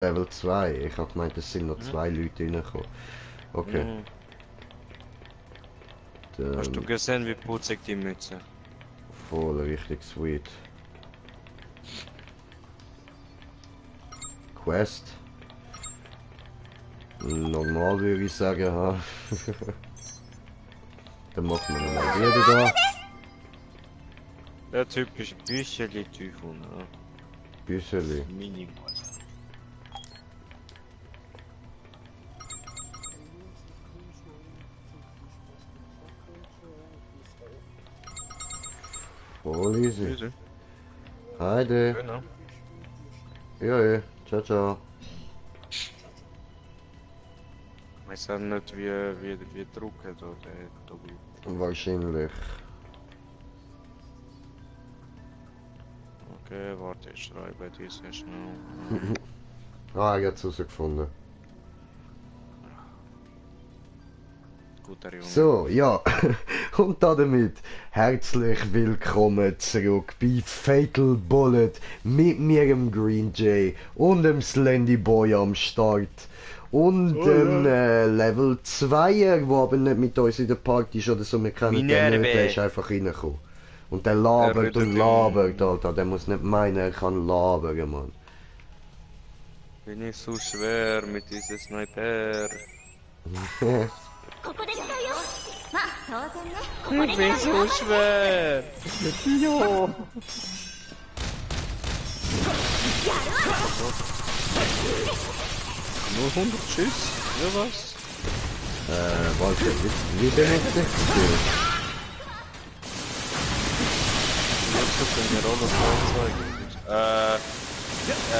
Level 2. Ich habe gemeint, es sind noch zwei Leute reingekommen. Okay. Mhm. Hast du Dann gesehen, wie putzig die Mütze? voll richtig sweet. Quest. Normal würde ich sagen, ha. Dann machen wir nochmal wieder da. Der typische Bücherli-Typhon, ja. Büsseli. Minimal. Voll easy. Easy. Heide. Genau. Ja, ja. Ciao, ciao. Ich weiß auch nicht, wie drucken da der W. Wahrscheinlich. Okay, warte, ich schreibe die sehr schnell. Ah, jetzt herausgefunden. Guter Junge. So, ja. Und damit herzlich willkommen zurück bei Fatal Bullet mit mir, dem Green Jay und dem Slendy Boy am Start. Und dem Level 2er, der aber nicht mit uns in der Party ist oder so, wir kennen den nicht, der ist einfach reingekommen. Und der labert und labert, Alter, der muss nicht meinen, er kann labern, Mann. Bin ich so schwer mit diesem Sniper? Ich bin so schwer! Jo! Nur 100 Schuss? Ja was? Warte, wie benutzt ich das? Jetzt können wir alles anzeigen.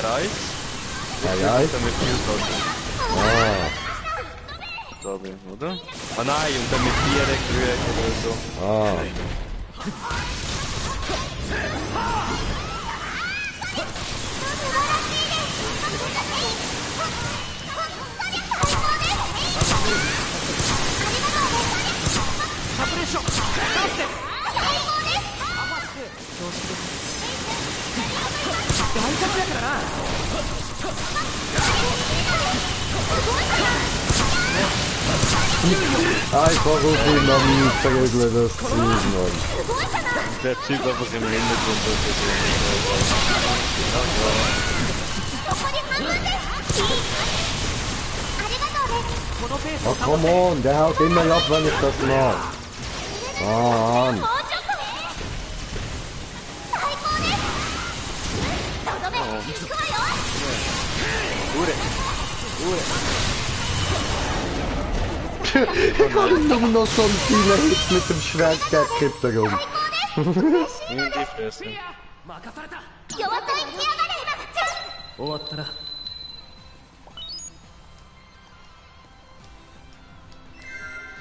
R1? R1? Damit Ah, glaube ich, oder? Ah nein, und dann mit 4 Grün oder so. ah. Einfach auf Dynamit verrügeln, das Zeug, Mann. Der Typ einfach im Hintergrund oder Oh, come on, der haut immer ab, wenn ich das mache. Mann. Ich habe nur noch so einen kleinen Hit mit dem Schwert gekippt herum. in die Fresse. 終わったな。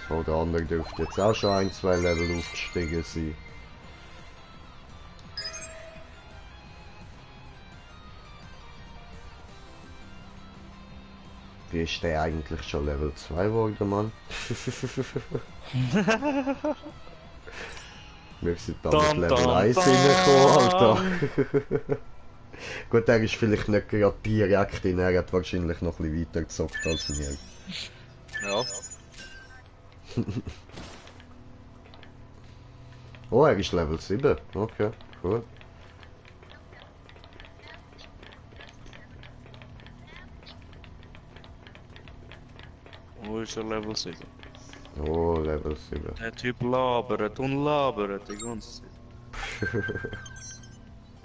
So, der andere dürfte jetzt auch schon ein, zwei Level aufgestiegen sein. Wie ist der eigentlich schon Level 2 geworden, Mann? Wir sind da mit Dam, Level dam, 1 dam. reingekommen, Alter. Gut, er ist vielleicht nicht gerade direkt in, er hat wahrscheinlich noch ein bisschen weiter gezockt als wir. Ja. Oh, er ist Level 7. Okay, cool. Wo ist er Level 7? Oh, Level 7. Der Typ labert und labert die ganze Zeit.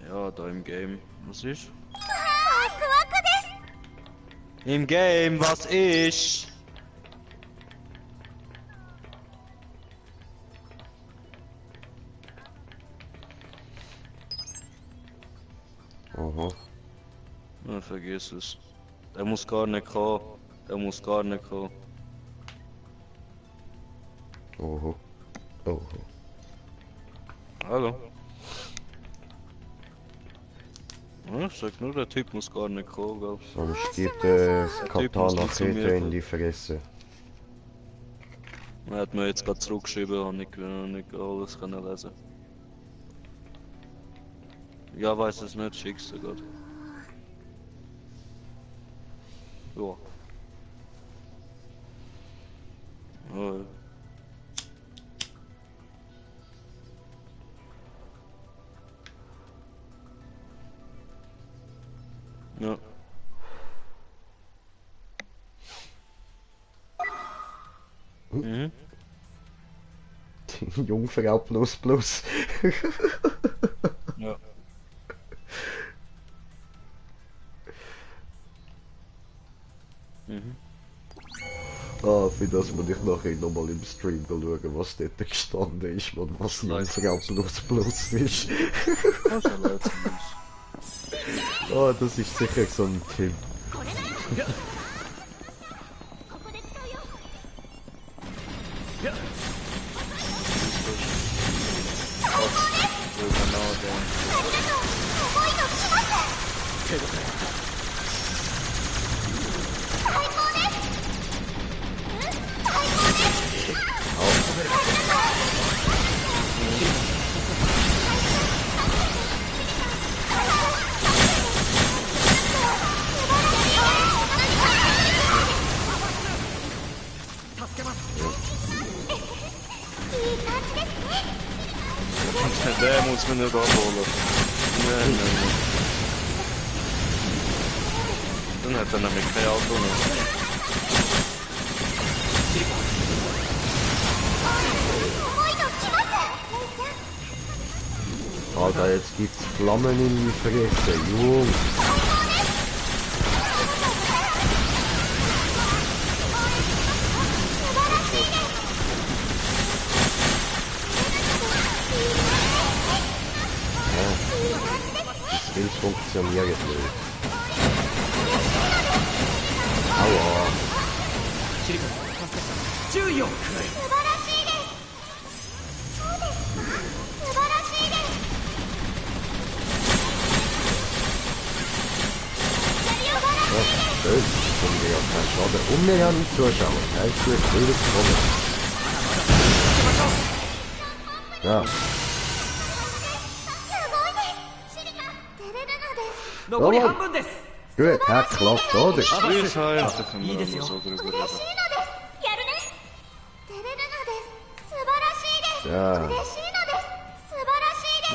Ja, da im Game. Was ist? Im Game, was ist? Aha. Na, vergiss es. Der muss gar nicht kommen. Der muss gar nicht kommen. Oho. Oho. Hallo? Ja, ich sag nur, der Typ muss gar nicht kommen, glaub. Sonst gibt es Typ muss nicht zu mir Katana-Kette in kommen. die Fresse. Er hat mir jetzt gerade zurückgeschrieben, habe nicht alles können lesen. Ja, weiß es nicht, schick's dir grad. Ja. Oh. Ja. Mhm. Die Jungfrau plus plus. Ja. Mhm. Ah, für das muss ich nachher nochmal im Stream schauen, was dort gestanden ist und was Jungfrau plus plus ist. Was soll er jetzt Ah, das ist sicher so ein Tipp. ここで使うよ So genau der. ありがとう重いの来ます最高です最高です Der muss man nicht abholen. Nein. Dann hat er nämlich kein Auto mehr. Alter, jetzt gibt's Flammen in die Fresse, Jungs. Die Skills funktionieren nicht. Aua. 素晴らしいですそうです素晴らしいです Ja, schön. Können wir ja keinen Schaden. Und wir haben Zuschauer. Herzlich willkommen. Ja. すごいですシリカ照れるのです 残り半分です Gut, hat geklappt, oder? Grüß heißt, da können wir immer so drüber 嬉しいの reden. ですやるね照れるのです素晴らしいです Ja. 嬉しいのです素晴らしいで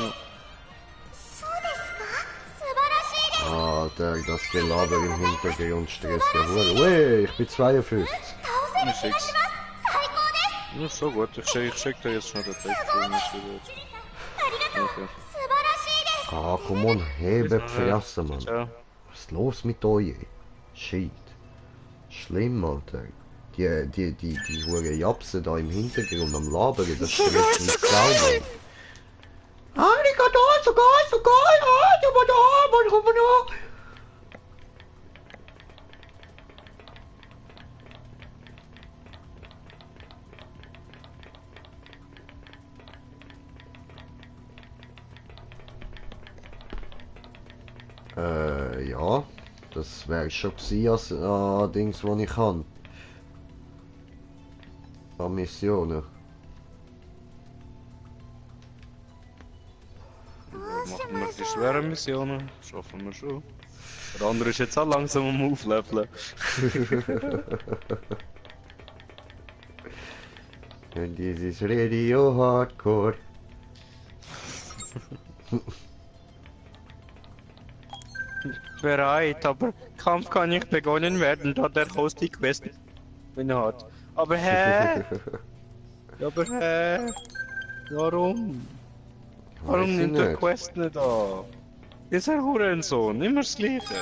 すそうですか素晴らしいです Alter, das Gelaber im Hintergrund stresst ja wohl. Ui, ich bin 52. 倒せる気がします最高です Ja, so gut. Ich schick dir jetzt schon den Text vor, was du willst. ありがとう Okay. 素晴らしいです Ah, komm on, hebe die Fresse, Mann. Ciao. Was ist los mit euch? Shit. Schlimm, Alter. Die hure Japse da im Hintergrund am Labern, das stresst mich sauber. Arigato, so geil, ja, das wäre schon gewesen als Dings, was ich kann. An Missionen. Machen wir die schweren Missionen, schaffen wir schon. Der andere ist jetzt auch langsam am Aufleveln. And this is Radio Hardcore. Bereit, aber Kampf kann nicht begonnen werden, da der Host die Quest hat. Aber hä? Aber hä? Warum? Warum Weiß ich nimmt der nicht. Quest nicht an? Dieser Hurensohn, immer das Gleiche.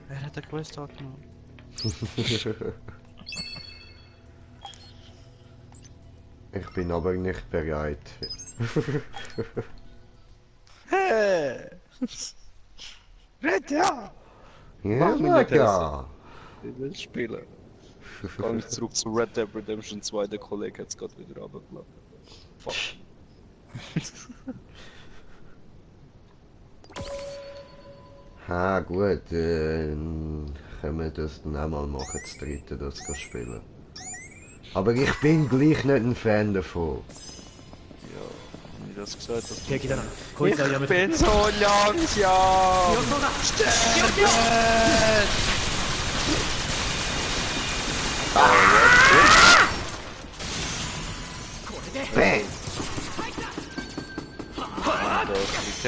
Wer hat der Quest angenommen? Ich bin aber nicht bereit. Hä? Red ja! Ja, Mach mich nicht ja. Ich will spielen. Geh ich zurück zu Red Dead Redemption 2, der Kollege hat es gerade wieder runtergeladen. Fuck. Ha, gut, können wir das dann auch mal machen, das dritte, das zu spielen. Aber ich bin gleich nicht ein Fan davon. Ja, wie das gesagt hast. 敵だなこいつはやめ Ich て bin so langsam! 強そうだ Sterben!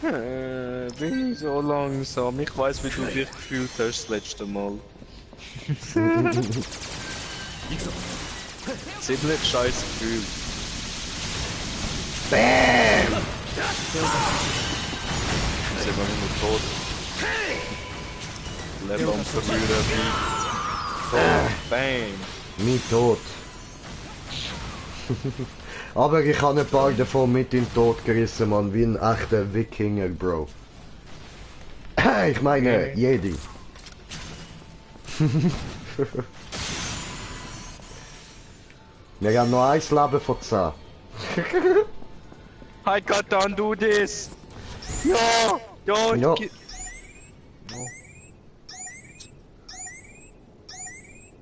Bin ich so langsam. Ich weiß, wie du dich gefühlt hast das letzte Mal. Ziemlich scheiß Gefühl. Bam! Sind wir nur tot. Leben am Verlieren. Bam! Mein Tod. Aber ich habe ein paar davon mit in den Tod gerissen, Mann, wie ein echter Wikinger, Bro. Ich meine, Jedi. Wir haben noch ein Leben von 10. I got done do this! Ja! Ja! Ja.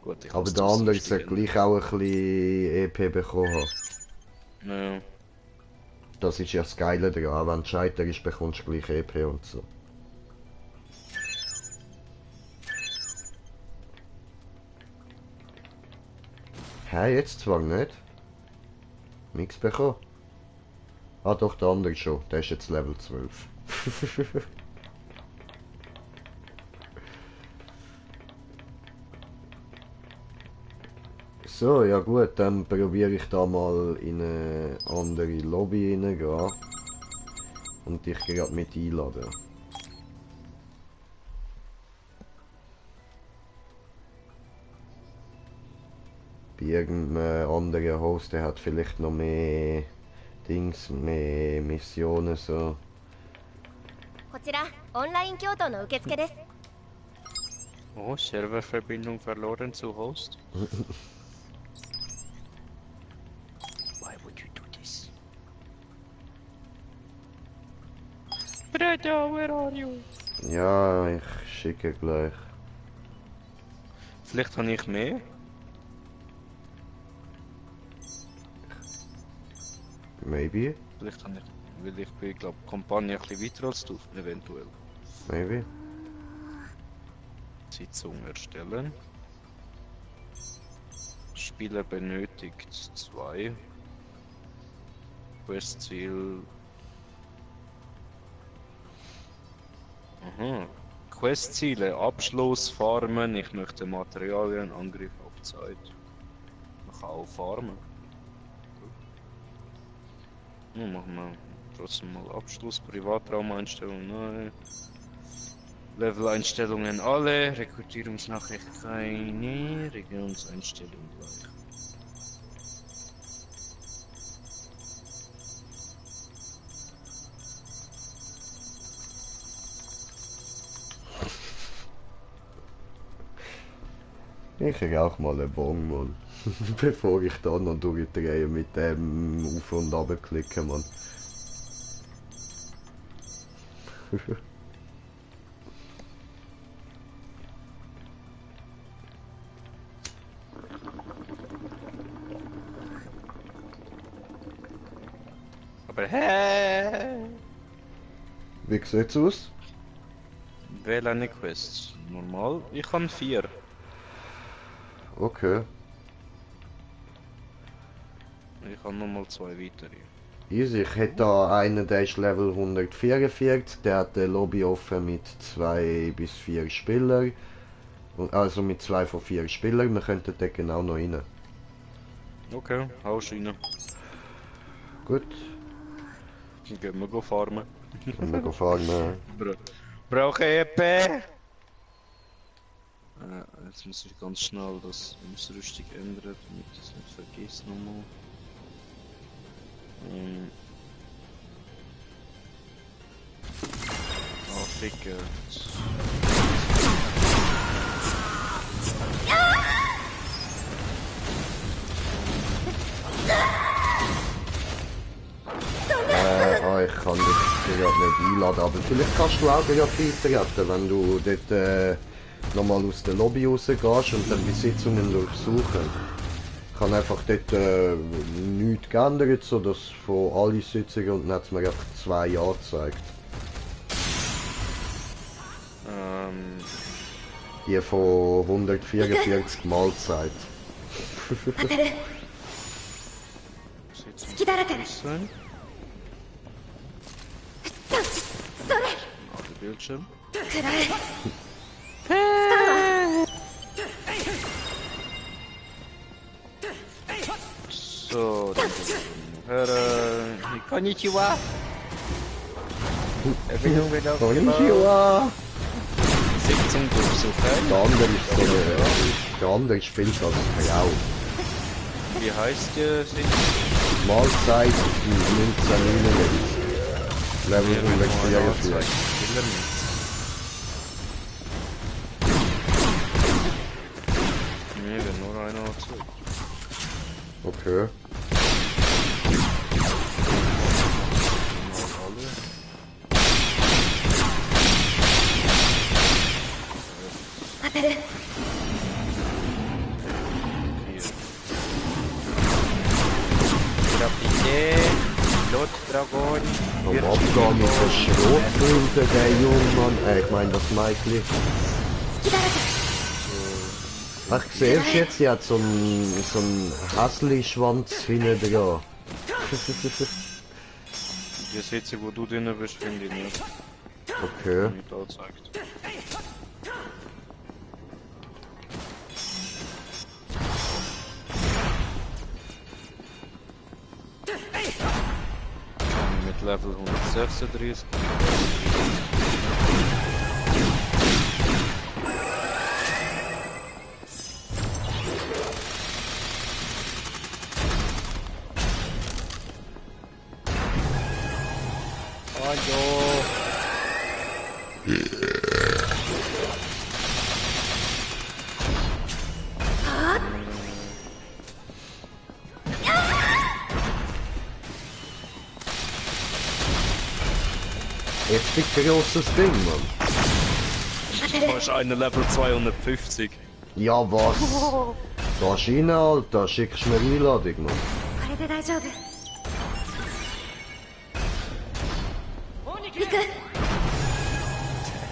Gut, ich Aber muss der das andere verstehen. sollte gleich auch ein bisschen EP bekommen haben. Ja. Das ist ja das Geile daran, wenn du scheiterst, bekommst du gleich EP und so. Hä, jetzt zwar nicht. Nix bekommen. Ah doch, der andere schon. Der ist jetzt Level 12. So, ja gut, dann probiere ich da mal in eine andere Lobby reingehen. Und dich gerade mit einladen. Bei irgendeinem anderen Host, der hat vielleicht noch mehr Dings, mehr Missionen so. こちらオンライン教頭の受付です。 Oh, Serververbindung verloren zu Host. Why would you do this? Brother, where are you? Ja, ich schicke gleich. Vielleicht habe ich mehr. Maybe, Vielleicht habe ich, weil ich bin, glaube Kampagne ein bisschen weiter als du, eventuell. maybe. Sitzung erstellen. Spieler benötigt 2. Questziel. Aha. Questziele, Abschluss, Farmen. Ich möchte Materialien, Angriff auf Zeit. Ich kann auch farmen. Ja, machen wir trotzdem mal Abschluss, Privatraumeinstellungen, nein. Level-Einstellungen alle, Rekrutierungsnachricht keine, Regionseinstellung gleich. Ich rauch mal einen Bong, Mann. Bevor ich da noch durchdrehe mit dem Auf- und Runterklicken, Mann. Aber hä? Wie sieht's aus? Wähle eine Quest. Normal. Ich kann 4. Okay. Ich habe nochmal 2 weitere. Easy, ich hätte da einen, der ist Level 144, der hat eine Lobby offen mit 2 bis 4 Spielern. Also mit 2 von 4 Spielern, wir könnten da genau noch rein. Okay, haust rein. Gut, Dann gehen wir farmen. können wir fahren. Brauche EP! Jetzt muss ich ganz schnell das Ausrüstung ändern, damit ich es nicht vergesse nochmal. Oh, Ficker. Ich kann dich gerade nicht einladen, aber vielleicht kannst du auch gerade beitreten, wenn du dort nochmal aus der Lobby rausgehst und dann die Sitzungen durchsuchen. Ich habe einfach dort nichts geändert, sodass von allen Sitzungen und dann hat es mir einfach 2 Jahre gezeigt. Die von 144 Mahlzeit. 隙だらけ。Bildschirm. くらえ So, Konnichiwa. Verbindung wird aufgebaut. Konnichiwa! Sitzung durchsuchen. Der andere ist so eine... Der andere spielt als Frau. Wie heißt der Sitzung? Mahlzeit 1999. Level 144. Nee, wenn nur einer hat zurück. Okay. Lotdragon. Am Abgang mit der Schrotflinte, der Jungmann. Ich meine das Mädchen. Ach, siehst du jetzt, sie hat so einen Häsli-Schwanz hinten dran. Die Sitze, wo du drinnen bist, finde ich nicht. Okay. Nicht angezeigt. Mit Level 136. Heftig großes Ding, Mann. Du hast einen Level 250. Ja, was? Gehst rein, Alter, schickst mir Einladung, Mann. これで大丈夫行く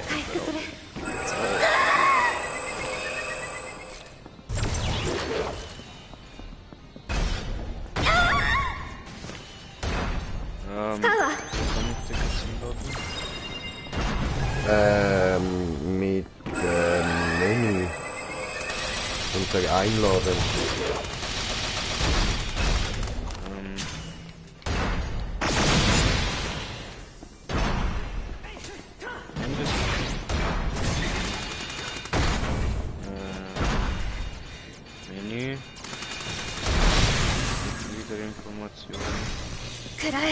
回復する 使うわ Mit Menü. Unter Einladen. Menü. Liederinformationen. くらえ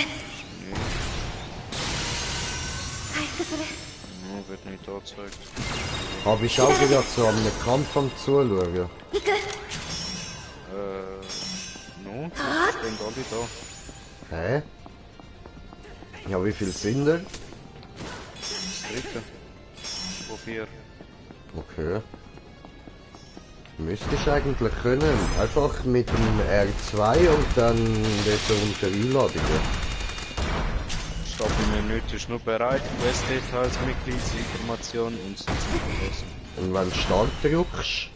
回復する Oh, wird nicht angezeigt. Hab ich auch gerade so an einem Kampf am Zuschauen. 行く No, stehen alle da. Hä? Ja, wie viel sind da? Das dritte. Von 4. Okay. Müsste ich eigentlich können. Einfach mit dem R2 und dann dort unter Einladungen. Stapelmenü ist nur bereit, Quest-Details, Mitgliedsinformationen und Sitzungsverlassen. Und wenn du Start drückst,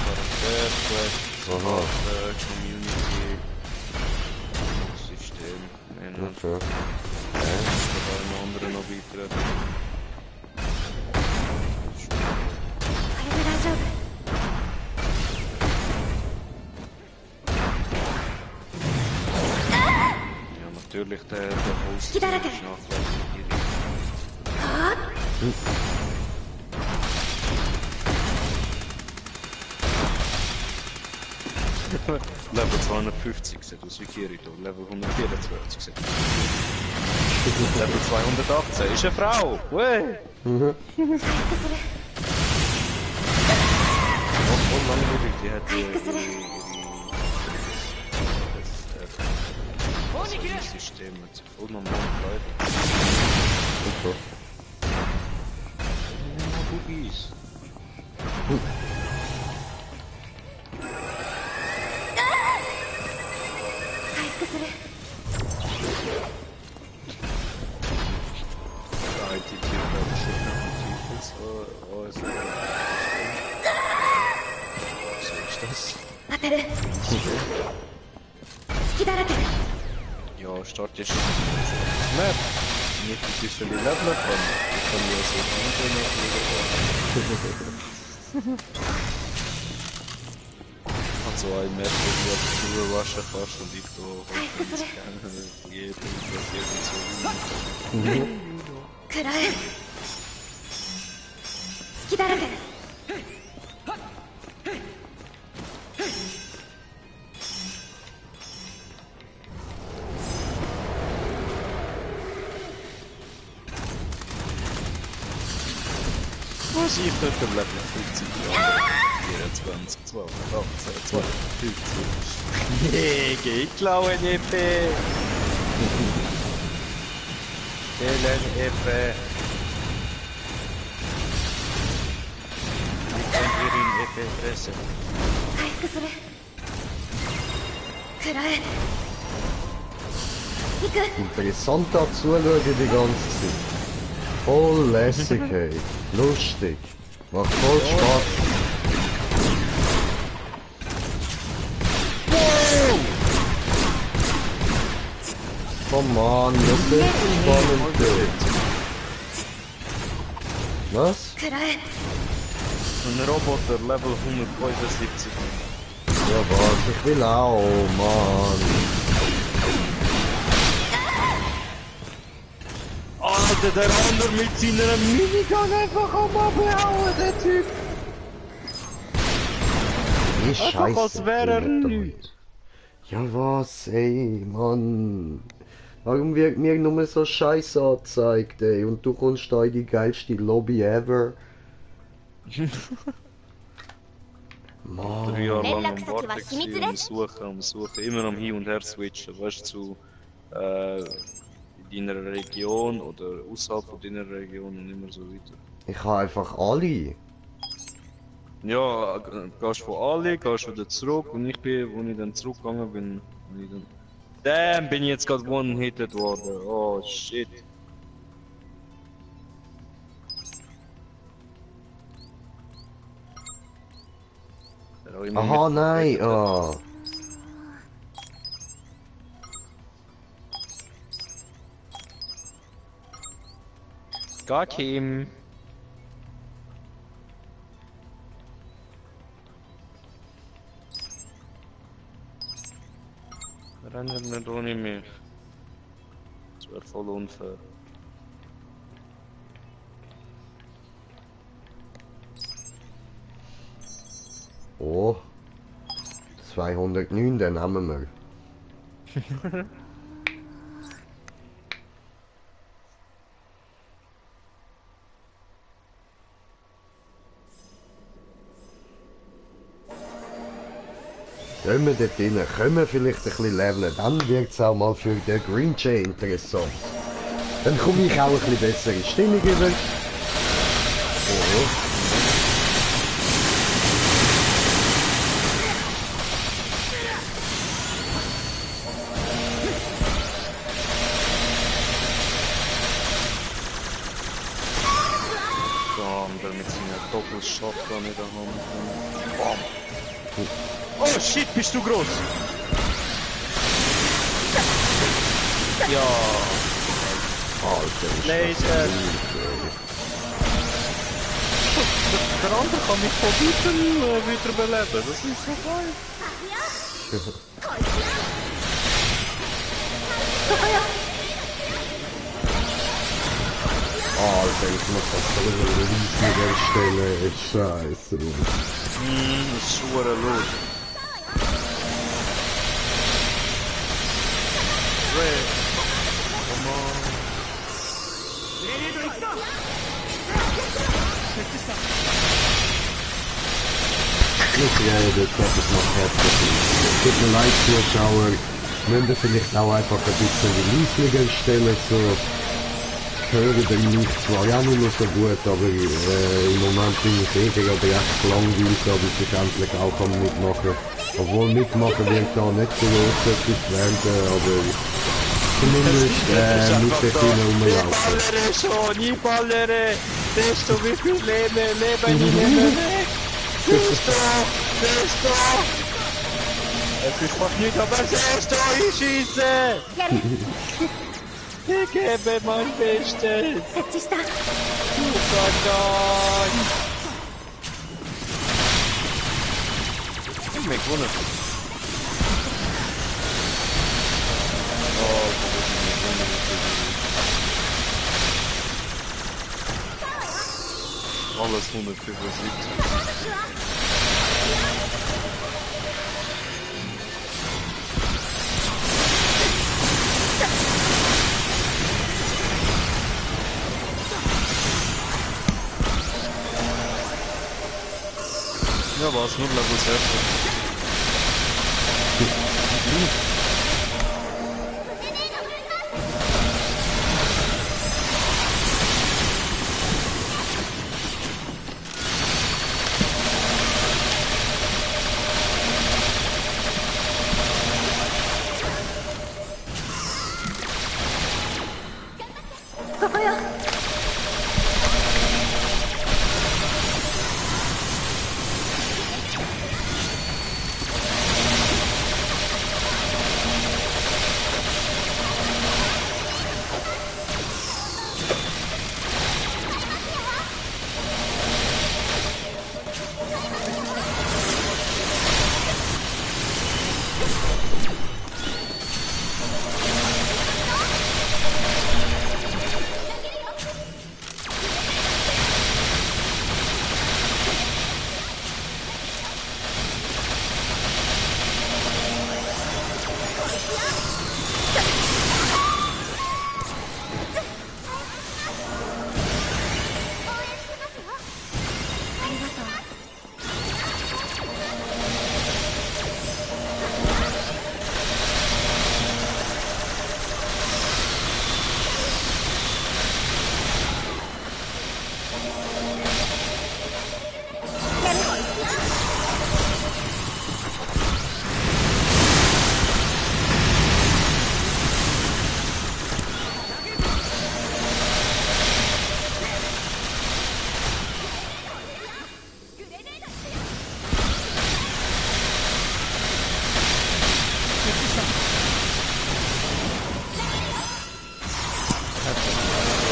Charakter, Quest, Aha. Community, System, Menü, okay. bei einem anderen noch weiter. これで大丈夫 Ja, natürlich der Host ist nachweislich. Level 250 sieht aus wie Kirito, Level 124 sieht aus. Level 218 ist eine Frau! Wey! Mhm. 回復する Und langweilig, die hat ihr System mit sich voll normal bleibt. Okay. Boogies. 回復する Altitude, aber schon tief ist. Oh, ist so ist das. 当てる好き Ja, Start ist Map. Nicht ein bisschen leveln kann. Ich kann ja so nicht. Also ein Map, wo du nur waschen kannst und ich da jeden so. くらえ隙だらけ Was ich dort am Level 50 Jahre? 24, 12, 18, 12, 15. Nee, geht klauen, Epe! Killen, Epe! Ich kann hier in Epe fressen. 回復するくらえ行く Interessant da zuschauen die ganze Zeit. Voll lässig, hey. Lustig. Macht voll Spaß. Oh Mann, das ist spannend. Was? くらえ Ein Roboter, Level 175. Ja, was? Ich will auch, Mann. Alter, der andere mit seiner Minigun einfach am Abhauen, der Typ! Wie Einfach scheiße. als wäre er nichts. Ja was, ey, Mann. Warum wird mir nur so Scheiße angezeigt, ey? Und du kommst da in die geilste Lobby ever. 3 Mann. Jahre lang am Lebenslagsatz Warten was秘密gewesen,ですam Suchen, immer am Hin und Her switchen, weißt du, zu in deiner Region oder außerhalb von deiner Region und immer so weiter. Ich habe einfach alle. Ja, gehst von Ali, gehst wieder zurück und ich bin, wo ich dann zurückgegangen bin, bin ich dann... Damn, bin ich jetzt gerade one-hitted worden, oh shit. Der auch immer Aha, mit- nein, ah. Got him. Rennen nicht ohne mich. Das wäre voll unfair. Oh. 209, den haben wir. Gehen wir dort rein, können wir vielleicht ein bisschen leveln, dann wird es auch mal für den Green Jay interessant. Dann komme ich auch ein bisschen besser in Stimmung über. Oh. Bam, der mit seiner Doppelshotgun in der Hand. Bam. Oh shit, bist du groß? Ja. Alter, ist Laser. Der andere kann mich von weitem wieder beleben, das ist so geil. Alter, ich muss das so riesiger stellen, scheiße. Das ist schon los. Come on. グレネード行くぞ Ich rede, das ist noch herzlich. Tut mir leid, Zuschauer. Müsst ihr vielleicht auch einfach ein bisschen leislicher stellen, so. Hören den mich zwar ja nicht mehr so gut, aber im Moment bin ich gerade recht langweilig, aber ich endlich auch am Mitmachen. Obwohl mitmachen wird da nicht so groß etwas werden, aber zumindest nicht so viel rumlaufen. Ballere schon, ich ballere! Siehst du, wie viel Leben ich nehme weg? Siehst du? Es ist fast nicht, aber das erste einschießen! やる Ich gebe mein Bestes! 設置した Verdammt! Ich hab mich gewonnen. Oh, alles 175. Ja, was? Nur Level 6.ここよ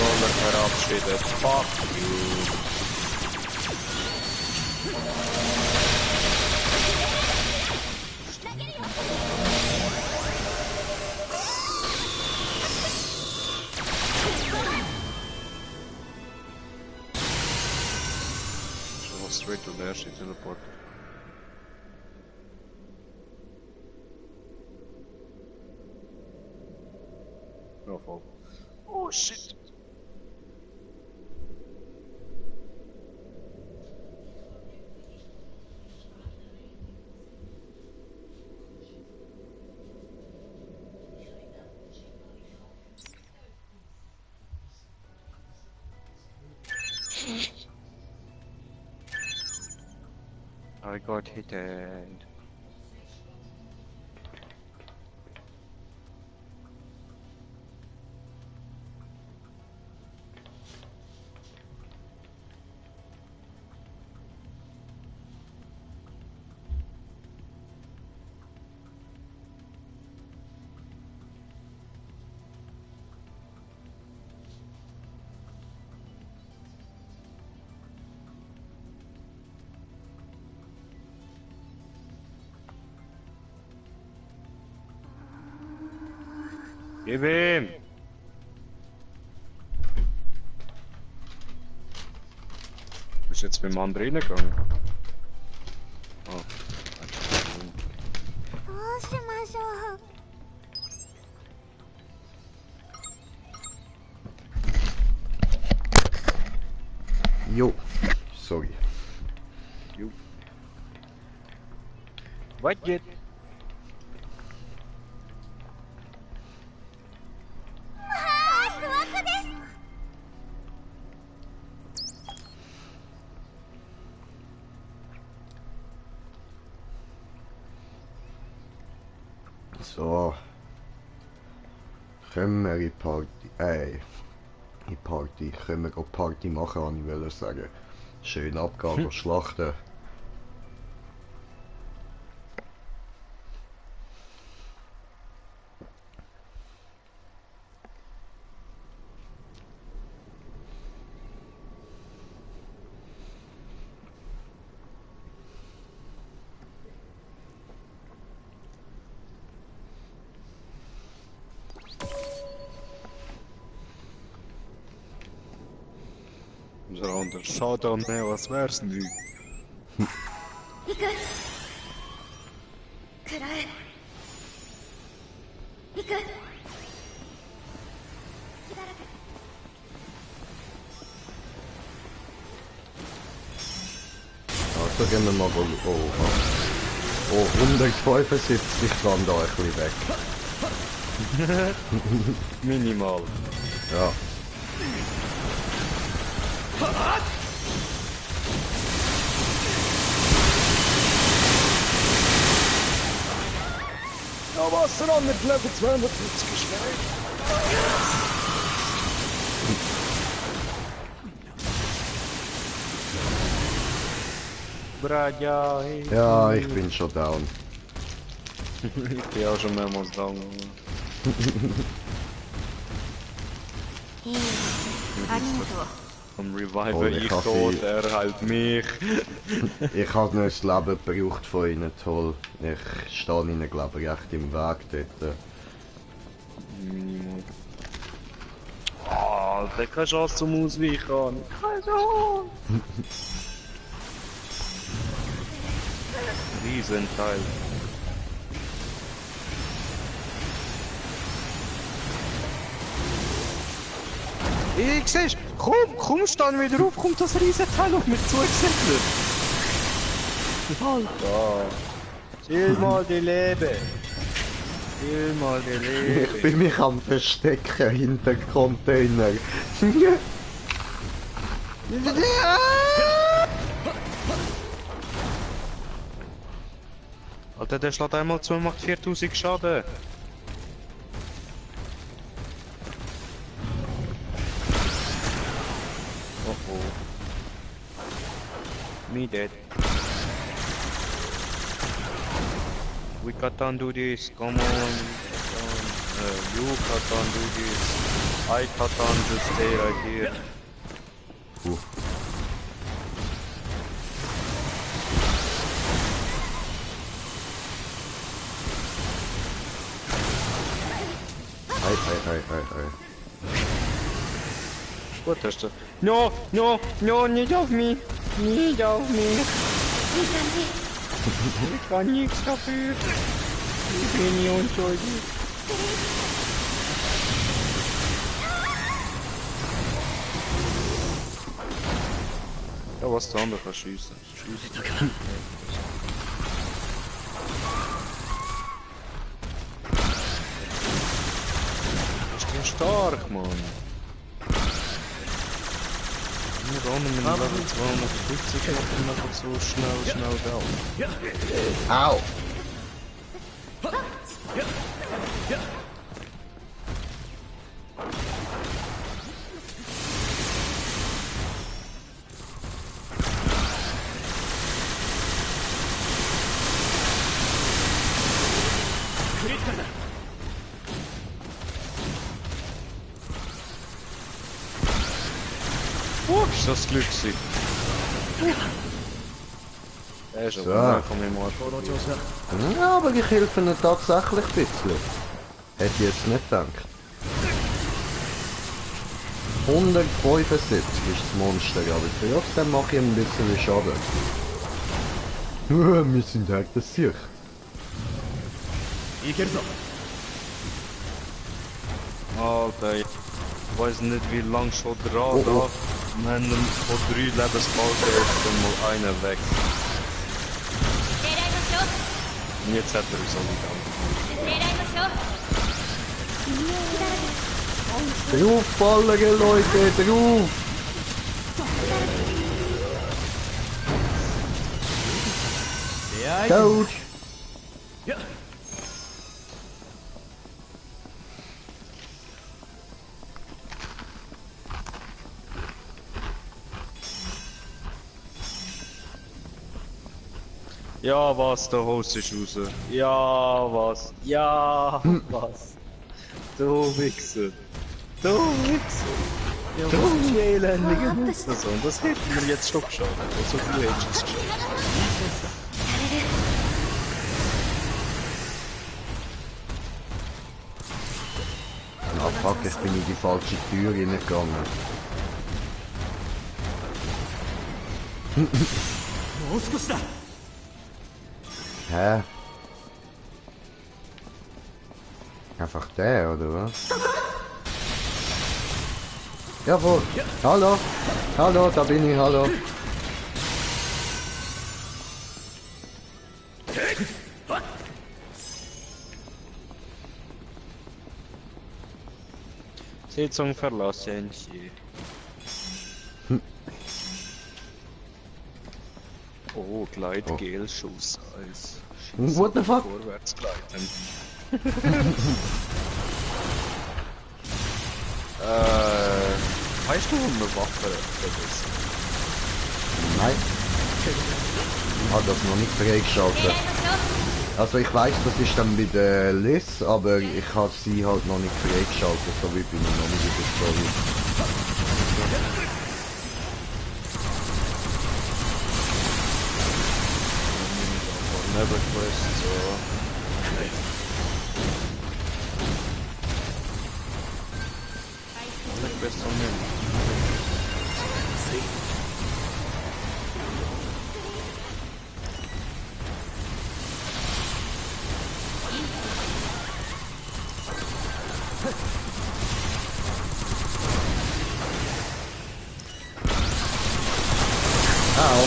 Roller verabschiedet. Fuck you. Schon was straight to the air, teleport. No fault. Oh shit! I got hit and... Gib ihm! Du bist jetzt mit dem anderen reingegangen. Oh. どうしましょう Jo, sorry. Jo. Was geht? ワクワクです So. Können wir in die Party. In die Party. Können wir Party machen, wollte ich wollte sagen. Schön abgehen, schlachten. Unser anderer Schaden, ne, was wär's denn? 行く食らえ行く隙だらけ Also gehen wir mal wohl. Oh, 175, ich kann da ein bisschen weg. Minimal. Ja. Ja, Wasser an mit Level 250 geschneit. Bradja, hey. Ja, ich bin schon down. Ich bin auch schon mehrmals down. ありがとう Am Reviver, Oh, ich ich hoffe, tot, er heilt mich. Ich habe noch das Leben gebraucht von ihnen, toll. Ich stehe ihnen, glaube ich, echt im Weg dort. Minimum. Ah, der keine Chance zum Ausweichen. Keine Chance. Riesenteil. Ich seh's! Komm, stand wieder auf, kommt das Riesenteil auf mich zugesegelt! Alter! Chill mal die Leben! Chill mal die Leben! Ich bin mich am Verstecken hinter Container. Alter, der schlägt einmal zu und macht 4000 Schaden! Oh oh. Me dead. We can't do this, come on. You can't do this. I can't just stay right here. Ei. Gut hast du. No, nicht auf mich! Nicht auf mich! いい感じ Ich kann nichts dafür! Ich bin nie unschuldig! Ja, was der andere kann schiessen. Schiessen. Ist der stark, Mann! Nur ohne mit Level 250 macht er nachher so schnell down. Au! Ist das Glück gewesen? Er ist So. aber von mir mal. Ja, aber ich helfe ihnen tatsächlich ein bisschen. Hätte ich jetzt nicht gedacht. 175 ist das Monster, aber trotzdem mache ich ihm ein bisschen Schaden. Wir sind aggressiv. いけるぞ Alter, ich weiß nicht wie lang schon dran Oh, oh. da. Wir haben von 3 Lebensbalken ist dann mal einer weg. 狙いましょ Und jetzt hat er uns alle down. う狙いましょう Draufballern, Leute, drauf! Coach! Ja, was, der Host ist raus. Ja, was. Ja, was. Du Wichser. Du Wichser. Ja, du elendiger Mustersohn. Das hätten wir jetzt schon geschafft. Also du hättest es geschafft. Ah fuck, ich bin in die falsche Tür reingegangen. もう少しだ。 Hä? Einfach der, oder was? Jawohl. Hallo. Hallo, da bin ich, hallo. Sitzung verlassen Sie. Oh, Gleitgel, Schusseis. What the fuck? Vorwärts gleiten. Weißt du, warum eine Waffe ist? Nein. Ich habe das noch nicht freigeschaltet. Also ich weiß, das ist dann bei der Liz, aber ich habe sie halt noch nicht freigeschaltet, so wie bin ich noch nicht in der Story. Nebenquest, so. Nebenquest von mir. Au.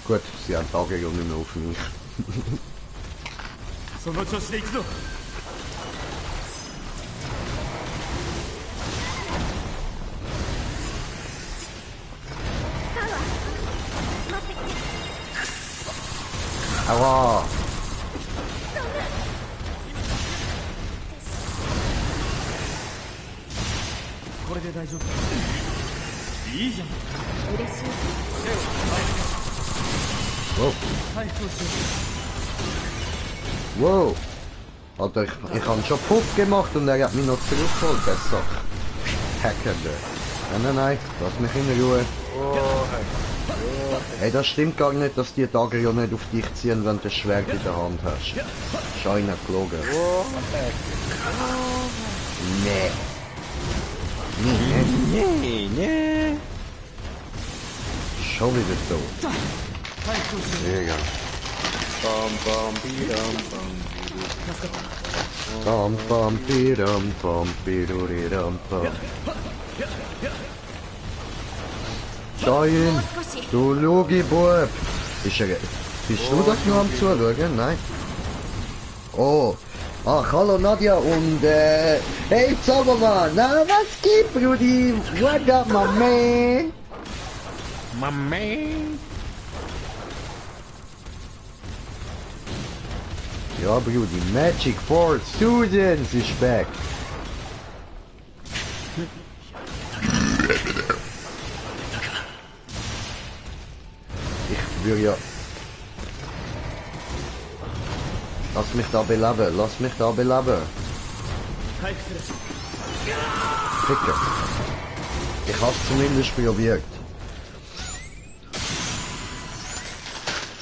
Gut, sie haben Tage und nicht mehr auf mich. その調子で行くぞ。 Aua! これで大丈夫。いいじゃん。 Wow. 回復をしよ Wow. Alter, ich habe schon Puff gemacht und er hat mich noch zurückgeholt, besser. Hackende. Nein, nein, lass mich in Ruhe. Oh, Hey, das stimmt gar nicht, dass die Tage ja nicht auf dich ziehen, wenn du das Schwert in der Hand hast. Scheine gelogen. oh, Nee. Nee. nee. Schon wieder so. う。回復をしよ Mega. Bam, bam, bidam, bam, う。助かった。 Bam, bam, bidam, bam, biduridam, bam. Schein, du Logi-Bub. Bist du das nur am Zuschauen? Nein. Oh. Ach, hallo Nadja und hey Zaubermann, na was gibt, Brudi? What up, my man? My man. Ja, Brudi, Magic for Students ist back. Ich würde ja... Lass mich da beleben, lass mich da beleben. 回復する。 Ficker. Ich hab's zumindest probiert.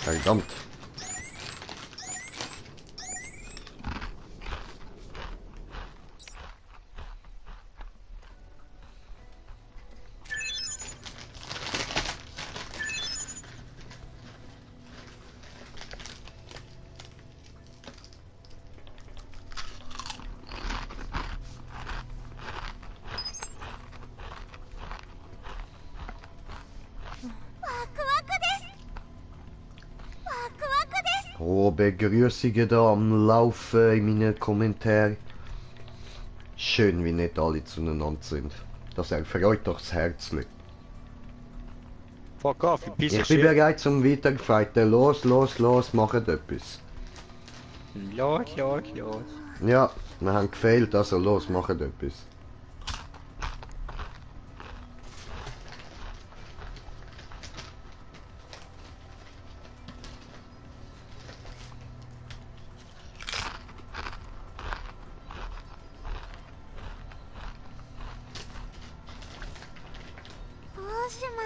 Verdammt. Oh, Begrüßungen da am Laufen in meinen Kommentaren. Schön, wie nicht alle zueinander sind. Das erfreut doch das Herzchen. Fuck off, you piece Ich of bin shit. bereit zum Weiterfighten. Los, los, los, macht etwas. Los. Ja, wir haben gefehlt, also los, macht etwas.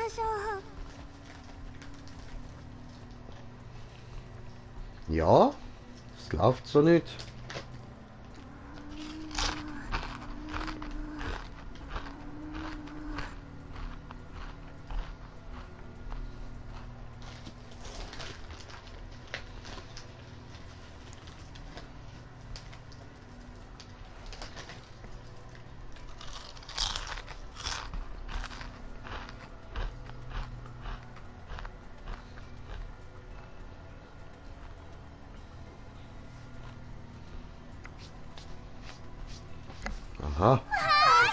しょう。 Ja, es läuft so nicht. Aha, 不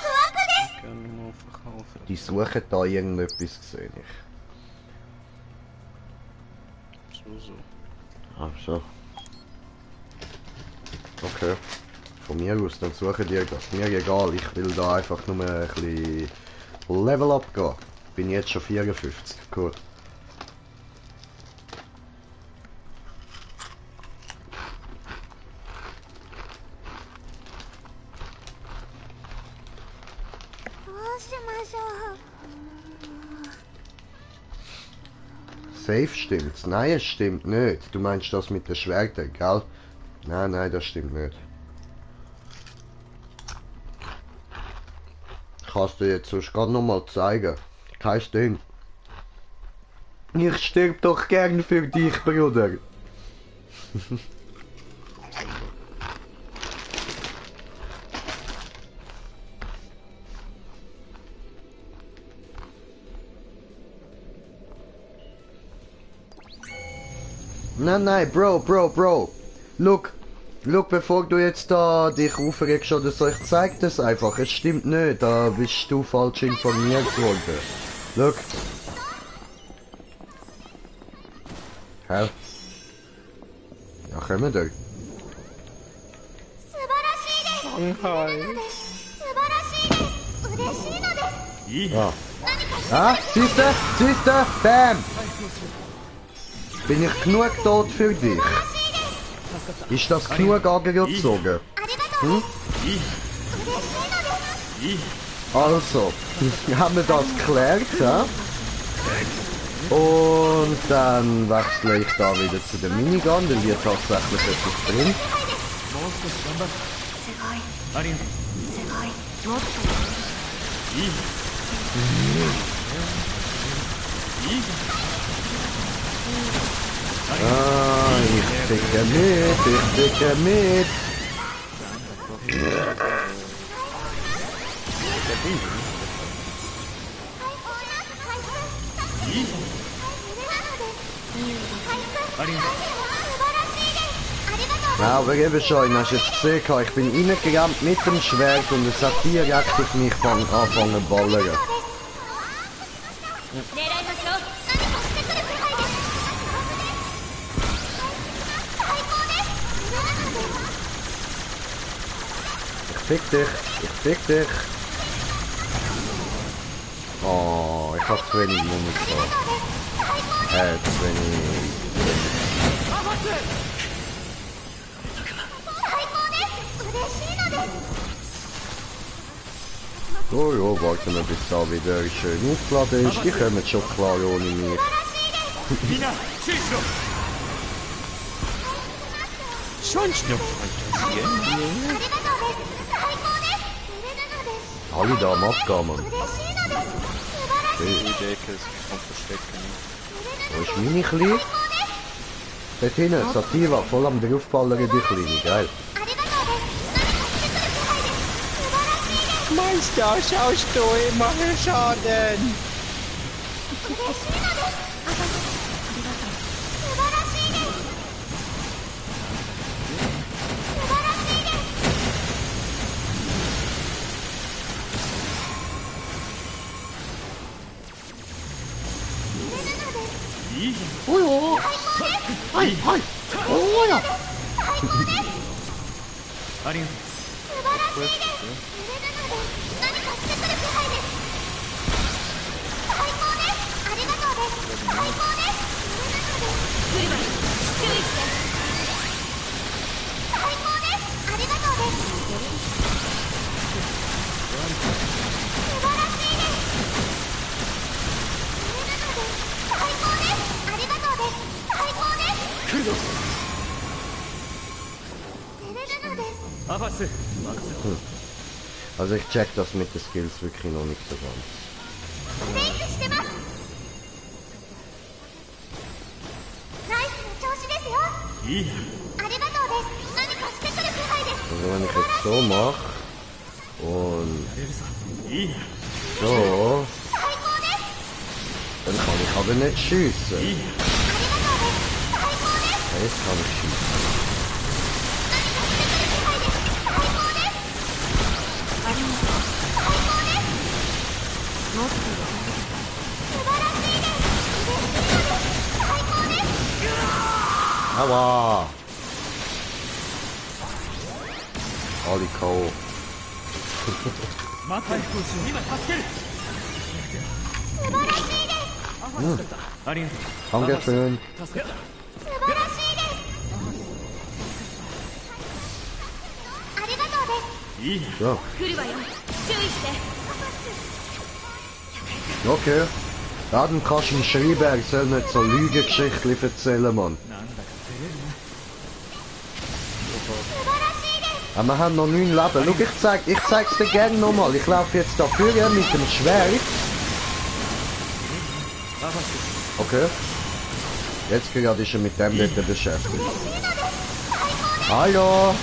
惑です。 Gerne mal verkaufen. die suchen da irgendetwas, sehe ich. So. Ah, so. Okay. Von mir aus, dann suchen die das. Mir egal, ich will da einfach nur ein bisschen Level up gehen. Bin jetzt schon 54, gut. Safe stimmt's. Nein, es stimmt nicht. Du meinst das mit den Schwertern, gell? Nein, nein, das stimmt nicht. Ich kann es dir jetzt sonst gerade noch mal zeigen. Kein Ding. Ich stirb doch gern für dich, Bruder. Nein, nein, Bro. Look, bevor du jetzt da dich aufregst oder so, ich zeig das einfach. Es stimmt nicht, da bist du falsch informiert worden. Look. Hä? Ja, kommen wir. 素晴らしいです。 Hi. 素晴らしいです。嬉しいのです。 いい Ah. Ah, siehste? Bam! Bin ich genug tot für dich? Ist das genug angezogen? ありがとう。 いい 嬉しいのです。 Also, haben wir das geklärt, ja? Und dann wechsle ich da wieder zu der Minigun, weil hier tatsächlich etwas drin. もう少し頑張るすごい。ありがとうすごい。もっと。いいいい Ah, ich dicke mit. ありがとう Ja, aber eben schon, hast du jetzt gesehen, ich bin reingerannt mit dem Schwert und es hat direkt auf mich angefangen zu ballern. 狙いましょう。何かしてくる気配です。最高です。 Ich fick dich. Oh, ich hab zu wenig Munition. Zu wenig. 最高です。嬉しいのです。 Oh ja, warten wir bis da wieder schön aufgeladen ist. Die kommen schon klar ohne mich. みんな注意しろ Sonst noch fantasieren? ありがとうです。最高です。それなのです。 Alle da am Abgehen, Mann. 嬉しいのです。素晴らしい。 Die Decke kann verstecken. Wo ist meine Kleine? Dort hinten, Sativa, voll am draufballern, die Kleine, geil. ありがとうです。何かしてくる気配です。素晴らしいです。 Meister, schaust du immer Schaden? 嬉しいのです。ありがとう。素晴らしいです。素晴らしいです。 いいじ Oh ja! Hi! Oh ja! ゃんありがとう素晴らしいです。それなのです。何かしてくる気配です。最高です。ありがとうです。最高です。それなのです。来るわよ。注意して。最高です。ありがとうです。素晴らしいです。アファス任せろ。 Also ich check das mit den Skills wirklich noch nicht so ganz. ブレイクしてます。ナイスな調子ですよ。いいや。ありがとうです。何かしてくる気配です。 Also wenn ich jetzt so mache und やれるさ。いいや。 so, 最高です。 dann kann ich aber nicht schiessen. いいや。 ありがとうです。最高です。Jetzt kann ich schiessen. ありがとう。最高です。もっと素晴らしいです。嬉しいのです。最高です。 Aua! Alle K.O. 待って、今助ける。素晴らしいです。ありがとう。 Dankeschön. 助かった。素晴らしいです。ありがとうです。いいや。 So, 来るわよ。注意して。 okay. Ja, dann kannst du ihm schreiben, er soll nicht so Lügengeschichten erzählen, Mann. なんだか照れるな。 Aber wir haben noch 9 Leben. Schau, ich zeig's dir gerne nochmal. Ich laufe jetzt dafür mit dem Schwert. アファス。 Okay. Jetzt gerade ist er mit dem dort beschäftigt. Hallo!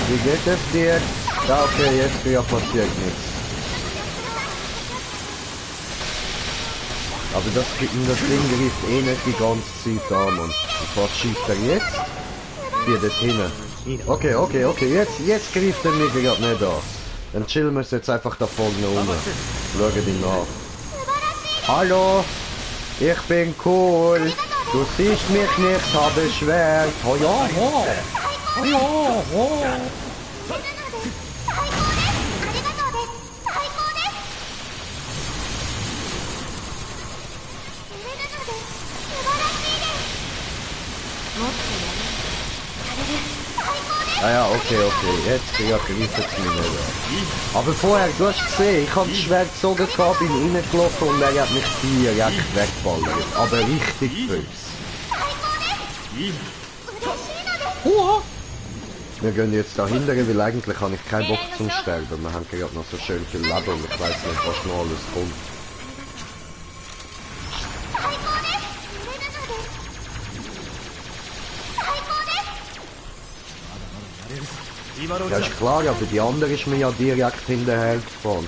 Wie geht es dir? Ja, okay, jetzt passiert nichts. Aber das Ding greift eh nicht die ganze Zeit an, Mann. Und was schießt er jetzt? Hier, dort hinten. Okay, jetzt greift er mich gerade nicht an. Dann chillen wir es jetzt einfach da vorne rum. Schauen ihn nach. Hallo! Ich bin cool! Du siehst mich nicht, habe Schwert! Oh ja, oh! Oh ja, oh! もっとやれる。 Ah ja, okay, jetzt greift es mich nicht an. Aber vorher, du hast gesehen, ich habe das Schwert gezogen, bin reingelaufen und er hat mich direkt wegballert. Aber richtig böse. Wir gehen jetzt dahinter, weil eigentlich habe ich keinen Bock zum Sterben. Wir haben gerade noch so schön viel Leben und ich weiß nicht, was noch alles kommt. Ja, ist klar, aber die andere ist mir ja direkt hinterher gefahren.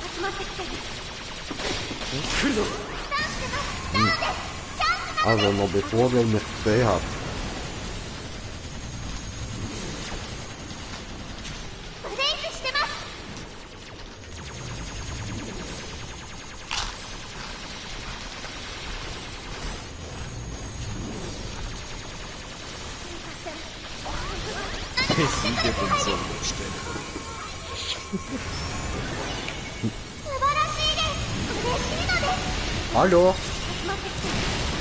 Also noch bevor er mich gesehen hat. ブレイクしてます。 Siege von so einer Stelle. 素晴らしいです。嬉しいのです。 Hallo,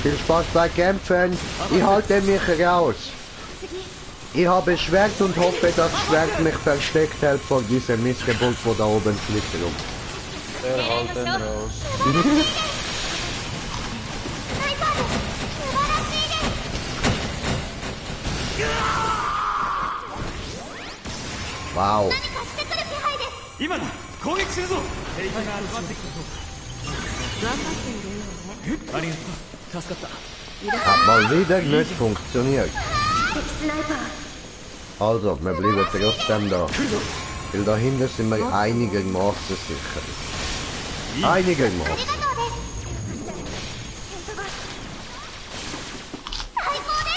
viel Spaß bei Kämpfen. Ich halte mich raus. Ich habe Schwert und hoffe, das Schwert mich versteckt hält vor diesem Missgeburt, wo da oben fliegt rum. Er halt den raus. スナイパーです。素晴らしいです。 Wow. 何かしてくる気配です。今だ。攻撃するぞ。敵が集まってきたぞ。頑張っているようね。ありがとう。助かった。 Hat mal wieder nicht funktioniert. 敵スナイパー。 Also, wir bleiben trotzdem da. Weil dahinter sind wir einigermaßen sicher. あり Einigermaßen. がとうです。最高です。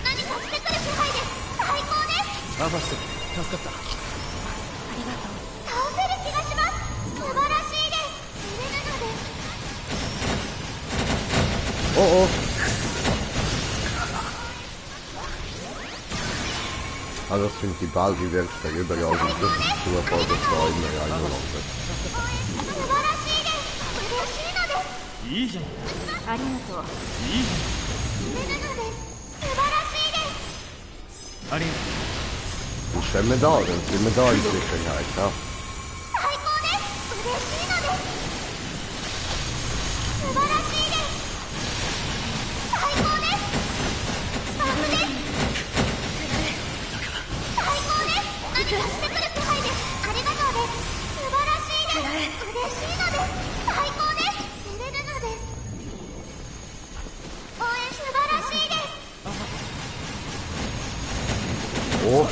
何かしてくる気配です。最高です。アファス、助かった。ありがとう。倒せる気がします。素晴らしいです。それなのです。 Oh oh. Also das sind die Ball, die wirft da überall und das ist Zufall, dass da immer einer landet. 素晴らしいです。嬉しいのです。いいじゃん。ありがとう。いいじそれなのです。素晴らしいです。ゃん。ありがと Dann stehen wir da, dann sind wir da in Sicherheit, ja. 最高です。嬉しいのです。素晴らしいです。最高です。スパークです。Oh.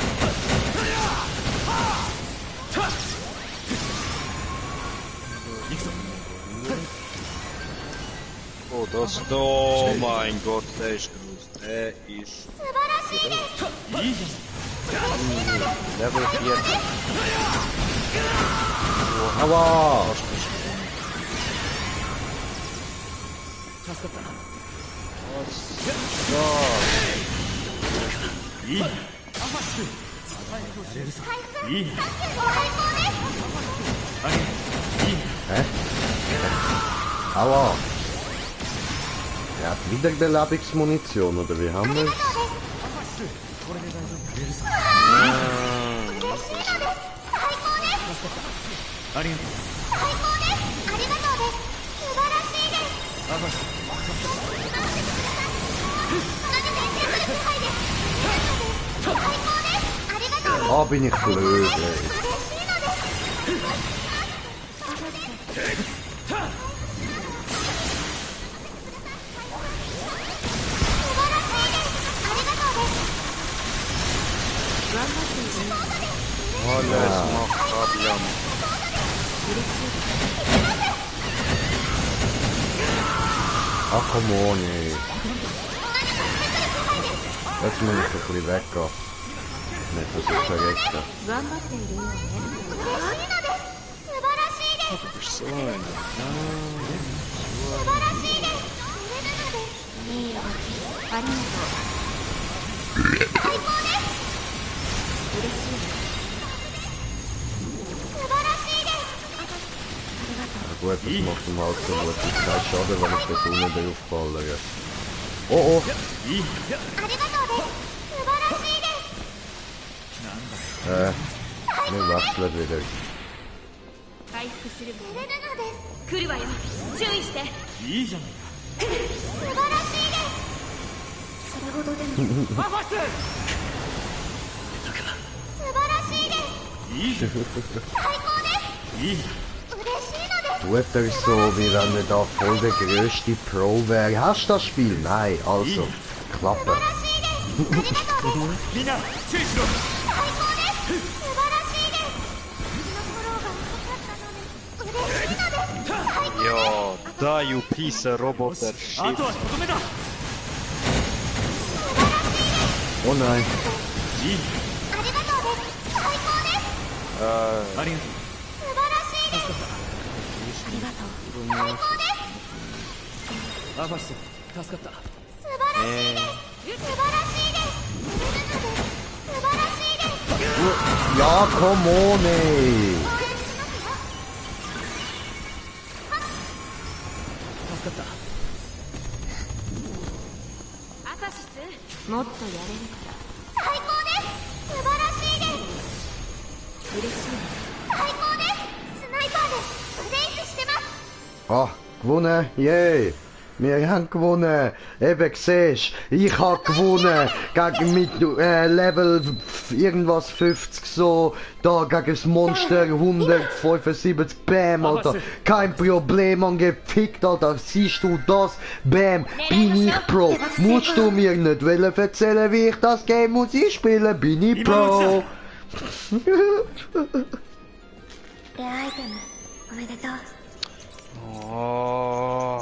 Oh, das... Oh mein Gott, der ist groß. Der ist... Level 4. Aua! 助かった Was? いいアファスやれるさいいねあれいいね Hä? Aua! Er hat wieder Belebungsmunition, oder wie haben wir es? これで大丈夫やれるさありがとうアファス Ah, bin ich blöd, ey. Alles macht Fabian. Ach, come on, ey. Jetzt muss ich ein bisschen weggehen. Nicht, dass ich verrecke. So ein. gut, das macht ihm halt so gut. Ich keinen Schaden, wenn ich dort unten drauf ballere. Oh, oh! Wir wechseln wieder. 回復するわ来るわよ注意していいじゃない素晴らしいですそれほどでもかアファス素晴らしいですいいじゃん最高ですいい 嬉しいのです Tut er so, wie wenn er da voll der grösste Pro wäre. Hast du das Spiel? Nein, also, Klappe. みんな注意しろ最高です素晴らしいですこのフォローがなかったので嬉しいのです Ja, da you piece of roboter あ shit. とはとどめだ Oh nein. いいありがとうです最高です ありがとう 素晴らしいですありがとう最高ですアファス助かった素晴らしいです素晴らしいです素晴らしいです Ja, come on, ey. 助かったアサシスもっとやれるから最高です素晴らしいです嬉しい最高ですスナイパーです腕イスしてます Ah, gewonnen, yay. Wir haben gewonnen. Eben, siehst ich habe gewonnen. Gegen mit Level irgendwas 50 so. Da gegen das Monster 175. Bam, Alter. Kein Problem, man gefickt, Alter. Siehst du das? Bam, bin ich Pro. Musst du mir nicht erzählen, wie ich das Game muss ich spielen? Bin ich Pro. レアアイテムおめでとう Oh.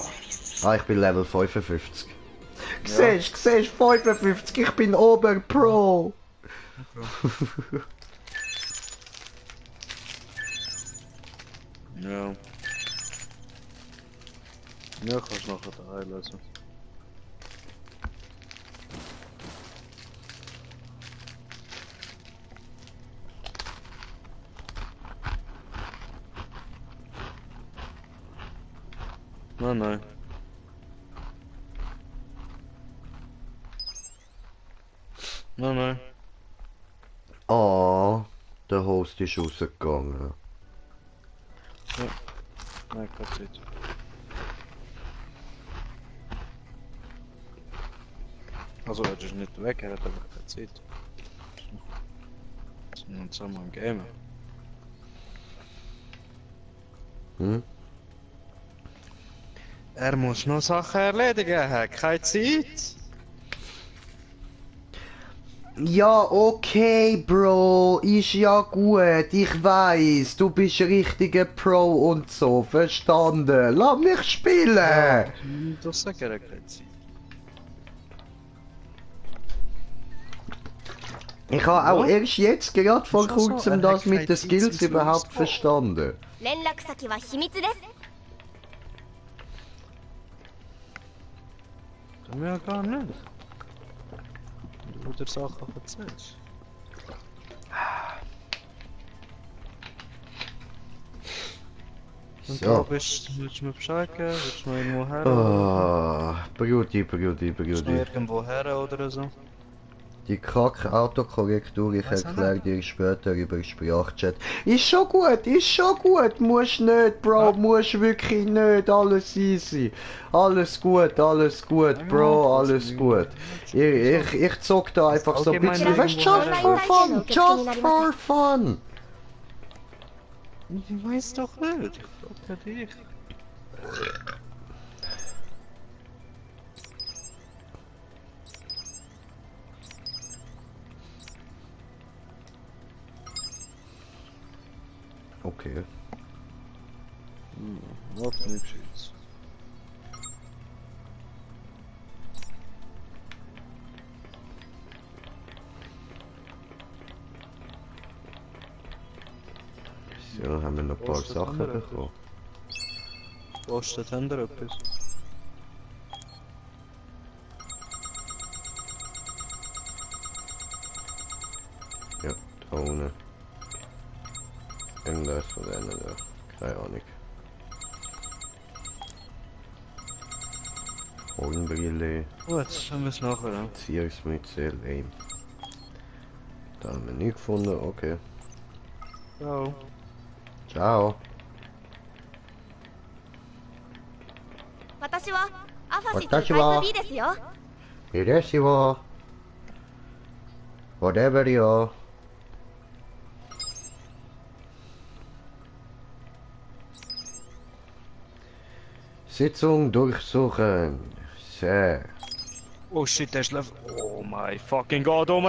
Ah, ich bin Level 55. Siehst, 55, ich bin Oberpro. Ja. Ja, kannst du nachher da einlösen. Nein, nein. Nein, nein. Ah, der Host ist rausgegangen. Ja. Nein, keine Zeit. Also, er ist nicht weg, er hat aber keine Zeit. Sind wir zusammen am Gamen. Hm? Er muss noch Sachen erledigen, er hat keine Zeit. Ja, okay, Bro, ist ja gut, ich weiß, du bist richtiger Pro und so, verstanden. Lass mich spielen! Das sagt er gleich. Ich habe auch erst jetzt, gerade vor Ist das so? kurzem, Er hat das mit kein den Skills Teams im überhaupt Fußball. verstanden. 連絡先は秘密です Können wir ja gar nicht. Du dir Sachen erzählst. Und So. du willst du mir Bescheid geben? Willst du noch irgendwo her? Brudi, Willst du noch irgendwo her oder so? Die Kack-Autokorrektur, ich Weiss auch erkläre dir später über Sprachchat. Ist schon gut, musst nicht, Bro, musst wirklich nicht, alles easy. Alles gut, Bro, alles gut. Ich zock da einfach so ein bisschen, weißt du, just for fun. Ich weiß doch nicht, ich frag ja dich. Okay. Warte, nichts jetzt. So, haben wir noch ein paar Was ist das Sachen andere? bekommen. Kostet Händler etwas? Ja, da unten. Irgendwas von denen da. Keine Ahnung. Hornbrille, Gut, dann wir es nachher an. Ziersmütze, lame. Da haben wir nie gefunden, okay. Ciao. Ciao. 私はアファシとタイプ B ですよ Hideshi Whatever yo. Sitzung durchsuchen. Sehr. Oh shit, der ist Level. Oh my fucking god, du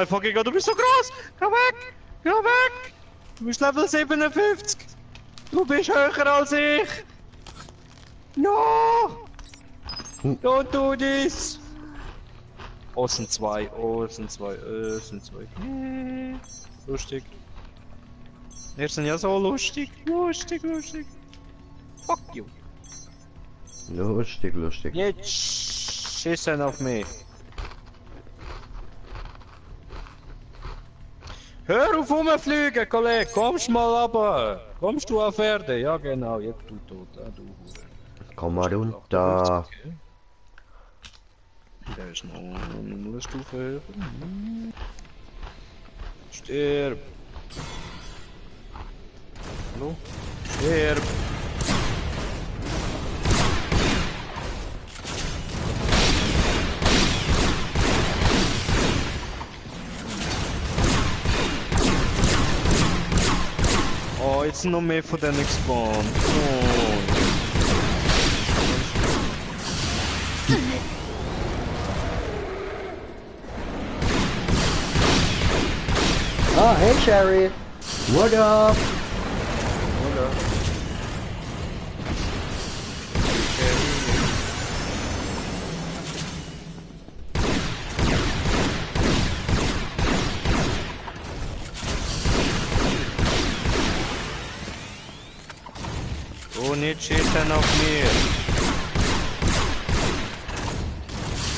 bist so groß! Geh weg! Geh weg! Du bist Level 57! Du bist höher als ich! No! Don't do this! Oh, es sind zwei, es sind zwei. Lustig. Wir sind ja so lustig. Fuck you. Lustig. Jetzt schießen auf mich. Hör auf rumfliegen, Kollege, kommst mal runter. Kommst du auf Erde? Ja genau, jetzt du tot, du Hure. Komm mal runter. Der ist noch eine Stufe höher. Stirb. Hallo? Stirb. Oh, jetzt noch mehr von denen gespawnt. Oh. Ah, hey Sherry. What up? Oh, nicht schießen auf mir.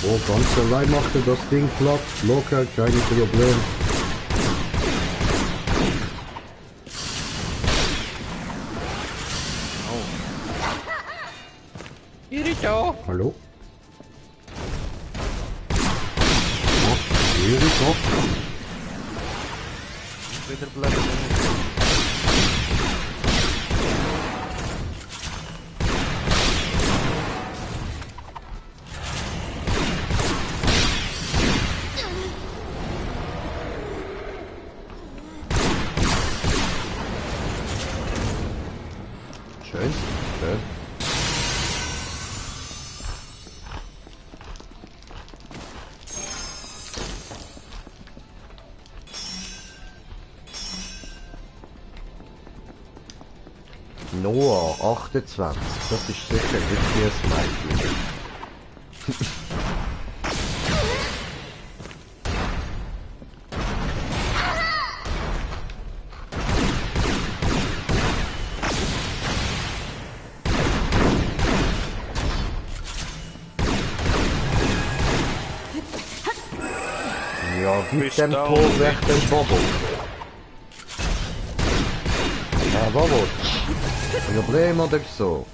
Oh, ganz allein machte das Ding platt. Locker, kein Problem. Kirito! Hallo? Oh, Erika? Wieder bleiben. Schön. Schön. Noah, 28. Das ist sicher wirklich ein Mädchen. Ja, gib dem Tor weg den Bobo. Ja, Bobo. Problem oder so?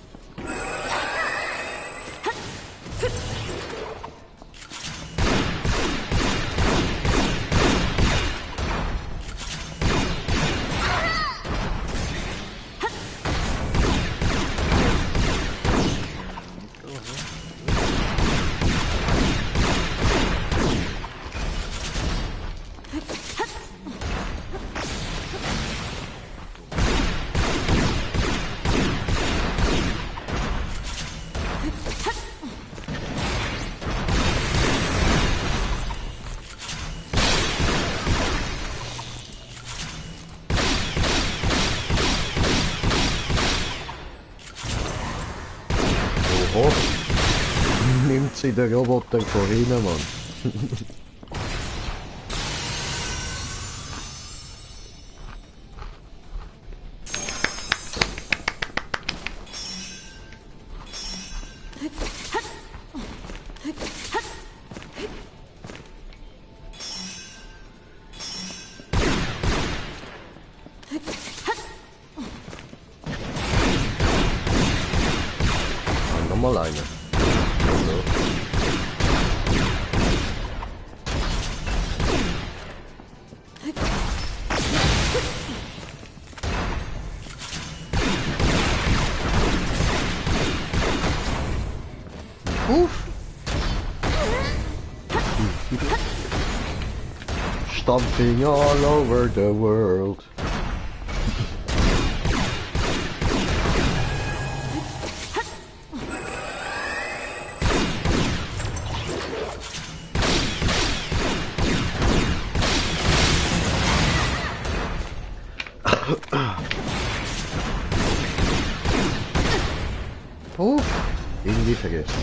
Oh, nimmt sie den Roboter von hinten, Mann. Nochmal eine. Uff. Stomping all over the world. Uff, irgendwie vergessen.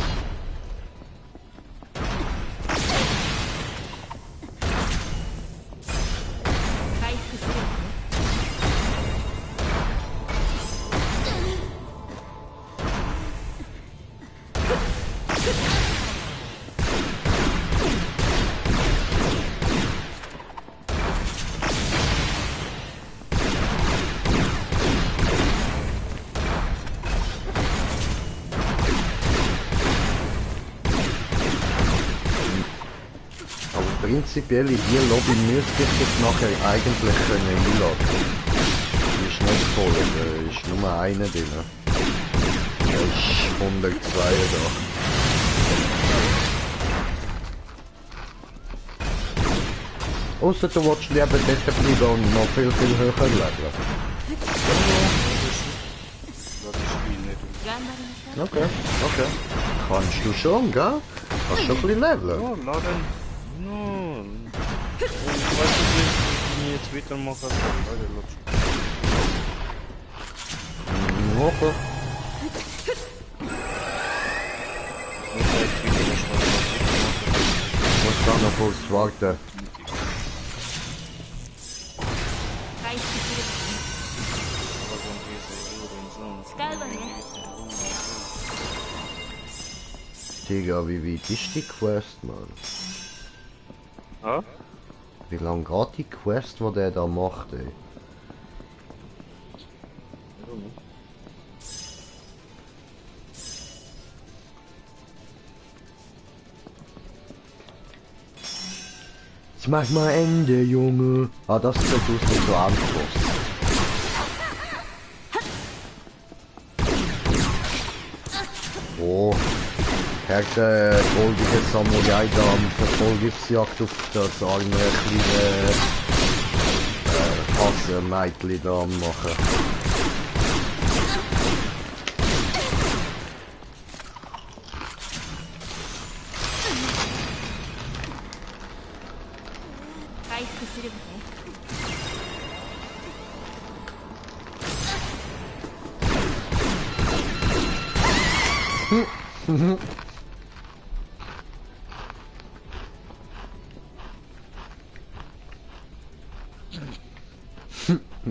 Prinzipiell in die Lobby müsste ich jetzt nachher eigentlich einladen. Die ist nicht voll, da ist nur einer drin. Da ist 102 da. Ausser du willst lieber dort bleiben und noch viel höher leveln. Okay, okay. Kannst du schon, gell? Kannst schon ein bisschen leveln. Ja, laden. No. Ich weiß nicht, wie ich jetzt weitermachen soll. Okay. Ich muss da noch kurz warten. Digga, wie weit ist die Quest, Mann? Ja? Wie lang geht die Quest, die der da macht, ey? Jetzt mach mal Ende, Junge. Ah, das ist nicht so Antwort. Oh. Herr goldige Samurai da am Verfolgungsjagd auf das arme kleine Hasenmädchen da am machen.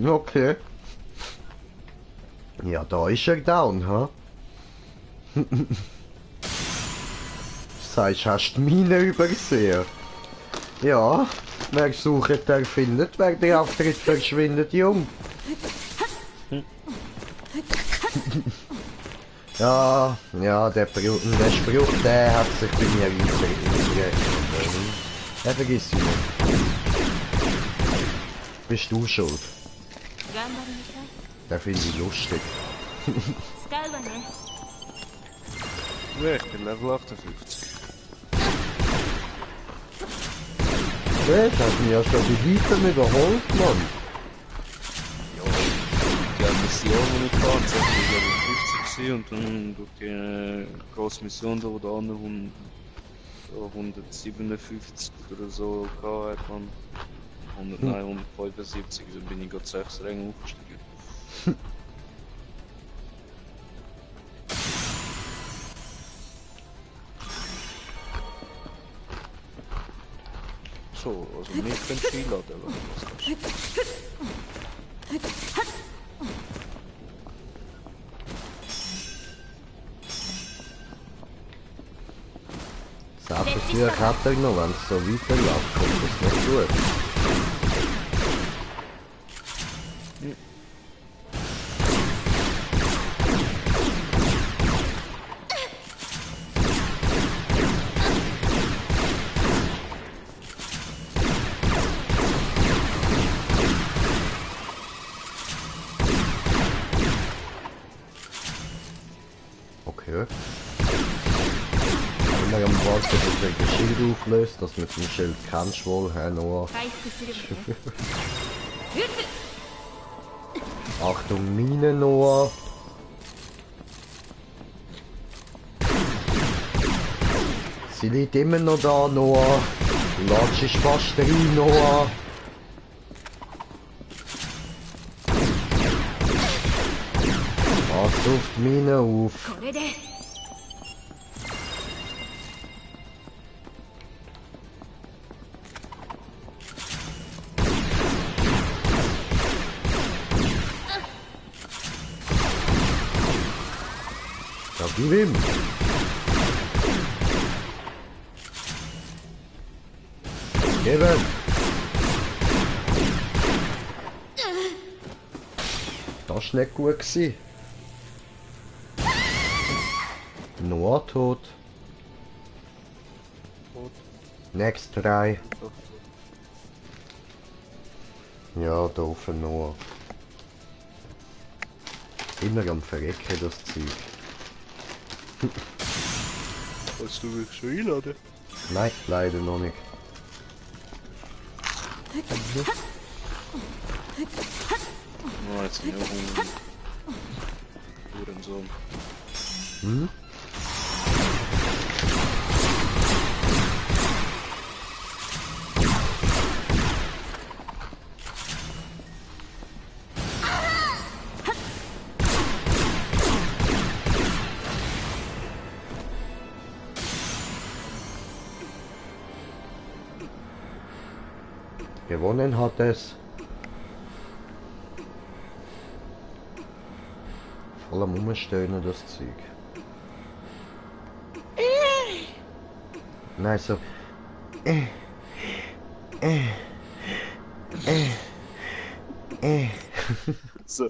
Okay. Ja, da ist er down, ha? Sagst, hast du meine übersehen? Ja, wer sucht, der findet, wer der Auftritt verschwindet, Jung. Ja, ja, der Spruch, der hat sich bei mir eingerechnet. Ja, vergiss ihn nicht. Bist du schuld? 頑張りなさい Der finde ich lustig. 使うわね Ja, ich bin Level 58. Das hat mich ja schon die Weitem überholt, Mann. Die Mission, die ich hatte, das war Level 50 gewesen, und dann durch die grosse Mission da, wo der andere 157 oder so gehabt hat, man. 175, dann bin ich gerade 6 Ränge aufgestiegen. So, also mich könnt ihr einladen, wenn du was kannst. Selbstverführ hat er noch, wenn es so weiterläuft, kommt das nicht gut. Okay. Immer am Warten, dass er das Schild auflöst, das mit dem Schild kennst du wohl, Herr Noah. 回復するわね撃つ Achtung, Mine, Noah. Sie liegt immer noch da, Noah. Du latschst fast rein, Noah. Pass auf die Mine auf. これで Ja, gib ihm. Gib ihm. Das war nicht gut gewesen. Noah tot. Tot. Next 3. Ja, doof Noah. Immer am Verrecken, das Zeug. Kannst du mich schon einladen? Nein, leider noch nicht. Oh, jetzt bin ich auch Hunger. Hurensohn. Hm? Gewonnen hat es. Voll am Umstöhnen, das Zeug. Nein, so. So.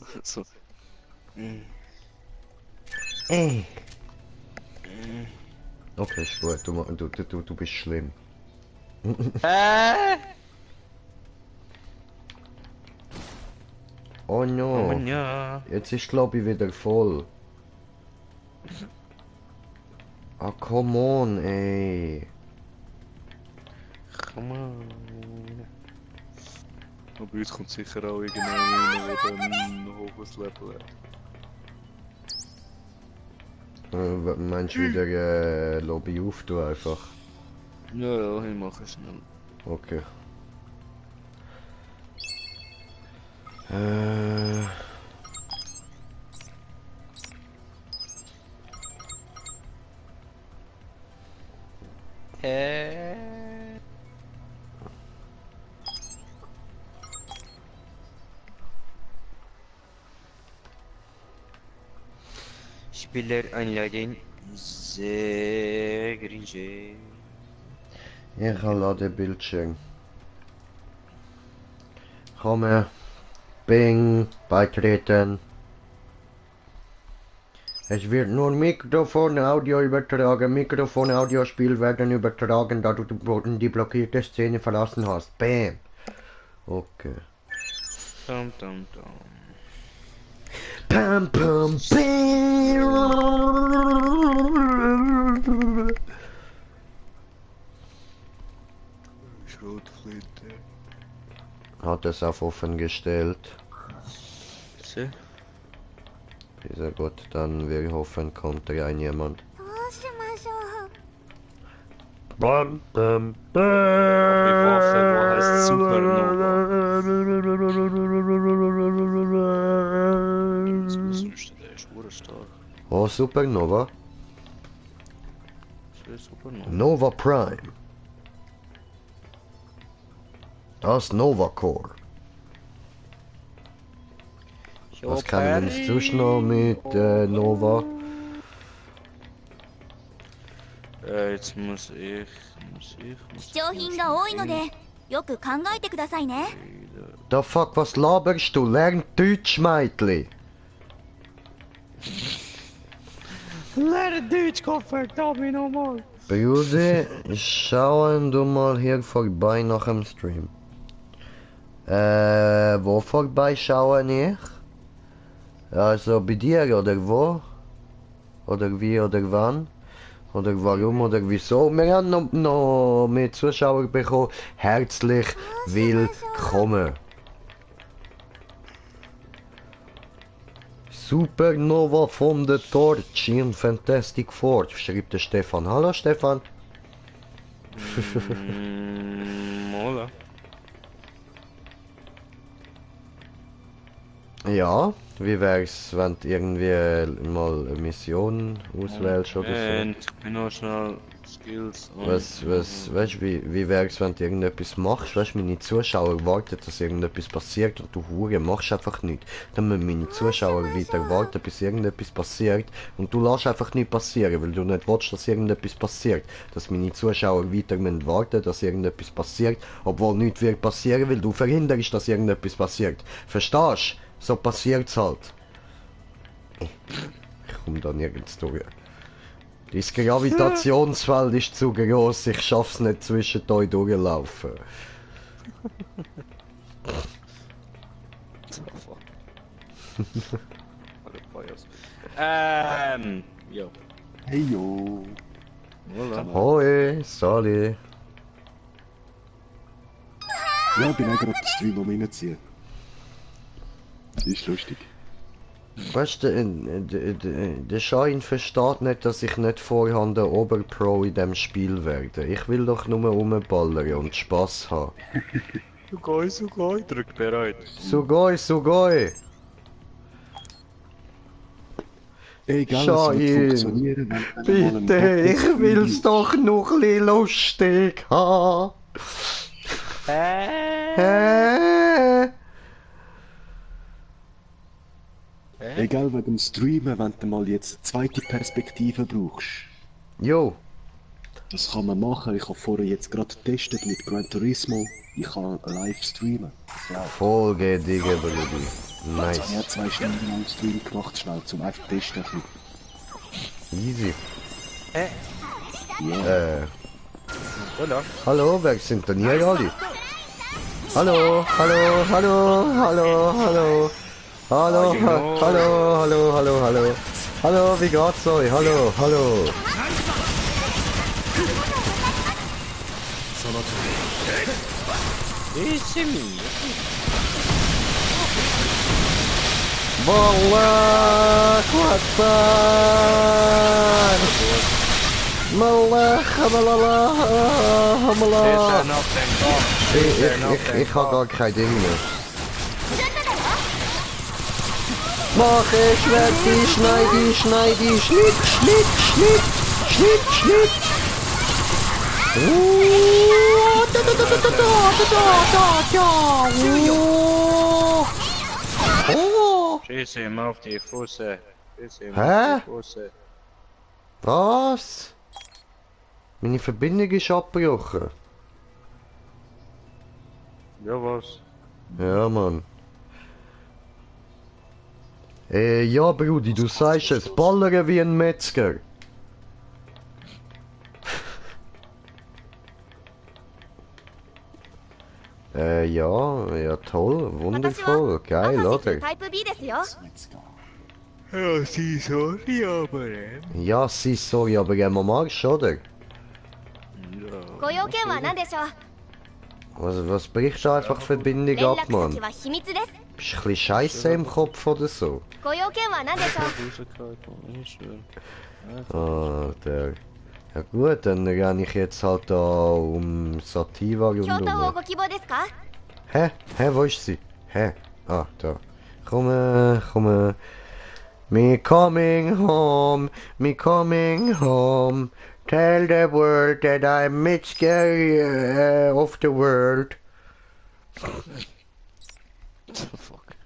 Okay, ist gut, du bist schlimm. Oh no, ja. jetzt ist glaube ich wieder voll. Ah, come on, ey. Come on. Aber jetzt kommt sicher auch irgendeiner, der dann ein hohes Level hat. Meinst du wieder Lobby auftun einfach? Ja, ich mache es schnell. Okay. Spieleranlagen sehr cringe. Ich lade Bildschirm. Komme. Bing. Beitreten. Es wird nur Mikrofon, Audio übertragen. Mikrofon, Audiospiel werden übertragen, da du die blockierte Szene verlassen hast. Bam. Okay. Dum dum dum. Pam pam bam. Schrotflinte. Hat es auf offen gestellt. So. Sehr gut, dann wir hoffen, kommt rein jemand. どうしましょう。 Bam, bam, Waffe, wo heißt Supernova? Das muss nicht, der ist urstark. Oh, Supernova. Das ist Supernova. Nova Prime. Das Nova Core. Was kann man inzwischen noch mit Nova? Jetzt muss ich. 貴重品が多いのでよく考えてくださいね。 The fuck, was laberst du? Lern Deutsch, Meitli. Lerne Deutsch, komm verdammt nochmal! Brudi, schauen du mal hier vorbei nach dem Stream. Wo vorbei schauen ich? Also bei dir oder wo? Oder wie oder wann? Oder warum oder wieso? Wir haben noch mehr Zuschauer bekommen. Herzlich willkommen. Supernova von der Torch in Fantastic Four, schreibt der Stefan. Hallo Stefan. Oder? Ja, wie wär's, wenn du irgendwie mal eine Mission auswählst oder so? Und ich bin auch schnell Skills. Weißt du, wie wär's, wenn du irgendetwas machst? Weißt du, meine Zuschauer warten, dass irgendetwas passiert und du Hure machst einfach nichts. Dann müssen meine Zuschauer weiter warten, bis irgendetwas passiert und du lässt einfach nicht passieren, weil du nicht willst, dass irgendetwas passiert. Dass meine Zuschauer weiter müssen warten, dass irgendetwas passiert, obwohl nichts wird passieren, weil du verhinderst, dass irgendetwas passiert. Verstehst du? So passiert's halt. Ich komm da nirgends durch. Das Gravitationsfeld ist zu groß, ich schaff's nicht zwischen euch durchlaufen. Jo. Hey yo. Voilà. Hoi, Sali. Ja, bin auch gerade den Stream am reinziehen. Das ist lustig. Weißt du, der Schein versteht nicht, dass ich nicht vorher der Oberpro in dem Spiel werde. Ich will doch nur rumballern und Spaß haben. Sugoi, drück bereit. Sugoi, Sugoi! Egal, Schau es wird ihn. funktionieren, wenn man Bitte, ich will's doch noch ein bisschen lustig haben. Egal wegen dem Streamen, wenn du mal jetzt eine zweite Perspektive brauchst. Jo, Das kann man machen. Ich habe vorher jetzt gerade getestet mit Gran Turismo. Ich kann live streamen. Ja, Folge, Digga, Brudi. ich Nice. habe 2 Stunden lang Stream gemacht, schnell, zum einfach testen. ein Easy. bisschen. Ja. Voilà. Hallo, wer sind denn hier alle? Hallo, hallo, hallo, hallo, hallo. Hallo, hallo, hallo, hallo, hallo. Hallo, wie geht's euch? Hallo, hallo. It's me. Wallah, Akbar. Mallah, Mallah, Mallah. Ich hab gar kein Ding mehr. Mach ich, Schwerti, schneidi, schneidi, schnitt, schnitt, schnitt, schnitt, schnitt. Schieß ihm auf die Füße. Schieß ihm Hä? auf die Füße. Was? Meine Verbindung ist abgebrochen. Ja, was? Ja, Mann. Ja, Brudi, du sagst es, ballern wie ein Metzger. Ja, toll, 私 wundervoll, は geil, アファシ oder? スタイプ B ですよ。 Jetzt gehen. Ja, sie sorry, aber Ja, sie sorry, aber gehen wir am Arsch, oder?ご用件は何でしょう。 Was bricht da einfach Verbindung 連 ab, 絡 Mann? 先は秘密です。 Bist du ein bisschen scheiße im Kopf oder so? ご用件は何でしょう。 Alter. Ja gut, dann renne ich jetzt halt da um Sativa 教頭を rundum. ご希望ですか。 Hä? Wo ist sie? Hä? Ah, da. Komm. Me coming home. Tell the world that I'm Metzger of the world. Fuck.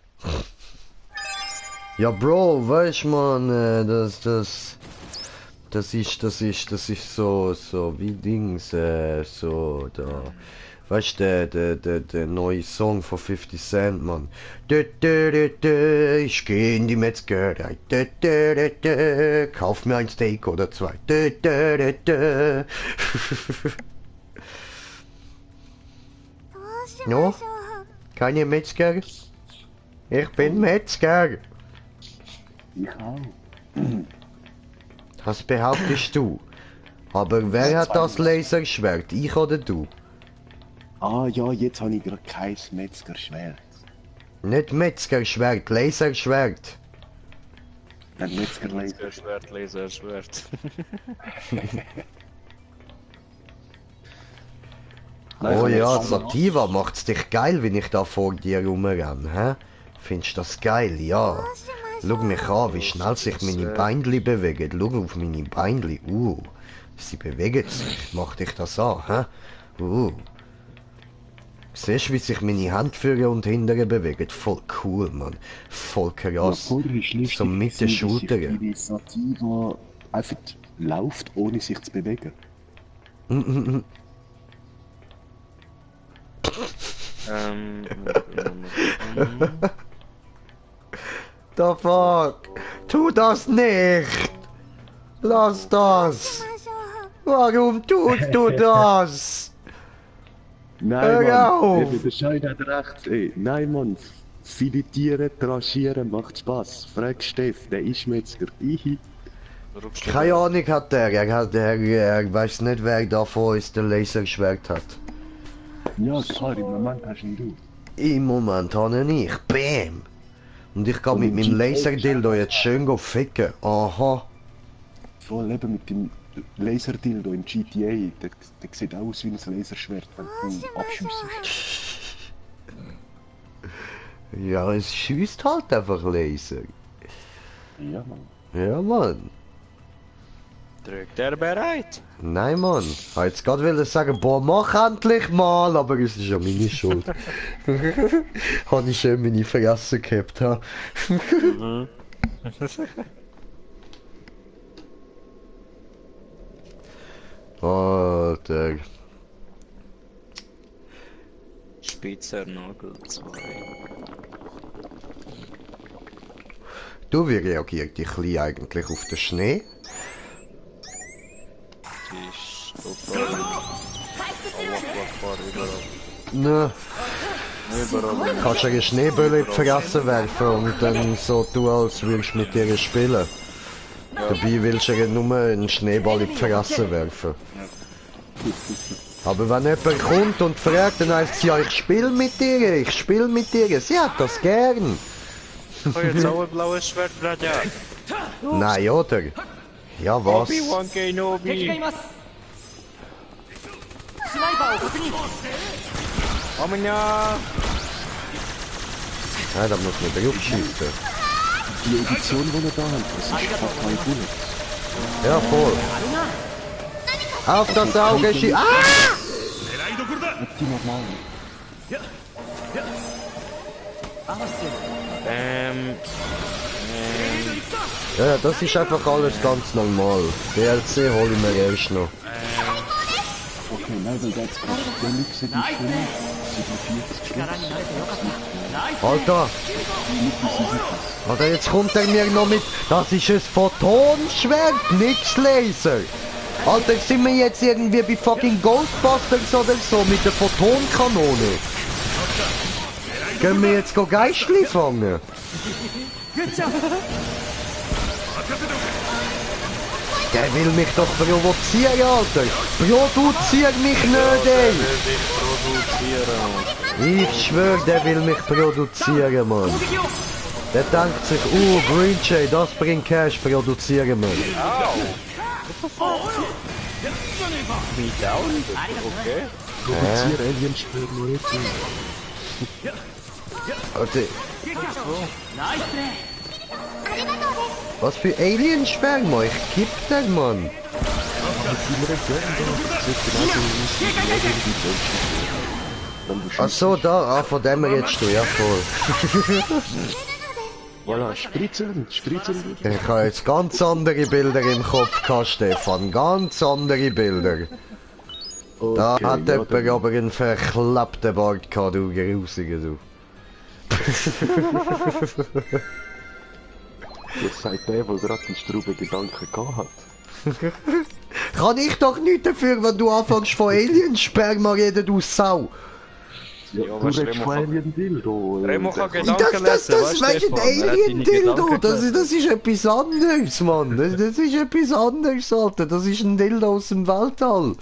Ja, Bro, weißt man, das ist so wie Dings, so da. Weißt du, der neue Song von 50 Cent, Mann. Ich geh in die Metzgerei. Kauf mir ein Steak oder zwei. No? Keine Metzger? Ich bin Metzger. Ich auch. Das behauptest du. Aber wer hat das Laserschwert? Ich oder du? Ah ja, jetzt habe ich gerade kein Metzgerschwert. Nicht Metzgerschwert, Laserschwert. Ein Metzgerlaser. Schwert. Oh ja, Sativa macht's dich geil, wenn ich da vor dir rumrenne, hä? Findest du das geil? Ja. Schau mich an, wie schnell sich meine Beinli bewegen. Schau auf meine Beinli. Sie bewegen sich. Macht dich das an, hä? Siehst du, wie sich meine Hände vorne und hinten bewegen? Voll cool, Mann. Voll krass. So mit den Schultern. Die Sativa einfach läuft, ohne sich zu bewegen. The fuck? Tu das nicht! Lass das! Warum tust du das? Nein, Hör auf! Mann, der Schein hat recht. Ey. Nein, Mann, filetieren, tranchieren macht Spaß. Frag Steff, der ist Metzger. Ihi. Keine Ahnung hat er. Er weiß nicht, wer da vor uns den Laserschwert hat. Ja, klar, im Moment hast ihn du. Im Moment habe ich. Bam! Und ich kann mit meinem Laserdildo jetzt schön go ficken. Aha. Voll eben mit dem Laserdildo in GTA. Der sieht aus wie ein Laserschwert, wenn du abschiessest. Ja, es schießt halt einfach Laser. Ja, Mann. Ja, Mann. Drückt er bereit? Nein, Mann. Ich wollte jetzt gerade sagen, boah, mach endlich mal, aber es ist ja meine Schuld. Habe ich schön meine Fresse gehabt, ha? Alter. Spitzer Nagel 2. Du, wie reagiert die Kleine eigentlich auf den Schnee? Die ist total überall. Ne, Überall. kannst du eine Schneebölle in die Fresse werfen und dann so tun, als würdest du mit ihr spielen. Dabei willst du ihr nur einen Schneeball in die Fresse werfen. Aber wenn jemand kommt und fragt, dann heißt es ja, ich spiele mit dir. Sie hat das gern. Ich habe jetzt auch ein blaues Schwert, Bradja. Nein, oder? Ja, was? Obi-Wan 敵がい Kenobi. ますスナイパーを確認 Amina. Ja, da muss man drauf schießen. Die Edition, die wir da haben, das ist Fatal Bullet. Ja, voll. 何か Auf das Auge schießen. Ah! Die normal. Ja, das ist einfach alles ganz normal. DLC hole ich mir erst noch. Okay, nein, weil jetzt gerade billig sind die Stimmen. 47 Stück. Alter! Alter, jetzt kommt er mir noch mit. Das ist ein Photonschwert, nix Laser! Alter, sind wir jetzt irgendwie bei fucking Ghostbusters oder so mit der Photonkanone? Gehen wir jetzt Geistli fangen? Der will mich doch provozieren, Alter! Produzier mich nicht, ey! Ich schwör, der will mich produzieren, Mann! Der denkt sich, Green Jay, das bringt Cash, produzieren wir! Me down? Okay. Produziere Aliensperma jetzt. Alter, was für Alien-Sperma? Ich kipp den, Mann! Ach so, da, von dem redest du, ja voll. Voilà, spritzen. Ich habe jetzt ganz andere Bilder im Kopf gehabt, Stefan, ganz andere Bilder. Da Okay, hat ja, jemand aber einen verklappten Bart gehabt, du Grusiger, du. Das sagt der, der gerade einen Strube Gedanken gehabt hat. Kann ich doch nicht dafür, wenn du anfängst von Alien-Sperma reden, du Sau. Ja, du redest von Alien-Dildo. Remo kann Das Gedanken lesen, weißt du, weißt du, Stefan? Er hat deine Alien-Dildo, Gedanken das gelesen. ist etwas anderes, Mann. Das ist etwas anderes, Alter. Das ist ein Dildo aus dem Weltall.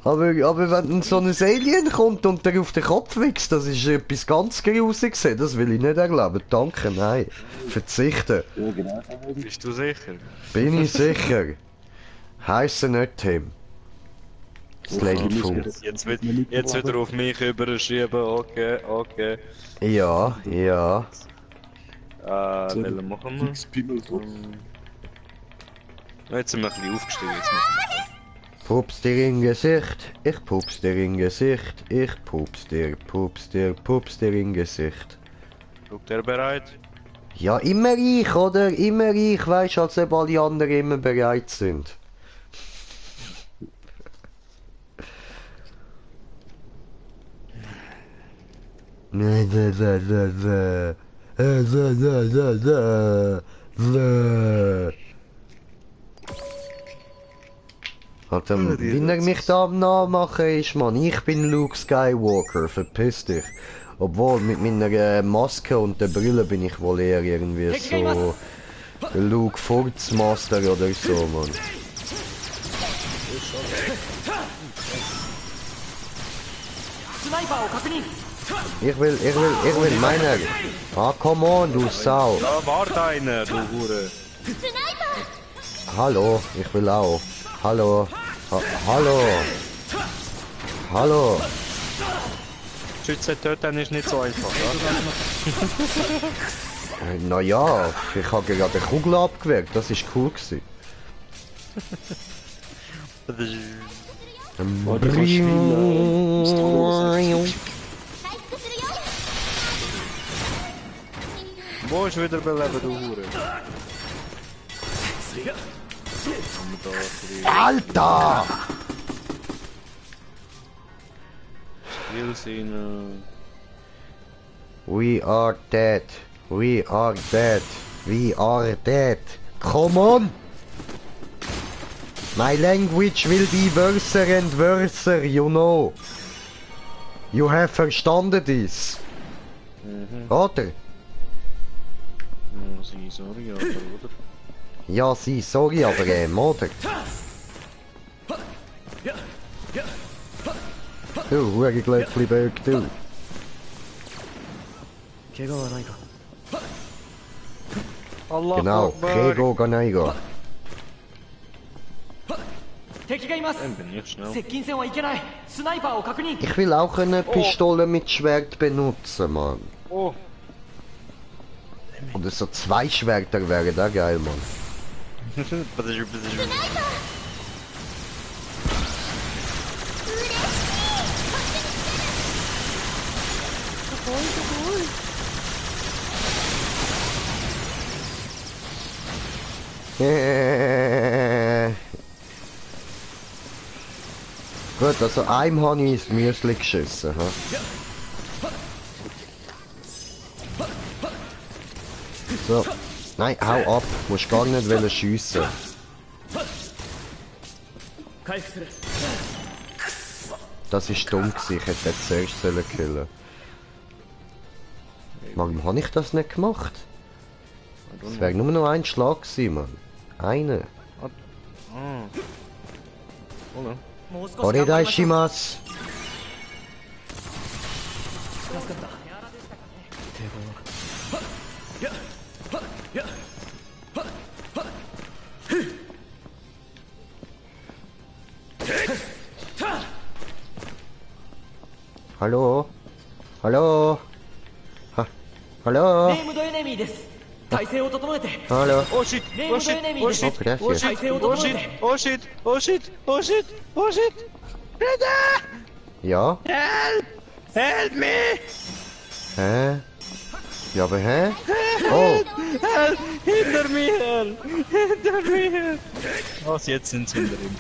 Aber wenn so ein Alien kommt und der auf den Kopf wächst, das ist etwas ganz Grusiges. Das will ich nicht erleben. Danke, nein. Verzichten. Ja, genau. Bist du sicher? Bin ich sicher. Heisse nicht Tim. Slayful. Jetzt wieder auf mich überschieben, okay. Ja. Welchen machen wir? Jetzt sind wir ein bisschen aufgestiegen. Jetzt machen wir. Pups dir in Gesicht, ich pups dir in Gesicht, ich pups dir in Gesicht. Schaut er bereit? Ja, immer ich, oder? Immer ich, weißt als ob alle anderen immer bereit sind. Alter, wie er mich da am nachmachen ist, Mann. Ich bin Luke Skywalker, verpiss dich. Obwohl, mit meiner Maske und der Brille bin ich wohl eher irgendwie so... Luke Furzmaster oder so, Mann. Ich will meiner. Ah, come on, du Sau. Da wart einer, du Hure. Hallo, ich will auch. Hallo. Hallo. Schützen töten ist nicht so einfach, ja? Naja, ich habe gerade eine Kugel abgewehrt, das ist cool gewesen. Wo ist wieder beleben, du Hure? Alter! Skills in... We are dead. We are dead. We are dead. Come on! My language will be worse and worse, you know. You have verstanden this. Oder? Ja, sie, sorry, aber, oder? Ja, sie, sorry, aber oder? Du, Hurenglöckli-Böck, du. Allah Genau, Akbar. Kego Ganeigo. 敵がいます Dann bin ich schnell. 接近戦はいけないスナイパーを確認 Ich will auch eine Pistole mit Schwert benutzen, Mann. Oh, Oder so 2 Schwerter wäre da geil, Mann. Gut, also einem habe ich ins Müsli geschissen. Ha? So. Nein, hau ab. Musst gar nicht schiessen. 回復する Das ist dumm gewesen. Ich hätte den zuerst sollen killen. Warum habe ich das nicht gemacht? Es wäre nur noch ein Schlag gewesen, Mann. Einer. Oder? もう少し頑張り Oredai ましょう shimasu. 助かった手強 Hallo? Hallo? Hallo? ネームドエネミーです体勢を整えて Hallo? Oh shit! Name Oh the shit! enemy. Oh shit! Oh, gracias. Oh shit! Oh shit! Oh shit! Oh shit! Oh shit! Oh shit! Brother! Ja? Help! Help me! Hä? Ja, aber hä? Oh! Help! Hinter mir! Hinter mir! Was, jetzt sind sie hinter ihm.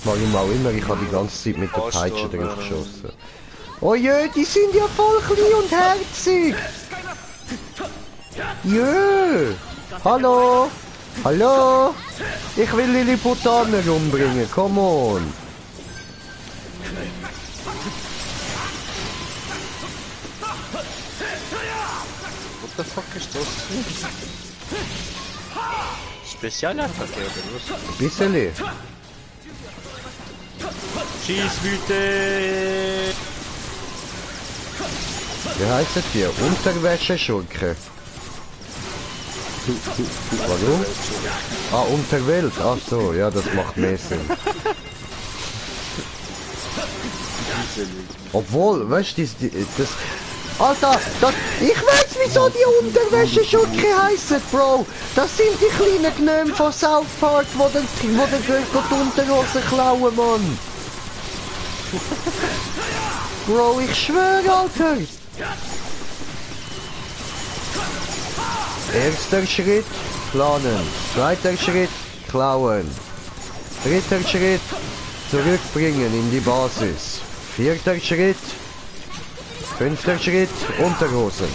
Warum auch immer, ich habe die ganze Zeit mit der Peitsche drauf geschossen. Oh je, die sind ja voll klein und herzig! Jö! Hallo! Hallo! Ich will Lilliputaner umbringen, come on! What the fuck ist das? Spezialattacke oder was? Bisseli. Schießwüte! Wie heißt die? Unterwäscheschurke. Warum? Ah, Unterwelt. Ach so, ja, das macht mehr Sinn. Obwohl, weißt du, das... Alter, ich weiß, wieso die Unterwäscheschurke heissen, Bro. Das sind die kleinen Gnome von South Park, die die Unterhosen klauen, Mann. Bro, ich schwöre, Alter. Erster Schritt, planen. Zweiter Schritt, klauen. Dritter Schritt, zurückbringen in die Basis. Vierter Schritt, fünfter Schritt, Unterhosen.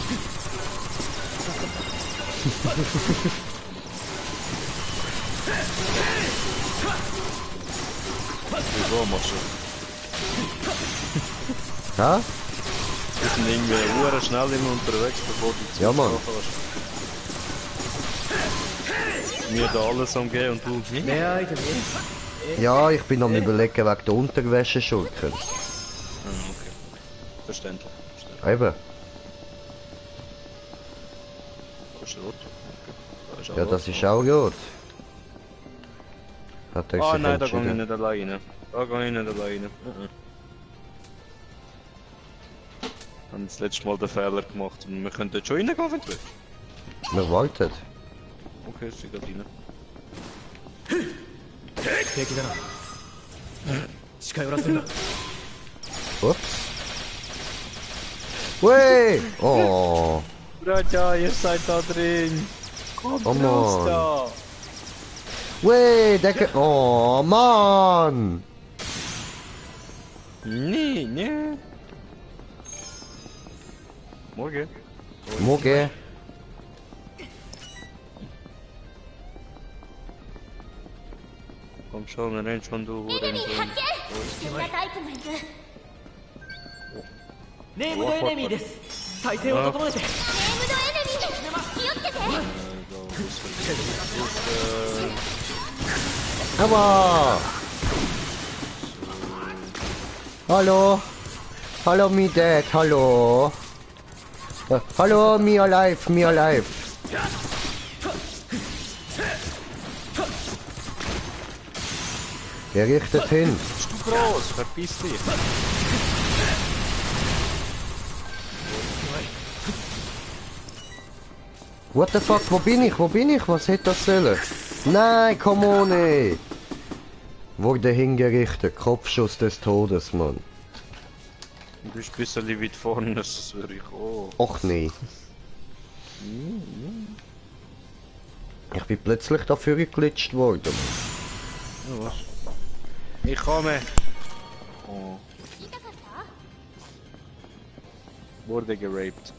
Wieso machst du? Ja? Wir sind irgendwie hure schnell immer unterwegs, bevor du Ja, Mann. Mir da alles umgehen und du nicht. レアアイテム Ja, ich bin am überlegen wegen der Unterwäscheschurken. Okay. Verständlich. Eben. Das ist rot. Okay. Ja, das ist auch gut. Hat er Ah sich nein, da gehe ich entschieden. nicht alleine. Da gehe ich nicht alleine. Wir haben das letzte Mal den Fehler gemacht und wir können dort schon reingehen, wenn du willst. Wir warten. Okay, sie geht rein. 敵だな近寄らせるな Ups. Wey! Oh, Bracia, ihr seid da drin! Kommt Oh raus Mann. da! wey, der Oh, Mann! Nee, nee! Morgen! Muge. Komm schon, wir rennen schon, du Hurensohn. 危険なタイプがいる。ネームドエネミーです体勢を整えてネームドエネミー気をつけて。 Aber! Hallo? Hallo, me dead, hallo? Hallo, me alive, me alive. Gerichtet hin. Bist du groß? Verpiss dich! What the fuck, wo bin ich? Wo bin ich? Was hätte das sollen? Nein, come on, ey. Wurde hingerichtet. Kopfschuss des Todes, Mann. Du bist ein bisschen weit vorne, das würde ich auch. Och nee. Ich bin plötzlich dafür geglitscht worden. Ja, was? Ich komme! Oh, 痛かった wurde geraped.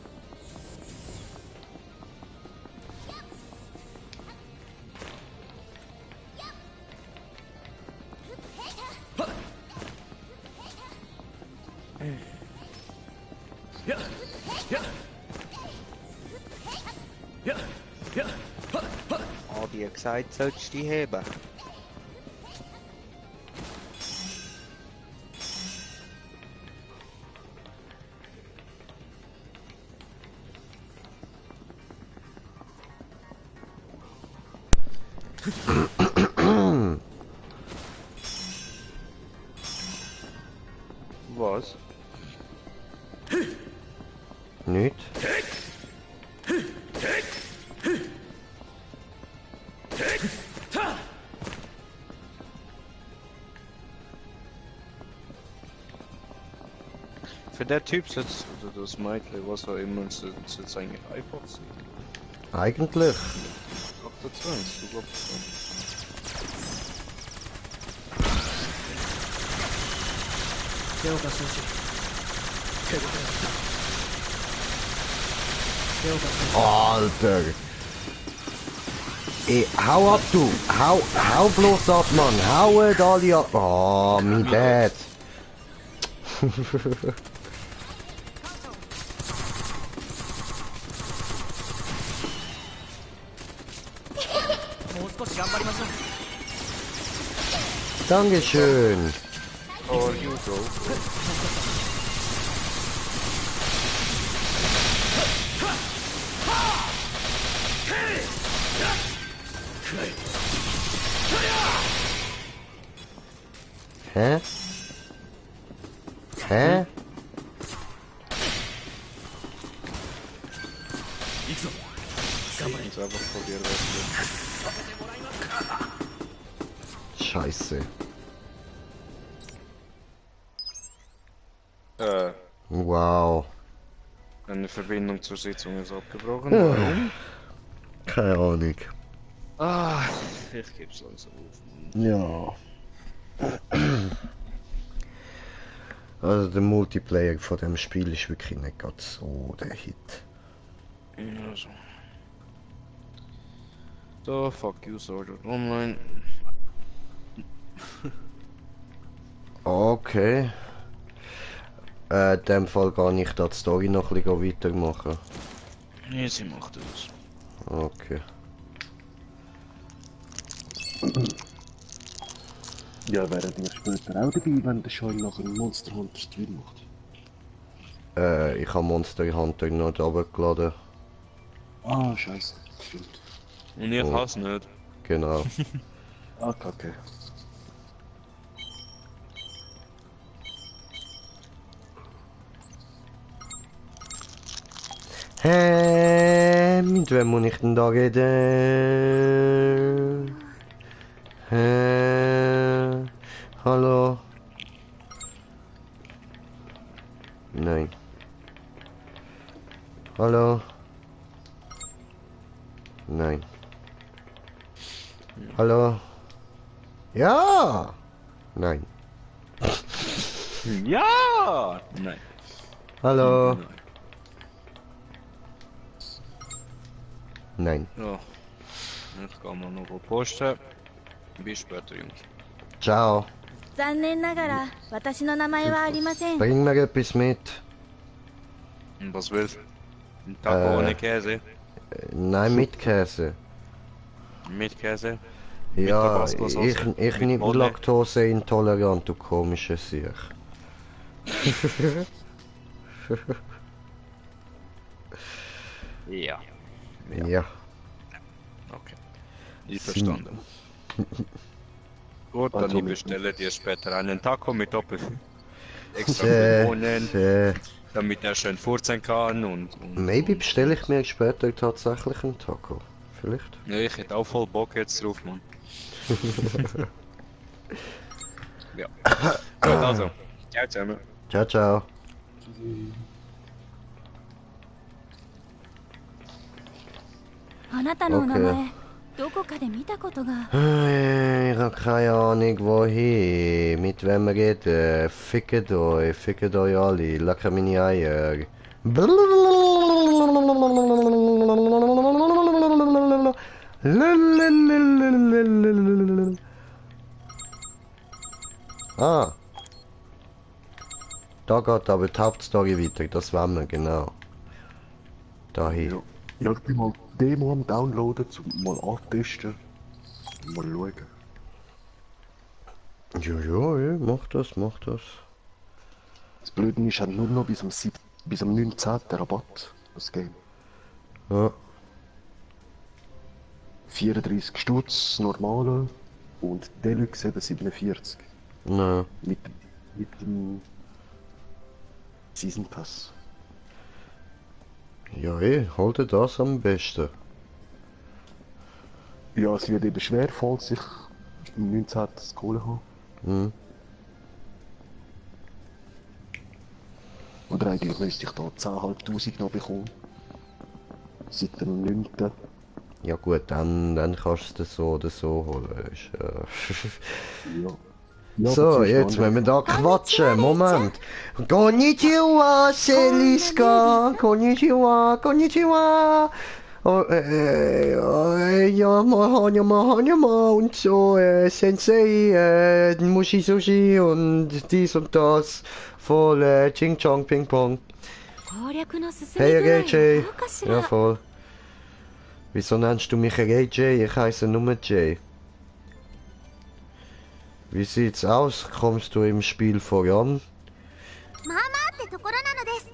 Hab ich gesagt, sollst du die heben? Was? Nicht? Für der Typ sitzt, oder das Mädchen, was auch immer, sitzt eigentlich einfach sein. Eigentlich. 28, du glaubst schon. 手を貸してほしい手応え手を貸してほしい Alter. Ey, hau ab, du. Hau bloß ab, Mann. Hauet alle ab. Oh, mein Dad. もう少し頑張りましょう Dankeschön. Oh, you go. Hä? Hä? 行くぞ頑張れ Ich muss einfach probieren, was Scheiße. geht. Wow. Eine Verbindung zur Sitzung ist abgebrochen. Warum? Keine Ahnung. Ah, ich geb's langsam auf. Ja. Also der Multiplayer von dem Spiel ist wirklich nicht ganz so der Hit. Also. So, fuck you, Sword Art Online. Okay. In dem Fall gar nicht die Story noch ein bisschen weitermachen. Nee, sie macht das. Okay. Ja, wären wir später auch dabei, wenn der Sean noch einen Monster Hunter Stream macht. Ich habe Monster Hunter noch runtergeladen. Ah, scheiße. Stimmt. Und ich Oh. hasse nicht. Genau. Ah, kacke. Mit wem muss ich denn da reden? Hallo? Nein. Hallo? Nein. Hallo? Ja! Nein. Ja! Nein. Hallo? Nein. Ja. Ich kann mal noch posten. Bis später, Jungs. Ciao. 残念ながら私の名前はありません Bring mir etwas mit. Und was willst du? Ein Taco ohne Käse? Nein, mit Käse. Mit Käse? Ja, Tabasco-Sauce? ich Mit bin Mole? laktoseintolerant, du komische Sieg. Ja. Ja. Okay. Ich verstanden. Gut, dann ich bestelle dir später einen Taco mit Doppel. Extra für Bohnen, damit er schön furzen kann und Maybe bestelle ich mir später tatsächlich einen Taco. vielleicht? Ja, ich hätte auch voll Bock jetzt drauf, Mann. Ja. Gut, also. Ciao zusammen. Ciao, ciao. あなたのお名前どこかで見たことが。 Ich habe keine Ahnung wohin. Mit wem reden? Fickt euch alle. Lecker meine Eier. Ah. Da geht aber die Hauptstory weiter, das wollen wir, genau. Dahin. Ja. Ja, ich bin mal Demo am Downloaden, um mal antesten. Mal schauen. Ja, mach das. Das Blöde ist, hat nur noch bis am 19. Rabatt, das Game. Ja. 34 Stutz, normale und Deluxe eben 47. Nein. Mit dem Season Pass. Ja, hol dir das am besten. Ja, es wird eben schwer, falls ich am 19. das Kohle habe. Hm. Oder eigentlich müsste ich da 10.500 noch bekommen. Seit dem 9. Ja gut, dann kannst du das so oder so holen. Ja. Ja, So, aber jetzt müssen wir da quatschen. Moment. Konnichiwa, Seliska. Konnichiwa. Oh, ja, Mahana und so, Sensei, Mushi-Sushi und dies und das. Voll, Ching-Chong, Ping-Pong. 攻略の進み Hey, 具合は AJ. どうかし Ja, ら。 voll. Wieso nennst du mich AJ? Ich heiße nur Jay. Wie sieht's aus? Kommst du im Spiel voran? まあまあってところなのです。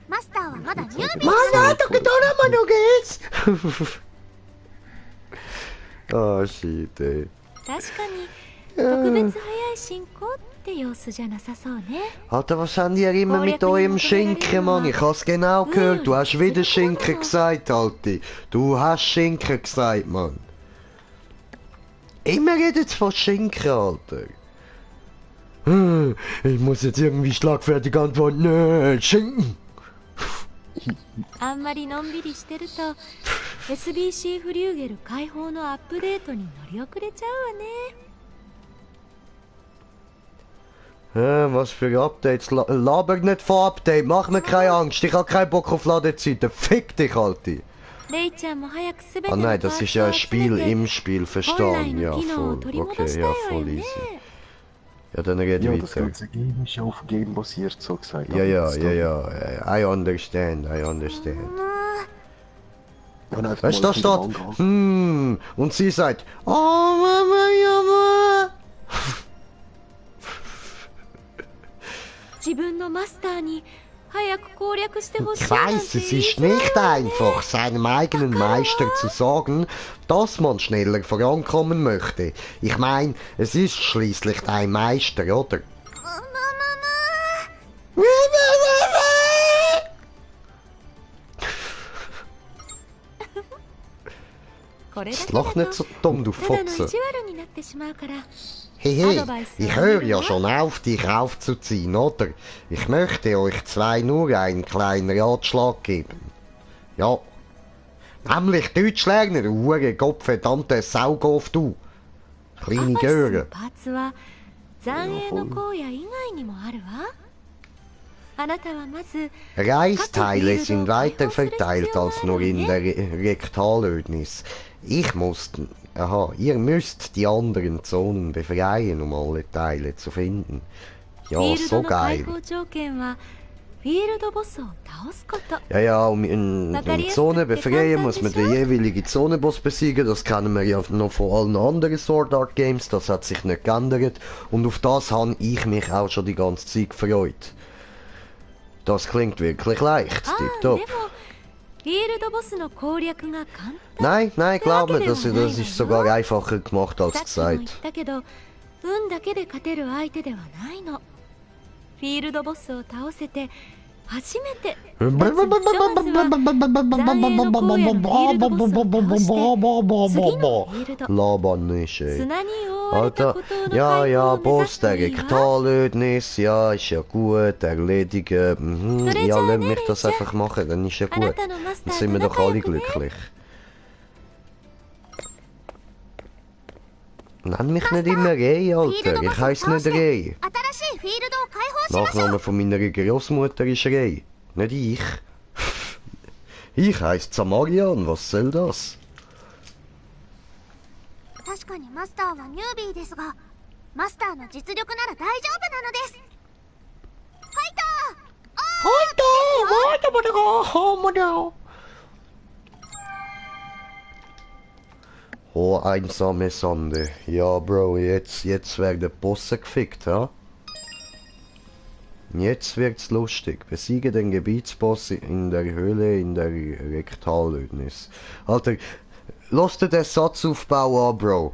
マスターはまだニュービー。 Oh shit, ey. 確かに特別早い進行って様子じゃなさそうね。 Alter, was haben die ja immer mit eurem Schinken, Mann? Ich hab's genau gehört. Du hast wieder Schinken gesagt, Alter. Du hast Schinken gesagt, Mann. Immer redet's von Schinken, Alter. Ich muss jetzt irgendwie schlagfertig antworten. Nö, Schinken. あんまりのんびりしてると SBC フリューゲル解放のアップデートに乗り遅れちゃうわね。 Was für Updates? Laber nicht von Update, mach mir keine Angst. Ich hab keinen Bock auf Ladezeiten. Fick dich, Alter. レイちゃんも早くすべて Ah の nein, パー das ツ ist ja を ein 集 Spiel めて im Spiel, 本来 verstanden. の Ja, 機能を voll. 取り戻 Okay, したい ja, わよ voll ね。 easy. Ja, dann red Ja, das weiter. ganze Game ist ja auf Game basiert, so gesagt. Ja, Aber ja. I understand. もう Dann einfach Weißt du, mal da ein steht, Manga. und sie sagt, oh Mama, ja, 自分のマスターに早く攻略してほしい Ich なんて weiß, es 言い ist づらい nicht わね。 einfach, seinem eigenen Meister zu sagen, dass man schneller vorankommen möchte. Ich meine, es ist schließlich dein Meister, oder? これだけ Jetzt だ lach と nicht so dumm, du ただの Fotze. 意地悪になってしまうから。 Hey, ich höre ja schon auf, dich aufzuziehen, oder? Ich möchte euch zwei nur einen kleinen Ratschlag geben. Ja. Nämlich Deutsch lernen, du hure gottverdammte Saugoff, du. ア Kleine パシスの Göre. パーツは残影の荒野以外にもあるわ。あなたはまず Reisteile sind weiter verteilt als nur in der Rektalödnis. Ihr müsst die anderen Zonen befreien, um alle Teile zu finden. フィ Ja, ールド so の解 geil. 放条件はフィールドボスを倒すこと。 Ja, um eine Zone befreien muss man den jeweiligen Zonenboss besiegen. Das kennen wir ja noch von allen anderen Sword Art Games. Das hat sich nicht geändert. Und auf das habe ich mich auch schon die ganze Zeit gefreut. Das klingt wirklich leicht, ああ、で tipptopp. もフィールドボスの攻略が簡単。 Nein, glaub mir, das ist sogar einfacher gemacht als さっきも言っ gesagt. たけど、運だけで勝てる相手ではないの。フィールドボスを倒せて初めてラバ次のフィールド バnicht, ey. 砂に覆われた Alter, ことの ja, 解 ja, 放を目指 Boss して der いいわ Rektalödnis, ja, ist ja gut, erledigen. Mhm, So, ja, Leute, lass mich das Leute. einfach machen, dann ist ja あな gut. たのマスタ Dann ー sind と wir doch 仲良 alle くね glücklich. Nenn mich nicht immer Reh, フィール Alter. ドバ Ich スを heiss 倒 nicht して Reh. 新しいフィールドを開放しましょう Nachname von meiner Großmutter ist Reh. Nicht ich. Ich heiss Zamarian, was soll das? 確かにマスターはニュービーですがマスターの実力なら大丈夫なのですファイト Oh, einsame Sande. Ja, Bro, jetzt werden Bosse gefickt, ha? Jetzt wird's lustig. Besiege den Gebietsboss in der Höhle in der Rektallödnis. Alter, lass dir den Satzaufbau an, Bro.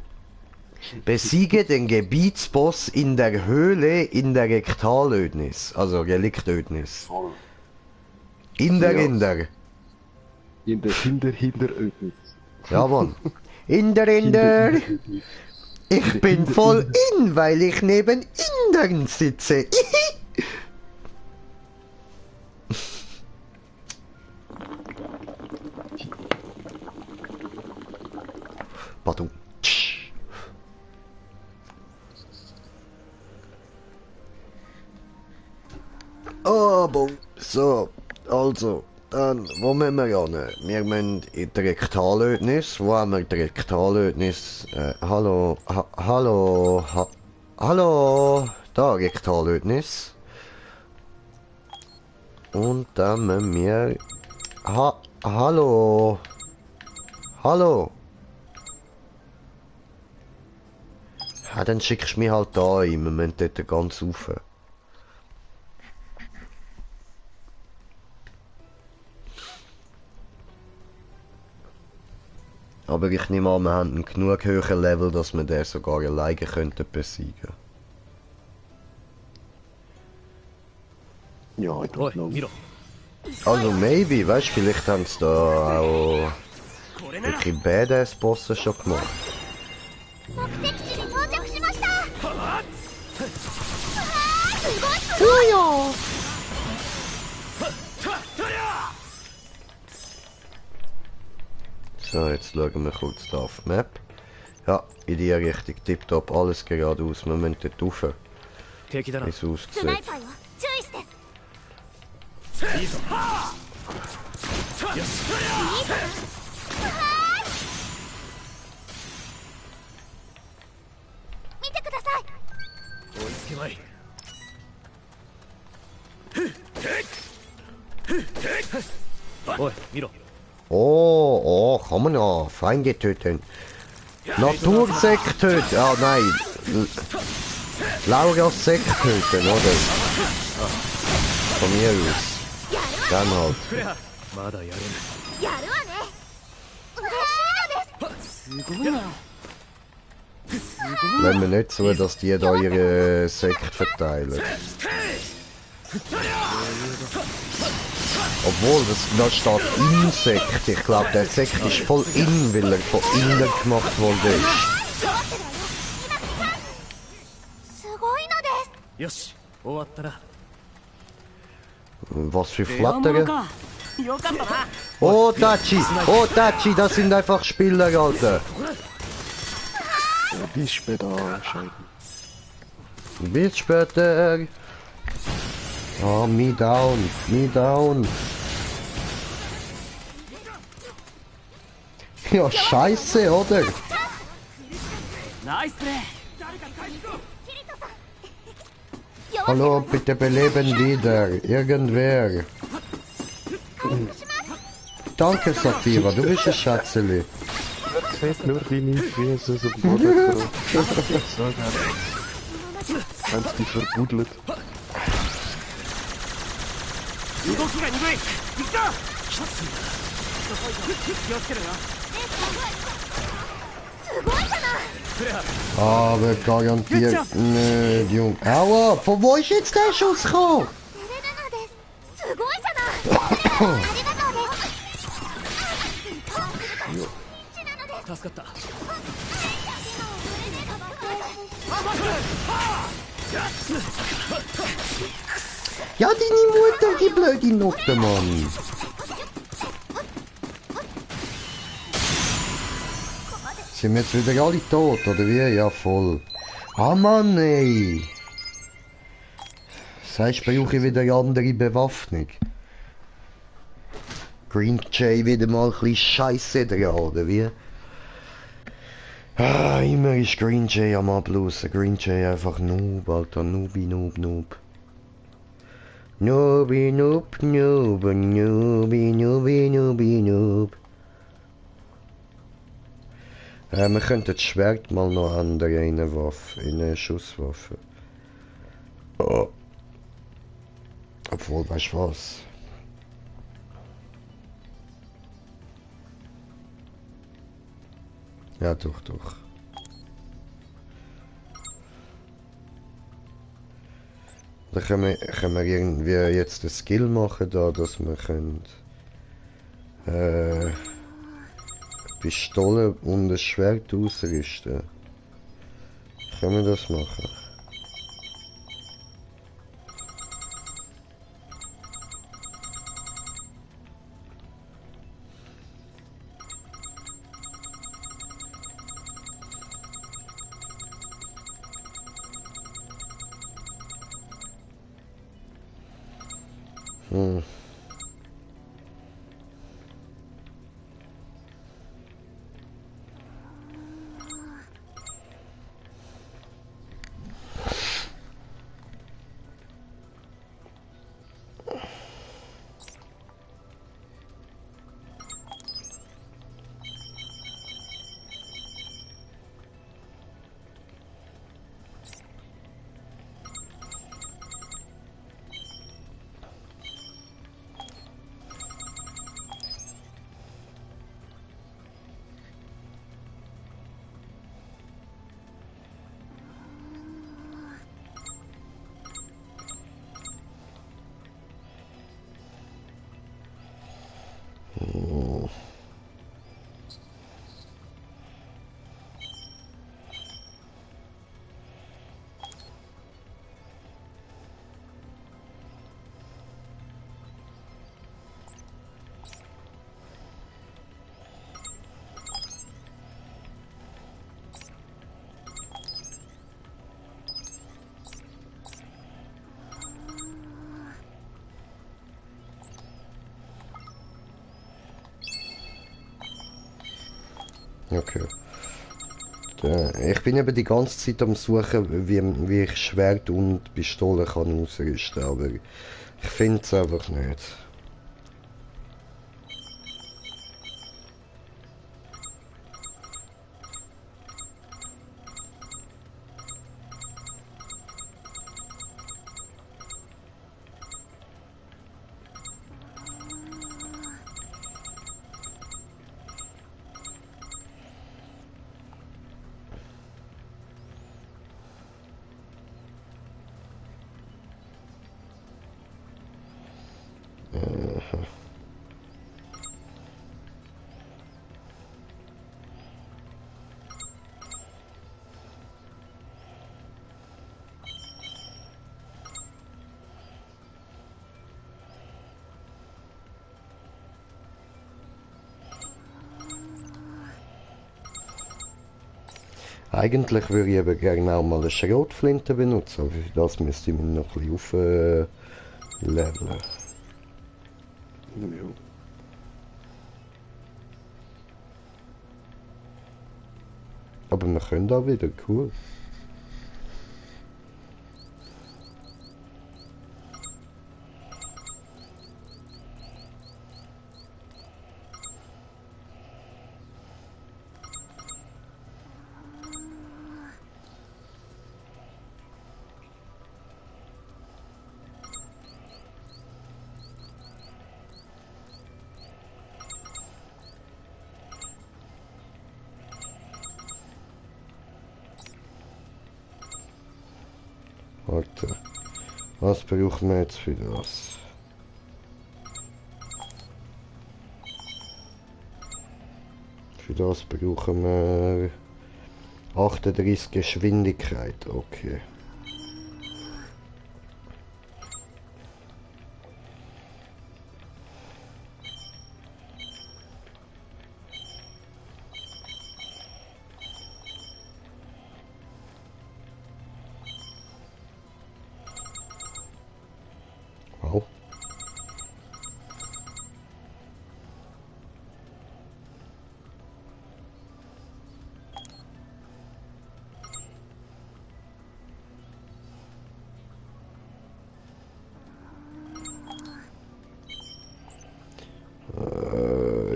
Besiege den Gebietsboss in der Höhle in der Rektallödnis. Also Reliktödnis. Voll. In der. In der Hinterödnis. Ja, Mann. In der. Ich bin voll in, weil ich neben Indern sitze. Pardon. Aber, so, also, dann, wo müssen wir hin? Wir müssen in die Rektallödnis. Wo haben wir die Rektallödnis? Hallo, hallo, da Rektallödnis. Und dann müssen wir... hallo. Hallo. Ja, dann schickst du mich halt da rein, wir müssen dort ganz rauf. Aber ich nehme an, wir haben einen genug höheren Level, dass wir den sogar alleine könnten besiegen. Ja, I お don't い know. 見ろ Also maybe, weißt du, vielleicht haben sie da auch これなら wirklich Badass-Bosse schon gemacht. 目的地に到着しましたSo, jetzt schauen wir kurz da auf die Map. Ja, in die Richtung, tipptopp, alles geradeaus, wir müssen dort rauf, 敵だな wie es スナイ aussieht. パーよ注意していいぞよし見てください追いつけまいおい見ろ Oh, kann man ja Feinde töten. Natursekt töten, ah nein. Lauras Sekt töten, oder? Von mir aus. Dann halt. クレアまだやれるやるわね嬉しいのですすごいな Wenn wir nicht so, dass die da ihre Sekt verteilen. Obwohl, da steht Insekt. Ich glaube, der Sekt ist voll in, weil er von innen gemacht worden ist. すごいのですよし終わったな Was für Flattern. かよかったな Oh, Tachi, das sind einfach Spieler, Alter. Ja, bis später, Scheiben. Bis später. Oh, me down, me down. Ja, scheiße, oder? ナイスプレー Hallo, bitte beleben wieder. Irgendwer. Danke, Safira, du bist ein Schatzeli. Seht nur, wie nicht wie es ist im Boden, Bro. So geil. Ganz die verbuddelt. 動きが鈍い行くぞ気をつけろよ すごいじゃない クレア Aber garantiert nicht, Junge. Aua, von wo ist jetzt der Schuss gekommen? エレナですすごい助かった。Ja, deine Mutter, die blöde Note, Mann. Sind wir jetzt wieder alle tot, oder wie? Ja, voll. Ah, Mann, ey. Sagst du, brauche ich wieder eine andere Bewaffnung? Green Jay wieder mal ein bisschen Scheiße dran, oder wie? Ah, immer ist Green Jay am Ablosen. Green Jay einfach Noob, Alter. Noobi, Noob, Noob. Noobi, Noob, Noob, Noobi, Noobi, Noobi, Noob. Wir könnten das Schwert mal noch ändern in eine Waffe, in eine Schusswaffe. Oh. Obwohl, weißt du was? Ja, doch, doch. Dann können wir irgendwie jetzt einen Skill machen, da, dass wir können, Pistole und ein Schwert ausrüsten. Können wir das machen? Hm. Okay. Ich bin eben die ganze Zeit am Suchen, wie ich Schwert und Pistole kann ausrüsten, aber ich finde es einfach nicht. Eigentlich würde ich eben gerne auch mal eine Schrotflinte benutzen, aber für das müsste ich mich noch ein bisschen aufleveln. Ja. Aber wir können da wieder, cool. Warte, was brauchen wir jetzt für das? Für das brauchen wir 38 Geschwindigkeit, okay. Wow.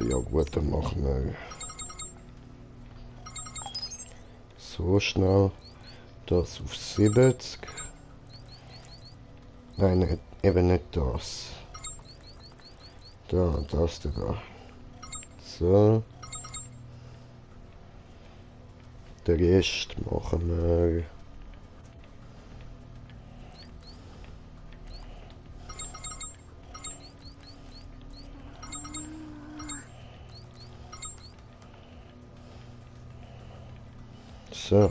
Ja gut, dann machen wir so schnell das auf 70. Nein, nicht, eben nicht das. Da, das da. So. Den Rest machen wir. So.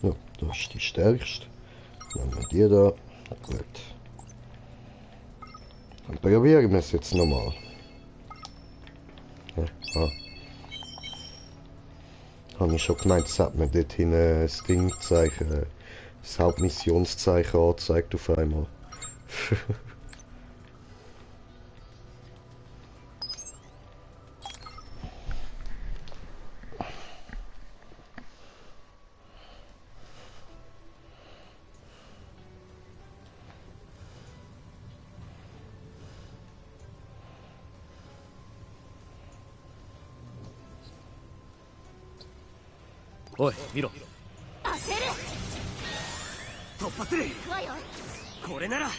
Ja, das ist die stärkste. Nehmen wir die da. Gut. Dann probieren wir es jetzt nochmal. Ja, habe ich schon gemeint, es hat mir dort hinten das Dingzeichen, das Hauptmissionszeichen angezeigt auf einmal.おい見ろ焦る突破する行くわよこれなら使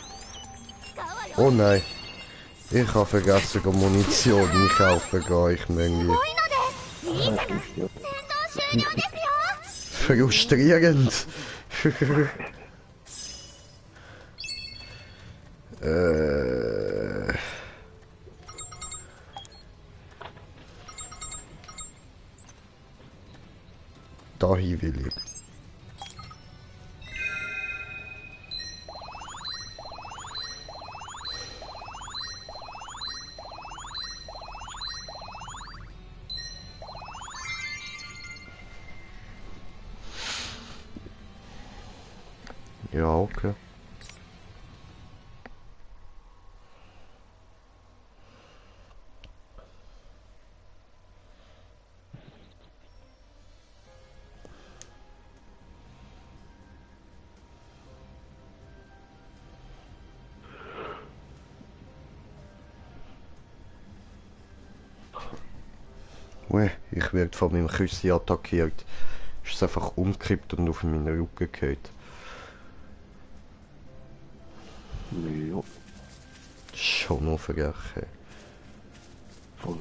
うわよ Oh nein. Ich habe vergessen, Munition einkaufen gehen. Ich meine, 多いのですいいじゃない戦闘終了ですよ frustrierend. äh. Dahin will ich. Ja, okay. Ui, ich werde von meinem Küssi attackiert. Ist es einfach umgekippt und auf meinen Rücken gefallen. Ja, Schon noch vergessen. voll.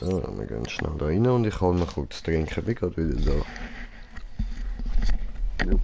So, wir gehen schnell da rein und ich hole mir kurz trinken. Bin gerade wieder da. Ja.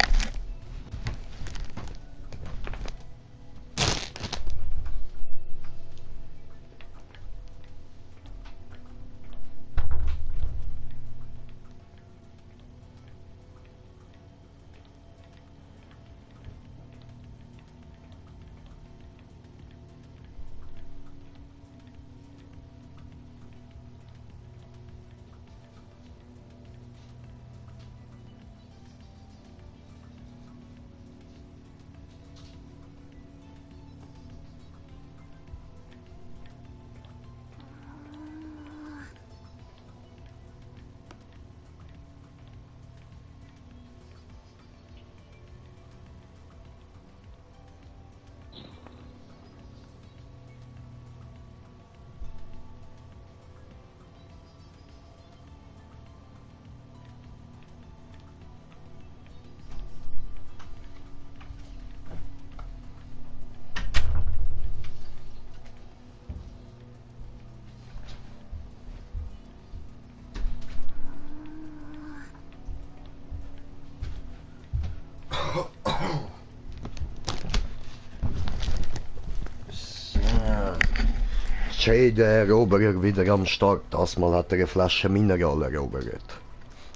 Jay, der Eroberer, wieder am Start. Das Mal hat er eine Flasche Mineral erobert.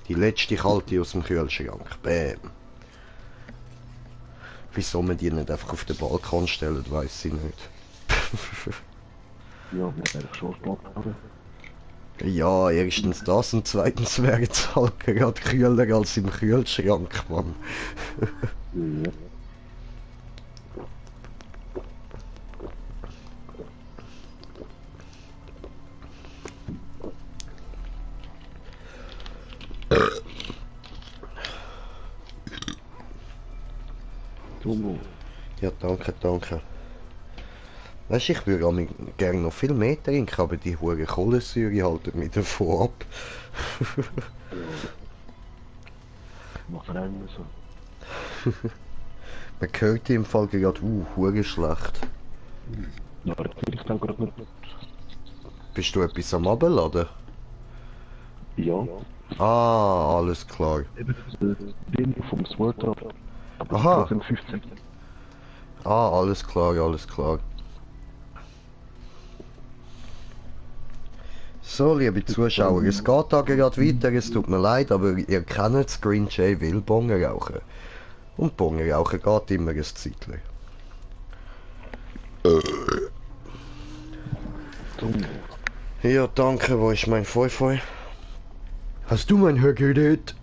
Die letzte kalte aus dem Kühlschrank. Bäm. Wieso man die nicht einfach auf den Balkon stellen, weiss ich nicht. Ja, wir wären schon Platz, oder? Ja, erstens das und zweitens wäre es halt gerade kühler als im Kühlschrank, Mann. Ja. Tomo. Ja, danke, danke. Weißt du, ich würde auch gerne noch viel mehr trinken, aber die hohe Kohlensäure halten mich davon ab. Macht er immer so. Man hört im Fall gerade, hure schlecht. Ja, natürlich auch gerade nicht. Bist du etwas am Abladen? Ja. Ah, alles klar. Eben den vom Sword Up. Aber Aha. trotzdem 15. Ah, alles klar, alles klar. So, liebe Zuschauer, es geht da gerade weiter, es tut mir leid, aber ihr kennt es, Green Jay will Bongen rauchen. Und Bongen rauchen geht immer ein Zeitchen. Tomo. Ja, danke, wo ist mein Feu? Hast du mein Hörgerät?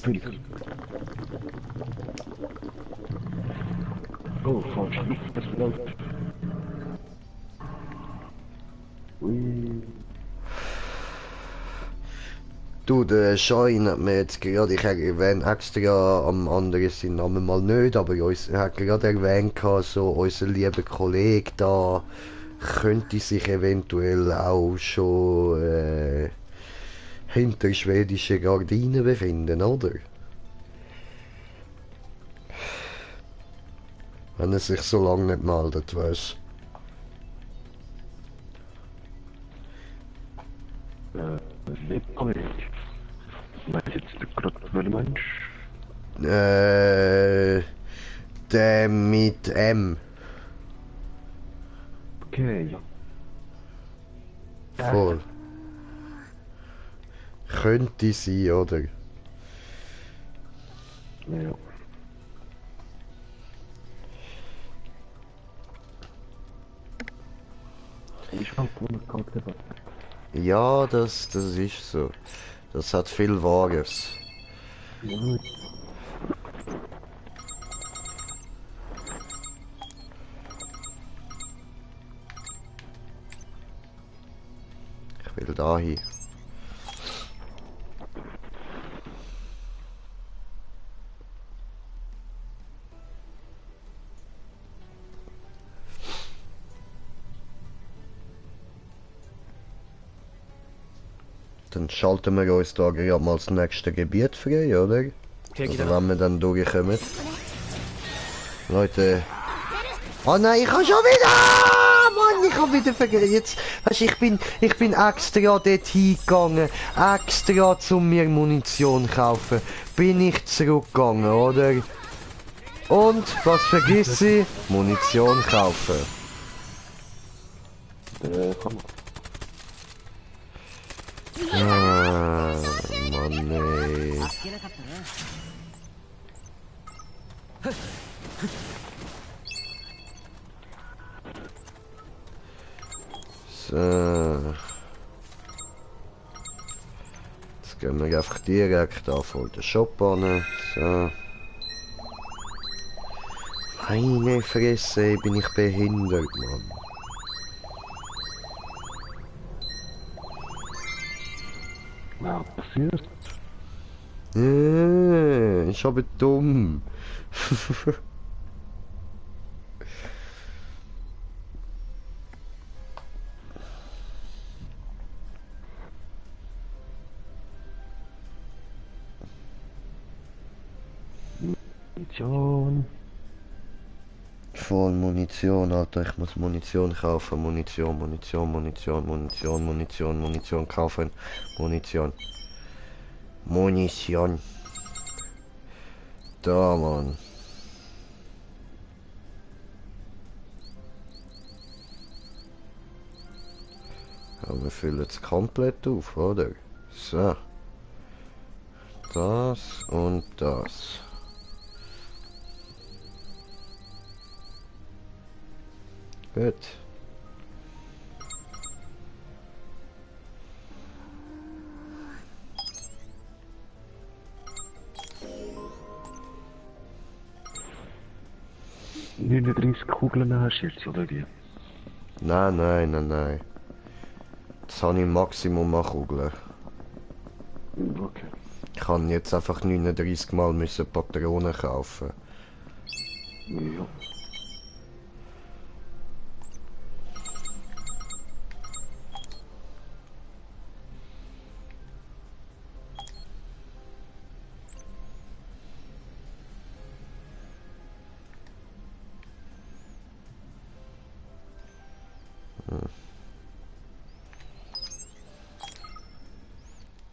Pilz. Oh, falsch. Das läuft. Ui. Du, der Schein hat mir jetzt gerade, ich erwähne extra am anderen seinen Namen mal nicht, aber er hat gerade erwähnt, so unser lieber Kollege da könnte sich eventuell auch schon hinter schwedischen Gardinen befinden, oder? Wenn er sich so lange nicht meldet, weißt Lebt Kollege. Meinst jetzt gerade welcher Mensch? der mit M. Okay. Voll. Könnte sein, oder? Ja. Ich habe gewonnen, Charakter. Ja, das ist so. Das hat viel Wahres. Ja. Ich will da hin. Dann schalten wir uns da gerade mal das nächste Gebiet frei, oder? Also wenn wir dann durchkommen. Leute. Oh nein, ich habe schon wieder! Mann, ich habe wieder vergessen. Jetzt, weißt, ich bin extra dort hingegangen. Extra zum mir Munition kaufen. Bin ich zurückgegangen, oder? Und, was vergiss ich? Munition kaufen. Komm. Ah, Mann, ey. So. Jetzt gehen wir einfach direkt auf den Shop an. So. Meine Fresse, bin ich behindert, Mann. Was passiert? Ich habe dumm. Munition. Voll Munition, Alter, ich muss Munition kaufen. Munition kaufen. Munition. Da, Mann. Aber wir füllen es komplett auf, oder? So. Das und das. Gut. ...39 Kugeln hast du jetzt, oder wie? Nein. Das habe ich Maximum an Kugeln. Okay. Ich kann jetzt einfach 39 Mal müssen Patronen kaufen. Ja.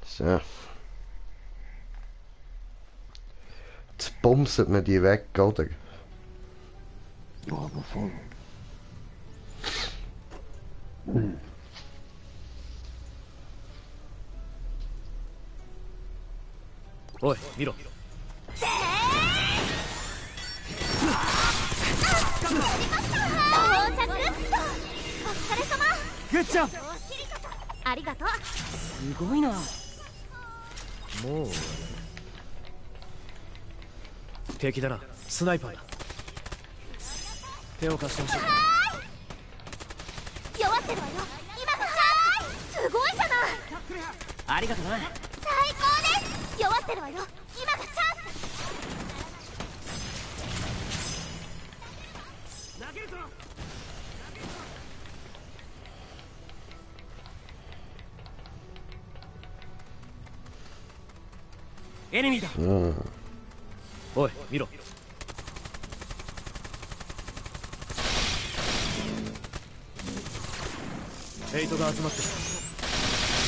So. Jetzt bumset man die weg, oder? Ja, aber voll.おい見ろ到着っとお疲れ様グッチョブありがとうすごいなもう敵だなスナイパーだ手を貸してほしい弱ってるわよ今がチャンスすごいじゃないありがとな最高です弱ってるわよ今がチャンス投げるぞエネミーだおい見ろヘイトが集まって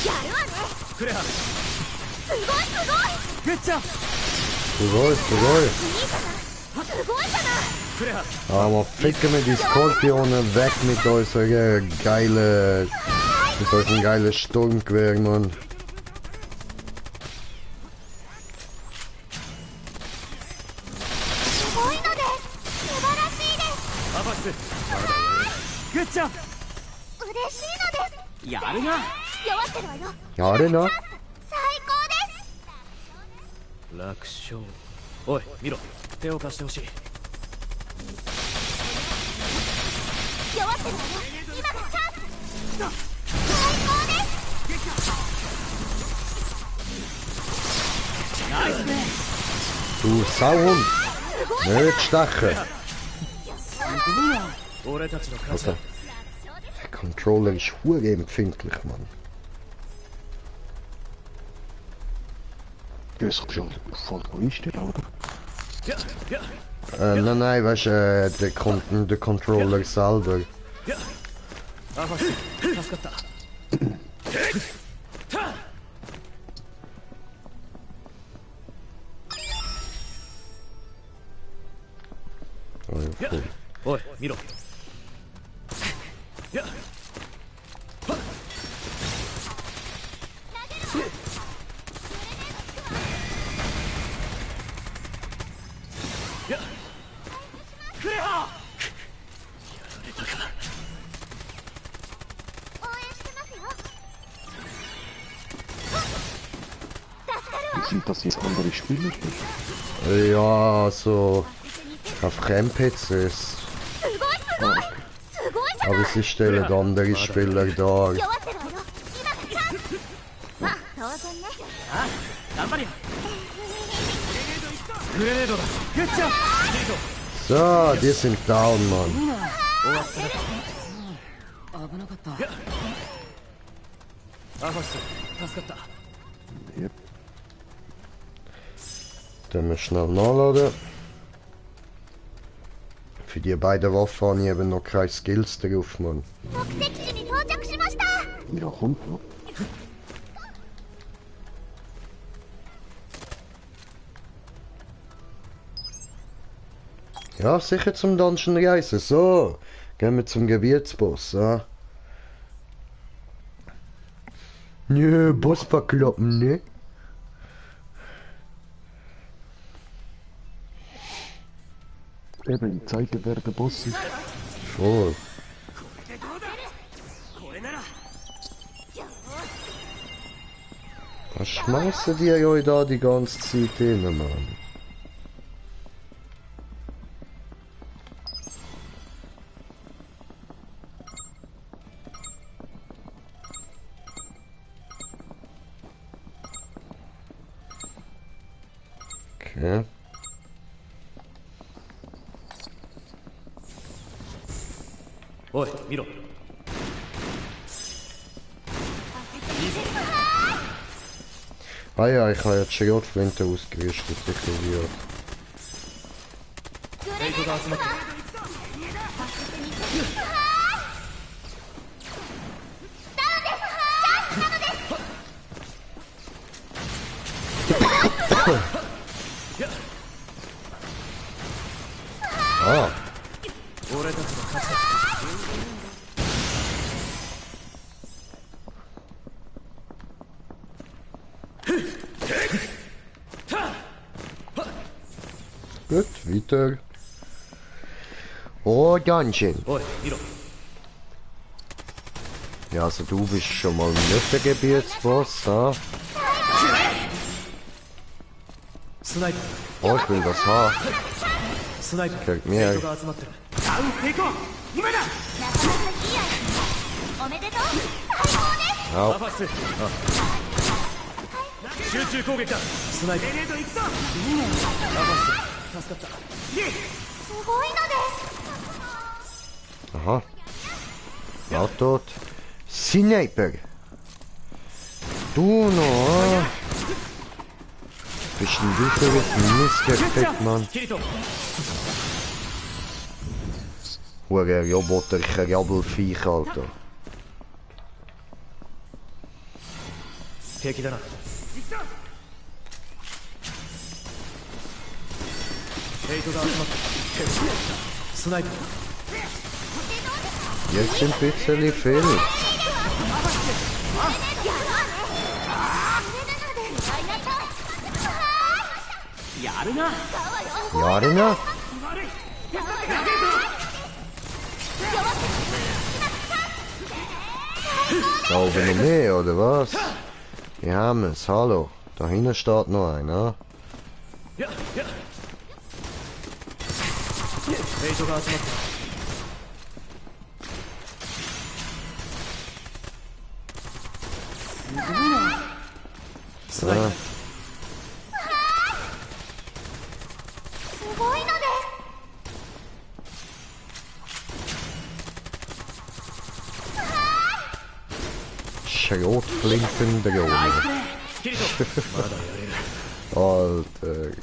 やるわねるクレハすごいすごいグッチョブ すごいすごいいいじゃないすごいじゃないクレハ Aber ficken wir die Skorpione weg mit unserer geile... mit unserem geilen Sturmgewehr, Mann. すごいのです素晴らしいですアバックスグッジョブ嬉しいのですやるな弱ってるわよあれな最高です楽勝おい見ろ手を貸してほしい弱ってるわよ今がチャンス最高ですナイスね Du Sauhund! Nicht stechen! 俺たちの勝ちだ Alter, der Controller ist hure empfindlich, Mann. Das ist schon voll einstellen, oder? Ja, ja, Nein, weißt du, der Controller selber. アバックス助かったおい見ろやっやっクレハやられたか応援してますよ助かるわ Sind das jetzt andere Spieler? Ja, so auf NPCs. すごいすごいすごいじゃない Aber sie stellen andere Spieler dar. 弱ってるわよ今がチャンスまあ当然ねあ頑張れよグレネードだグッジョブ So, die sind down, Mann. 終わったな危なかったアファス助かった Yep. Dann wir schnell nachladen. Für die beiden Waffen habe ich eben noch keine Skills drauf, Mann. 目的地に到着しました Ja, kommt noch. Ja, sicher zum Dungeon reisen. So, gehen wir zum Gebietsboss. Ja. Nö, Boss verkloppen, ne? Eben, zeigen, wer der Boss ist. Voll. Was schmeißen die euch da die ganze Zeit hin, Mann? Okay.おい見ろ Ah ja, ich habe jetzt Schrotflinte ausgerüstet, ignoriert. レイトが集まってる Ah, 俺たちの勝ちだ gut, weiter. Oh, Dungeon. おい見ろ Ja, also du bist schon mal nicht der Gebietsboss, ha? スナイパ Oh, ich will das haben. ースナイパー Kriegt mir. レイトが集まってるダウン成功今だなかなかいいアイテムおめでとう最高です Au. アファス集中攻撃だスナイパーグレネード行くぞアファス助かった すごいのです Aha. Ja, tot. Sniper. Du noch. Bist ein wichtiges Missgekriegt, Mann. キリト Hure Roboter, Krabbelviech, Alter. 平気だなレイトが集まってるスナイパー Jetzt sind ein bisschen viel. やるな Ja, Arena? Da oben noch mehr, oder was? Wir haben es, hallo. Da hinten steht noch einer. ややレイトが集まってるスナイパー Ah, すごいのです Schrotflintendrohne. キリトまだやれる Alter.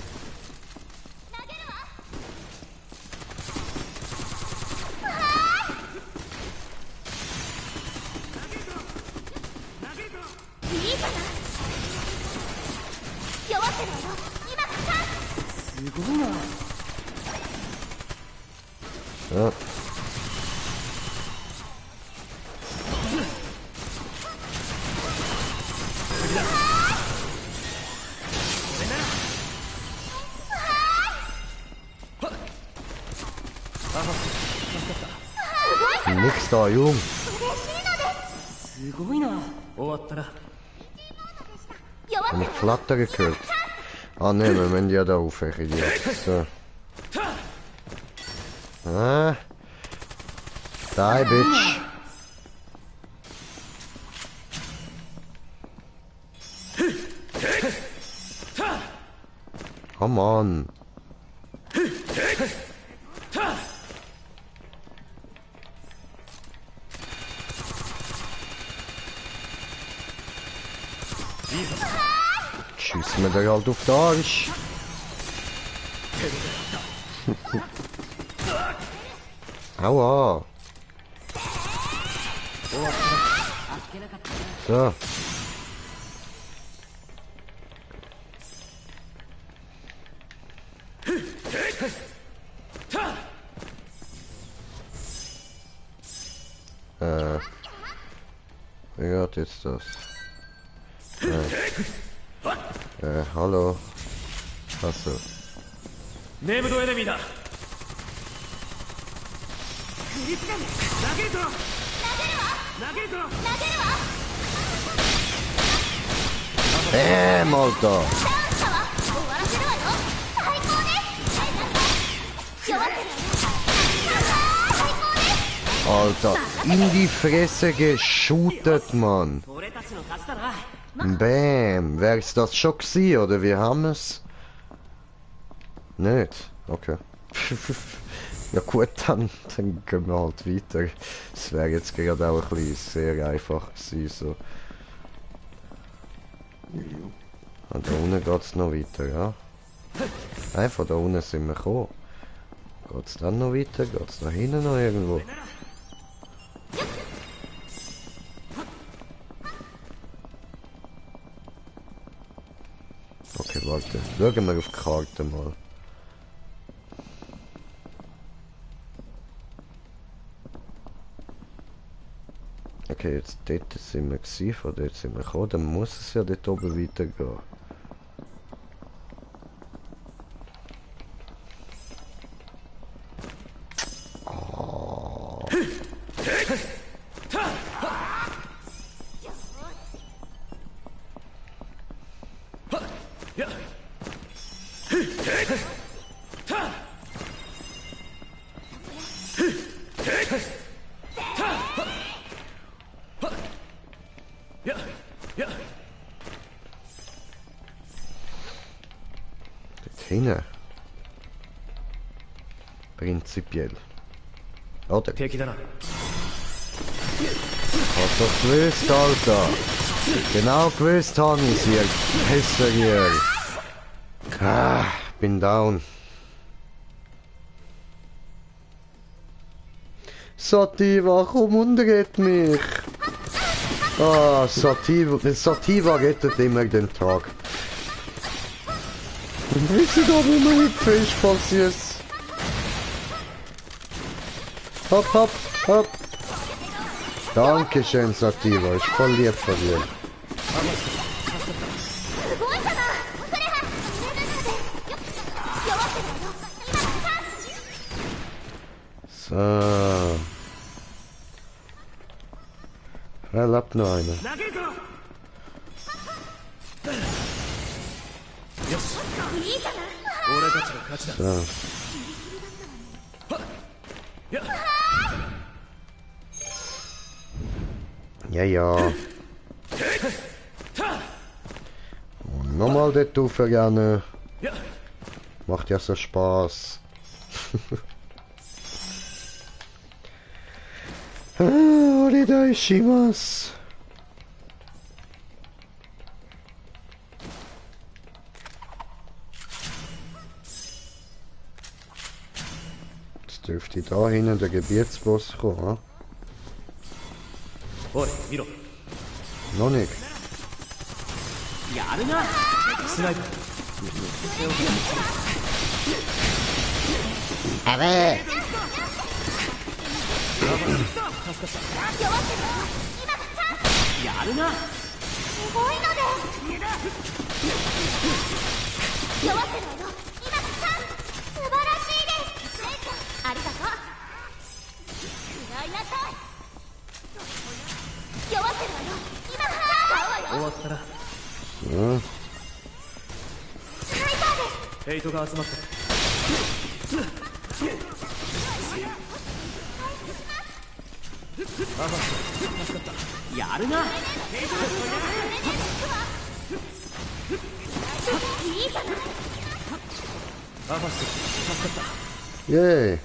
Ja. Nix da, Jung. すごいな終わったな Hab ich Flatter gehört? Ah ne, wir müssen ja da aufhören jetzt. So. Ah. Die, Bitch. Come on. Schießen wir da halt auf den Arsch. Aua. So. Wie geht jetzt das? Hallo. Achso. ネームドエネミーだ。クリスラム投げるぞ。投げるわ投げるぞ。投げるわ Alter. ダウンしたわ終わらせるわよ最高です弱ってるわよ最高です Alter, in die Fresse geshootet, Mann. 俺たちの勝ちだな。 Bam. Wär's das schon gewesen, oder wie haben wir's? Nicht? Okay. Ja gut, dann gehen wir halt weiter. Es wäre jetzt gerade auch ein bisschen sehr einfach gewesen, so. Und da unten geht's noch weiter, ja? Nein, von da unten sind wir gekommen. Geht's dann noch weiter? Geht's da hinten noch irgendwo? Okay, warte. Schauen wir auf die Karte mal. Okay, jetzt dort sind wir gewesen, von dort sind wir gekommen, dann muss es ja dort oben weitergehen. Oh. Hinten. Prinzipiell. Oder? 敵だな。 Hast du gewusst, Alter? Genau gewusst habe ich sie, Hässerier. Ah, bin down. Sativa, komm und rett mich. Ah, Sativa rettet immer den Tag. Und wissen da, wie man hüpfen ist, falls es. Hopp, hopp, hopp. Dankeschön, Sativa, ist voll lieb von dir. すごいじゃないそれは上なので弱ってるわよ今 So. Erlaubt noch einer. 投げるぞ。いいじゃない俺たちの勝ちだ。 So. Ja, ja. Und nochmal dort raufrennen. Macht ja so Spaß. Oridashimasu. Jetzt dürfte da hinten der Gebietsboss kommen. おい、見ろ。 Noch nicht. やるな。スナイパー。 Aber やるな。すごいので弱ってるわよ今がチャンス素晴らしいですレイちゃんありがとう食らいなさい弱ってるわよ今がチャンス終わったな。hm. スナイパーですヘイトが集まった。やるな。いいじゃないアファス助かっ Yay.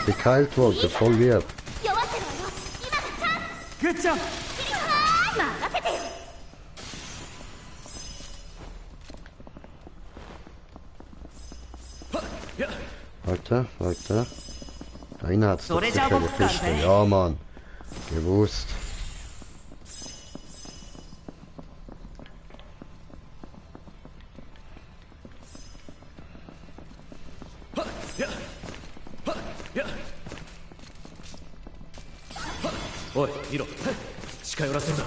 Gekeilt wurde, voll lieb. 弱ってるわよ今がチャンスた。グッジョブ。任せてよ Warte, warte. Einer hat's doch So, der sicher Jabba gefischt. Scan, ey. Ja, Mann. Gewusst. Oi, おい、見ろ。近寄らせんだ。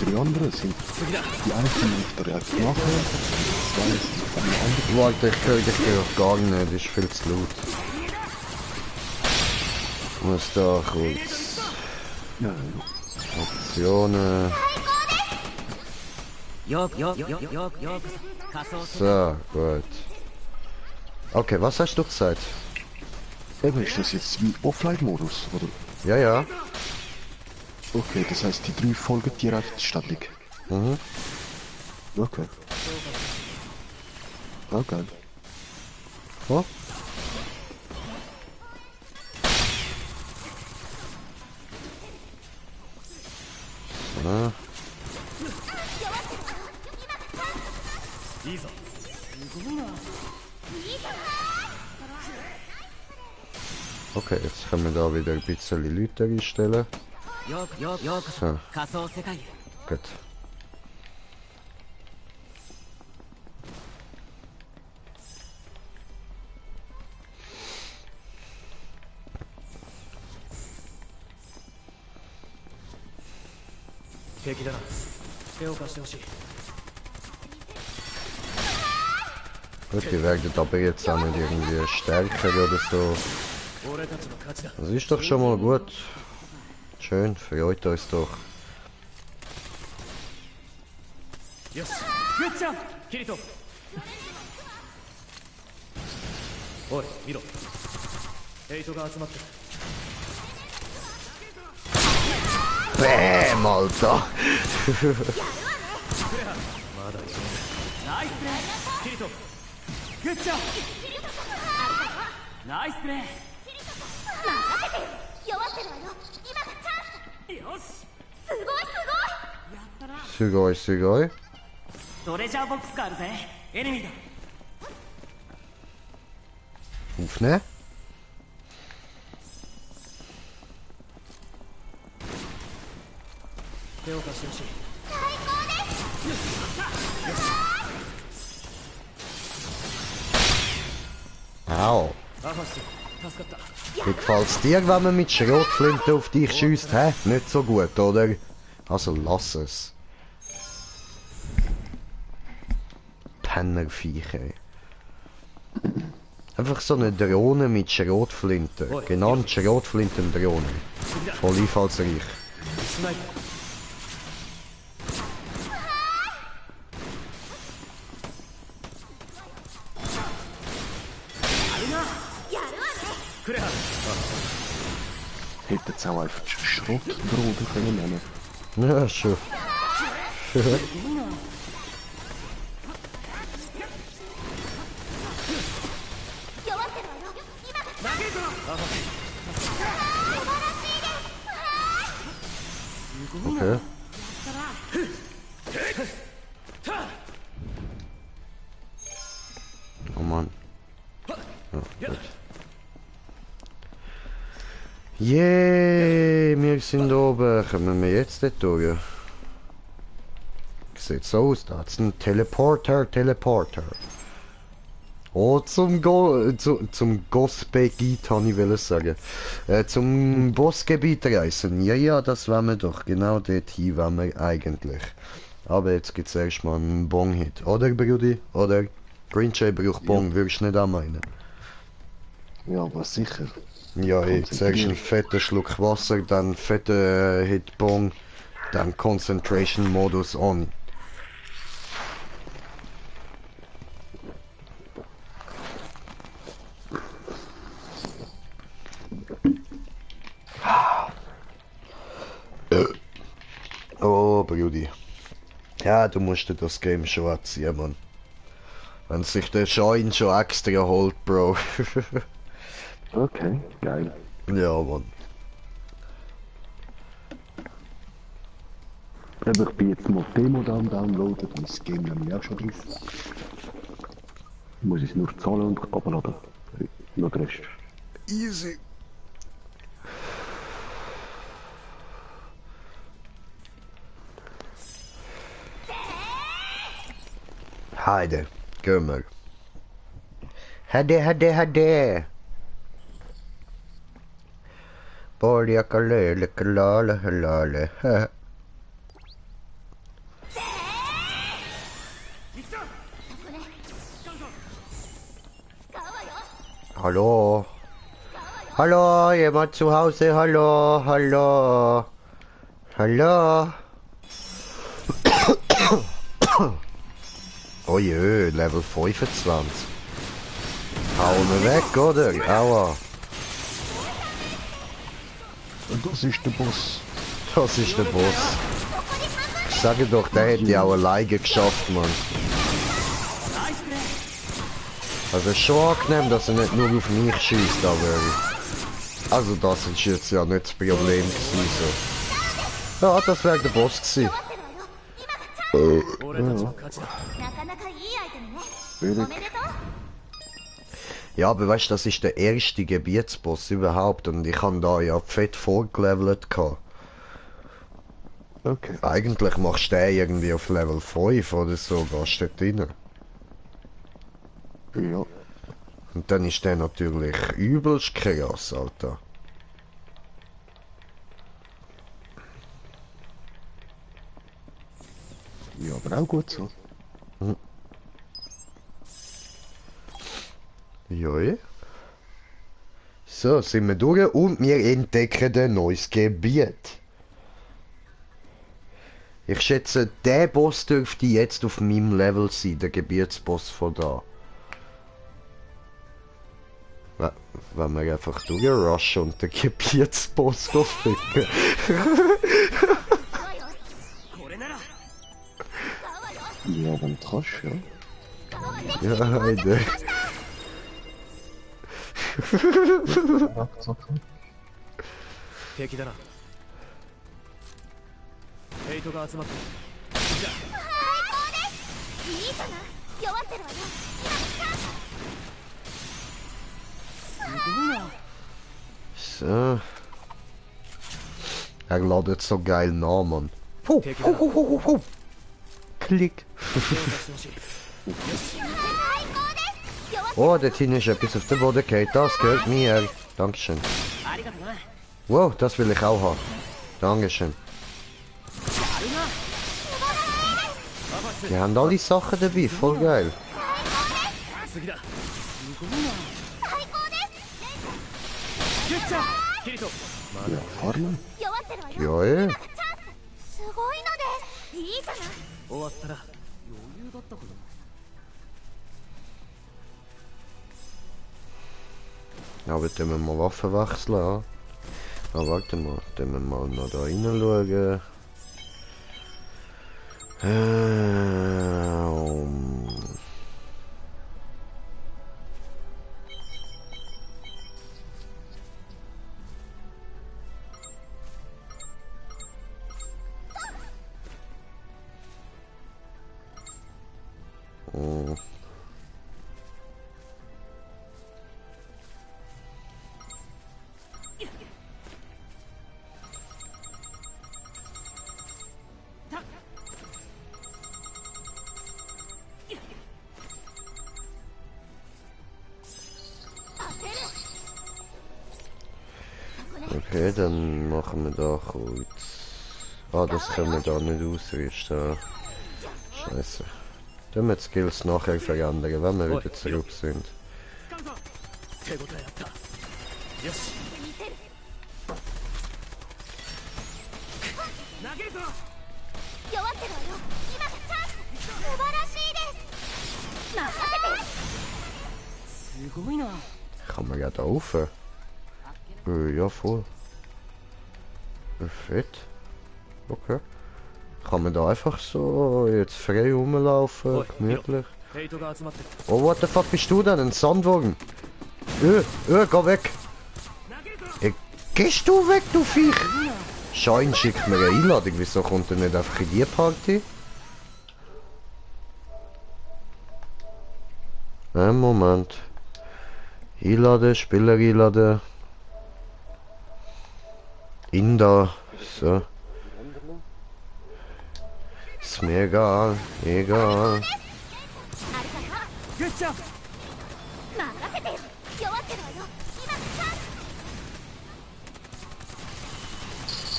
die 3 anderen sind die einen auf der Reaktor nachher, zwei sind auf einem anderen. Warte, ich höre dich doch gar nicht, ist viel zu laut. Muss da kurz. Ja, Optionen. よくよくよくよくよく仮想世界 So, gut. Okay, was hast du gesagt? eben ist das jetzt wie Offline-Modus, oder? Ja, ja. Okay, das heißt, die 3 folgen direkt ständig. Mhm. Okay. Okay. Oh. So. いいぞ Okay, jetzt können wir da wieder ein bisschen Leute einstellen. よくよくよく So, 仮想世界へ gut. Gut, die werden aber jetzt auch nicht irgendwie stärker oder so. Das ist doch schon mal gut. Schön, freut uns doch. よしグッチャンキリトおい見ろエイトが集まってる Bäm, Alter! まだいるナイスプレーキリトグッチャンナイスプレー弱ってるわよ今がチャンスよしすごいすやったな Sugoi, sugoi. トレジャーボックスがあるぜエネミーだ Aufnehmen. 手を貸してほしい Au. アファシ助かった Wie gefällt's dir, wenn man mit Schrotflinte auf dich schießt, hä? Nicht so gut, oder? Also lass es. Pennerviecher. Einfach so eine Drohne mit Schrotflinte. Genannt Schrotflintendrohne. Voll einfallsreich. スナイパー クレハ Hätte jetzt auch einfach Schrottdrohne können nennen. Ja, schon. 弱ってるわよ今がチャンス Okay. Oh Mann. Ja, gut. Yay, wir sind oben. Kommen wir jetzt dort durch? Sieht so aus, da hat's einen Teleporter. Oh, zum Gossgebiet, habe ich wollen sagen. Zum Bossgebiet reisen. Ja, das wollen wir doch. Genau dorthin wollen wir eigentlich. Aber jetzt gibt's erstmal einen Bong-Hit. Oder, Brudi? Oder? Green Jay braucht Bong, würdest du nicht auch meinen? Ja, aber sicher. Ja, jetzt zuerst einen fetten Schluck Wasser, dann fetten Hit Bong, dann Concentration Modus on. Oh, Brudi. Ja, du musst dir das Game schon anziehen, Mann. Wenn sich der Schein schon extra holt, Bro. Okay, geil. Ja, Mann. Ich bin jetzt mal Demo downloaden, dann ist das Game nämlich auch schon drauf. Muss ich es nur zahlen und abladen. Noch den Rest. Easy. Heide, gehen wir. Hade. Borja kalele kalale halale. Hallo? Hallo, jemand zu Hause? Hallo, hallo. Hallo. Oh je, Level 25. Hauen wir weg, oder? Aua. Und das ist der Boss. Das ist der Boss. Ich sage doch, der hätte auch alleine geschafft, Mann. Also schon angenehm, dass er nicht nur auf mich schießt, aber... Also das ist jetzt ja nicht das Problem gewesen, so. Ja, das wäre der Boss gewesen. 俺たちの勝ちだ。なかなかいいアイテムね。 Billig. おめでとう。 Ja, aber weißt du, das ist der erste Gebietsboss überhaupt und ich habe da ja fett vorgelevelt gehabt. Okay. Eigentlich machst du den irgendwie auf Level 5 oder so, gehst dort rein. Ja. Und dann ist der natürlich übelst krass, Alter. Ja, aber auch gut so. Ja. So, sind wir durch und wir entdecken ein neues Gebiet. Ich schätze, der Boss dürfte jetzt auf meinem Level sein, der Gebietsboss von da. Wenn wir einfach durchrushen und den Gebietsboss ficken. これなら Ja, wenn du kannst, ja. Ja, Heide. Zack. 敵だな。ヘイトが集まってる。いいじゃない。弱ってるわよ。すごいな。 So. Er ladet so geil nach, Mann. Hu, hu, hu, hu, hu, hu. Klick. 手を出してほしい。 Oh, dort hinten ist etwas auf dem Boden gefallen. Das gehört mir. Dankeschön. ありがとうな。 Wow, das will ich auch haben. Dankeschön. Die haben alle Sachen dabei, voll geil. 次だ。すごいな。ゲッチャーキリト。 Ja, Farmen. 弱ってるわよ。 Ja, eh. すごいのです。いいじゃない。終わったら余裕だったことも。 Aber tun wir mal Waffen wechseln. Ah, warte mal. Tun wir mal noch da rein schauen. Oh. Okay, dann machen wir da kurz. Ah, das können wir da nicht ausrüsten. Scheiße. Dann wir die Skills nachher verändern, wenn wir wieder zurück sind. 手応えあった。よし。投げるぞ。弱ってるわよ。今がチャンス。素晴らしいです。任せて。すごいな。 Kann man ja da rauf? Ja, voll. Fett. Okay. Kann man da einfach so jetzt frei rumlaufen, gemütlich. ヘイトが集まってる。 Oh, what the fuck bist du denn? Ein Sandwagen? Geh weg! Gehst du weg, du Viech? Schein schickt mir eine Einladung, wieso kommt er nicht einfach in die Party? Moment. Einladen, Spieler einladen. In da. So. Ist mir egal. Egal. ゲッチャー。任せてよ。弱ってるわよ。今がチャン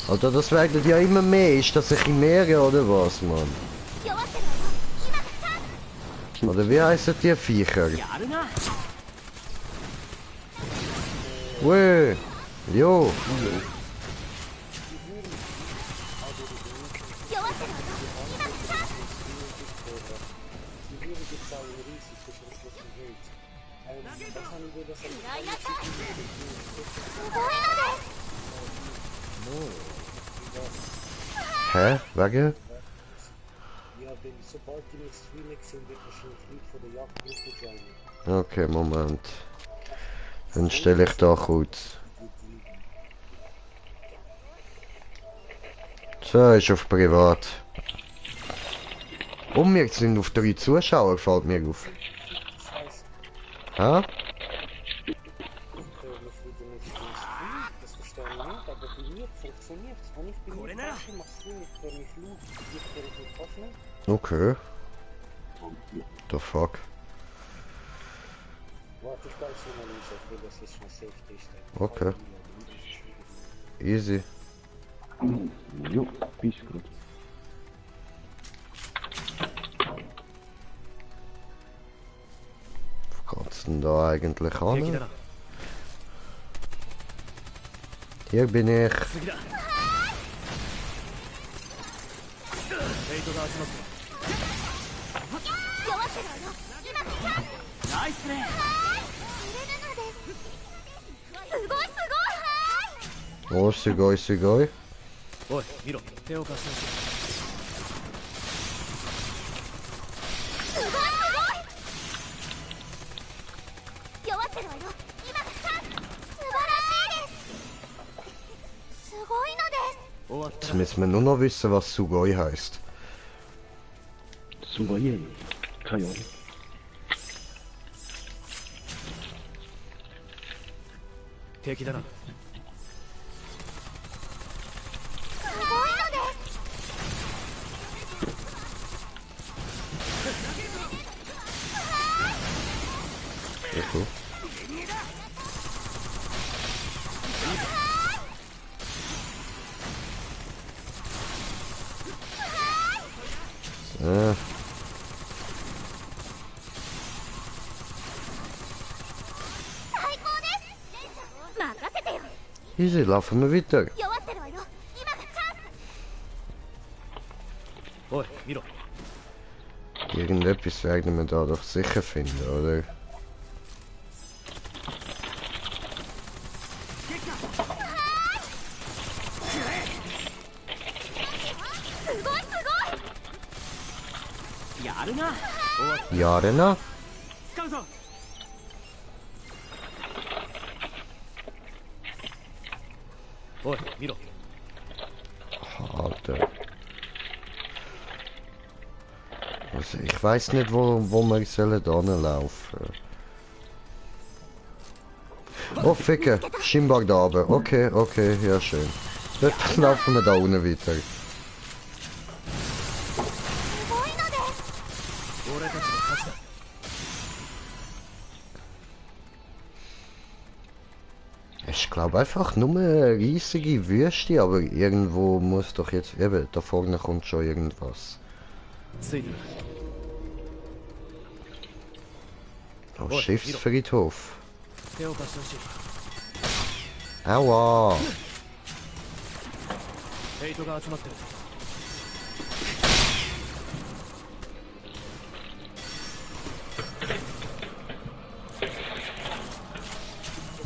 ス。 Alter, das wird ja immer mehr. Ist das ein Chimäre oder was, Mann? 弱ってるわよ。今がチャンス。 Oder wie heißen die Viecher? やるな。Ui. Jo. 弱ってるわよ今がチャンス すごいのです Hä? Wege? Okay, Moment. Dann stelle ich da kurz. So, ist auf privat. Und wir sind auf 3 Zuschauer, fällt mir auf. Hä? Okay. The fuck? Okay. Easy. Jo, bist gut. Wo geht's denn da eigentlich 敵だ an? な Hier bin ich. 次だフェイトが集まって弱ってるわよ今がチャンス ナイスプレー すごいすごい Oh, sugoi, sugoi. おい見ろ手を貸してほしいすごいすごい弱ってるわよ今がチャンス素晴らしいですすごいのです 終わった Jetzt müssen wir nur noch wissen, was Sugoi heißt. Suvaye. Keine Ahnung. 敵だなすごいのです Echo. So. 最高です任せてよ Easy, laufen wir weiter. 弱ってるわよ今がチャンス おい見ろ Irgendetwas werden wir da doch sicher finden, oder? すごいすごいやるな終わっ Jahre nach? 使うぞおい見ろ Alter. Also, ich weiß nicht, wo wir sollen laufen. Oh, Ficke. Scheinbar da oben. Okay, okay, ja schön. Dann laufen wir da unten weiter. すごいのです 俺たちの勝ちだ Ich glaube einfach nur eine riesige Wüste, aber irgendwo muss doch jetzt... Eben, da vorne kommt schon irgendwas. ついてる Oh, Oh, Schiffsfriedhof. 手を貸してほしい Aua! フェイトが集まってる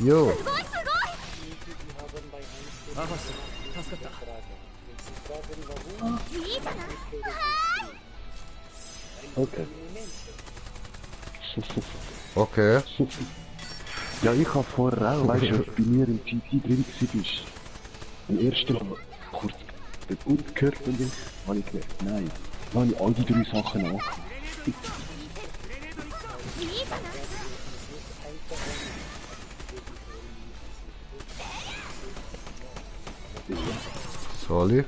Jo! すごいすごいアファス助かったいいじゃない Okay. Okay. Ja, ich habe vorher auch, weißt du, als du bei mir im GT drin warst. Am ersten Mal kurz den Ut gehört und ich habe ich gemerkt, nein, dann habe ich all die 3 Sachen angefangen. いいじゃない Sorry.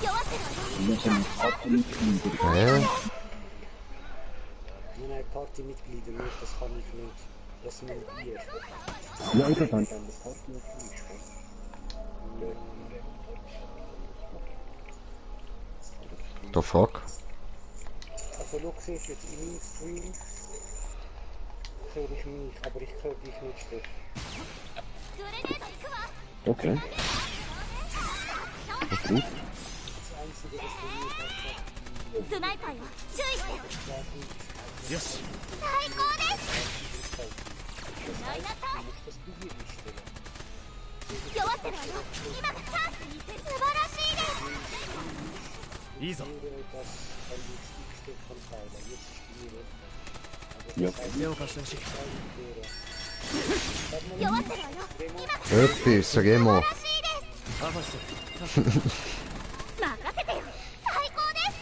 弱ってるわよ Und dann haben wir Partymitglieder. Hä? Nein, Partymitglieder nicht, das kann ich nicht. Das sind ihr. Ja, eben dann. Dann das Partymitglied. The fuck? Also, du siehst jetzt in meinem Stream, höre ich mich, aber ich höre dich nicht, Steff. グレネード行くわ Okay. Okay. Das Einzige, was du mir sagst, スナイパーよ注意してよし最高です失いなさい das du hier nicht stellen. 弱ってるわよ今がチャンス素晴らしいです いいぞ Wäre das ein wichtigster von Tyler. Jetzt spiele ich. Ja. 手を貸してほしい弱ってるわよ今が Etwas, Remo. らしいですアファス任せてよ最高です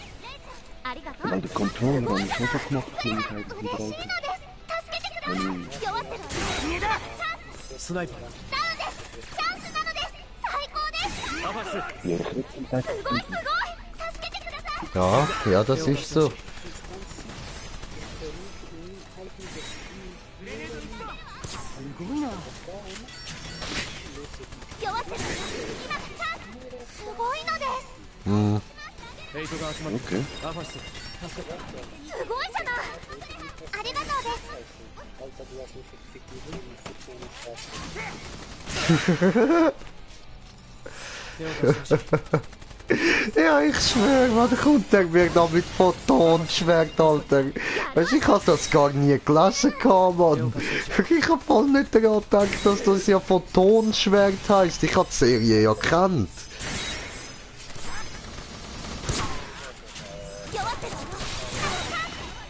ありがとう Weil der Controller habe ich schon so gemacht, wie ich 嬉しい eigentlich のです助けてください弱ってるわよチャンススナイパーダウンですチャンスなのです最高ですアファス Ja, ich hätte gesagt, すごい助けてください Ja, das ist so. すごいな弱ってるわよ今がチャンスすごいのです Hm. フェイトが集まって okay. アファス助かったすごいじゃないありがとうです Alter, du hast mich gefickt, wie du mich so nicht hast. 手を貸してほしい Ja, ich schwöre, man, da kommt der mir noch mit Photonenschwert, Alter. Weißt du, ich hab das gar nie gelesen, Mann. Ich hab voll nicht daran gedacht, dass das ja Photonenschwert heisst. Ich hab die Serie ja gekannt. 弱ってるわよ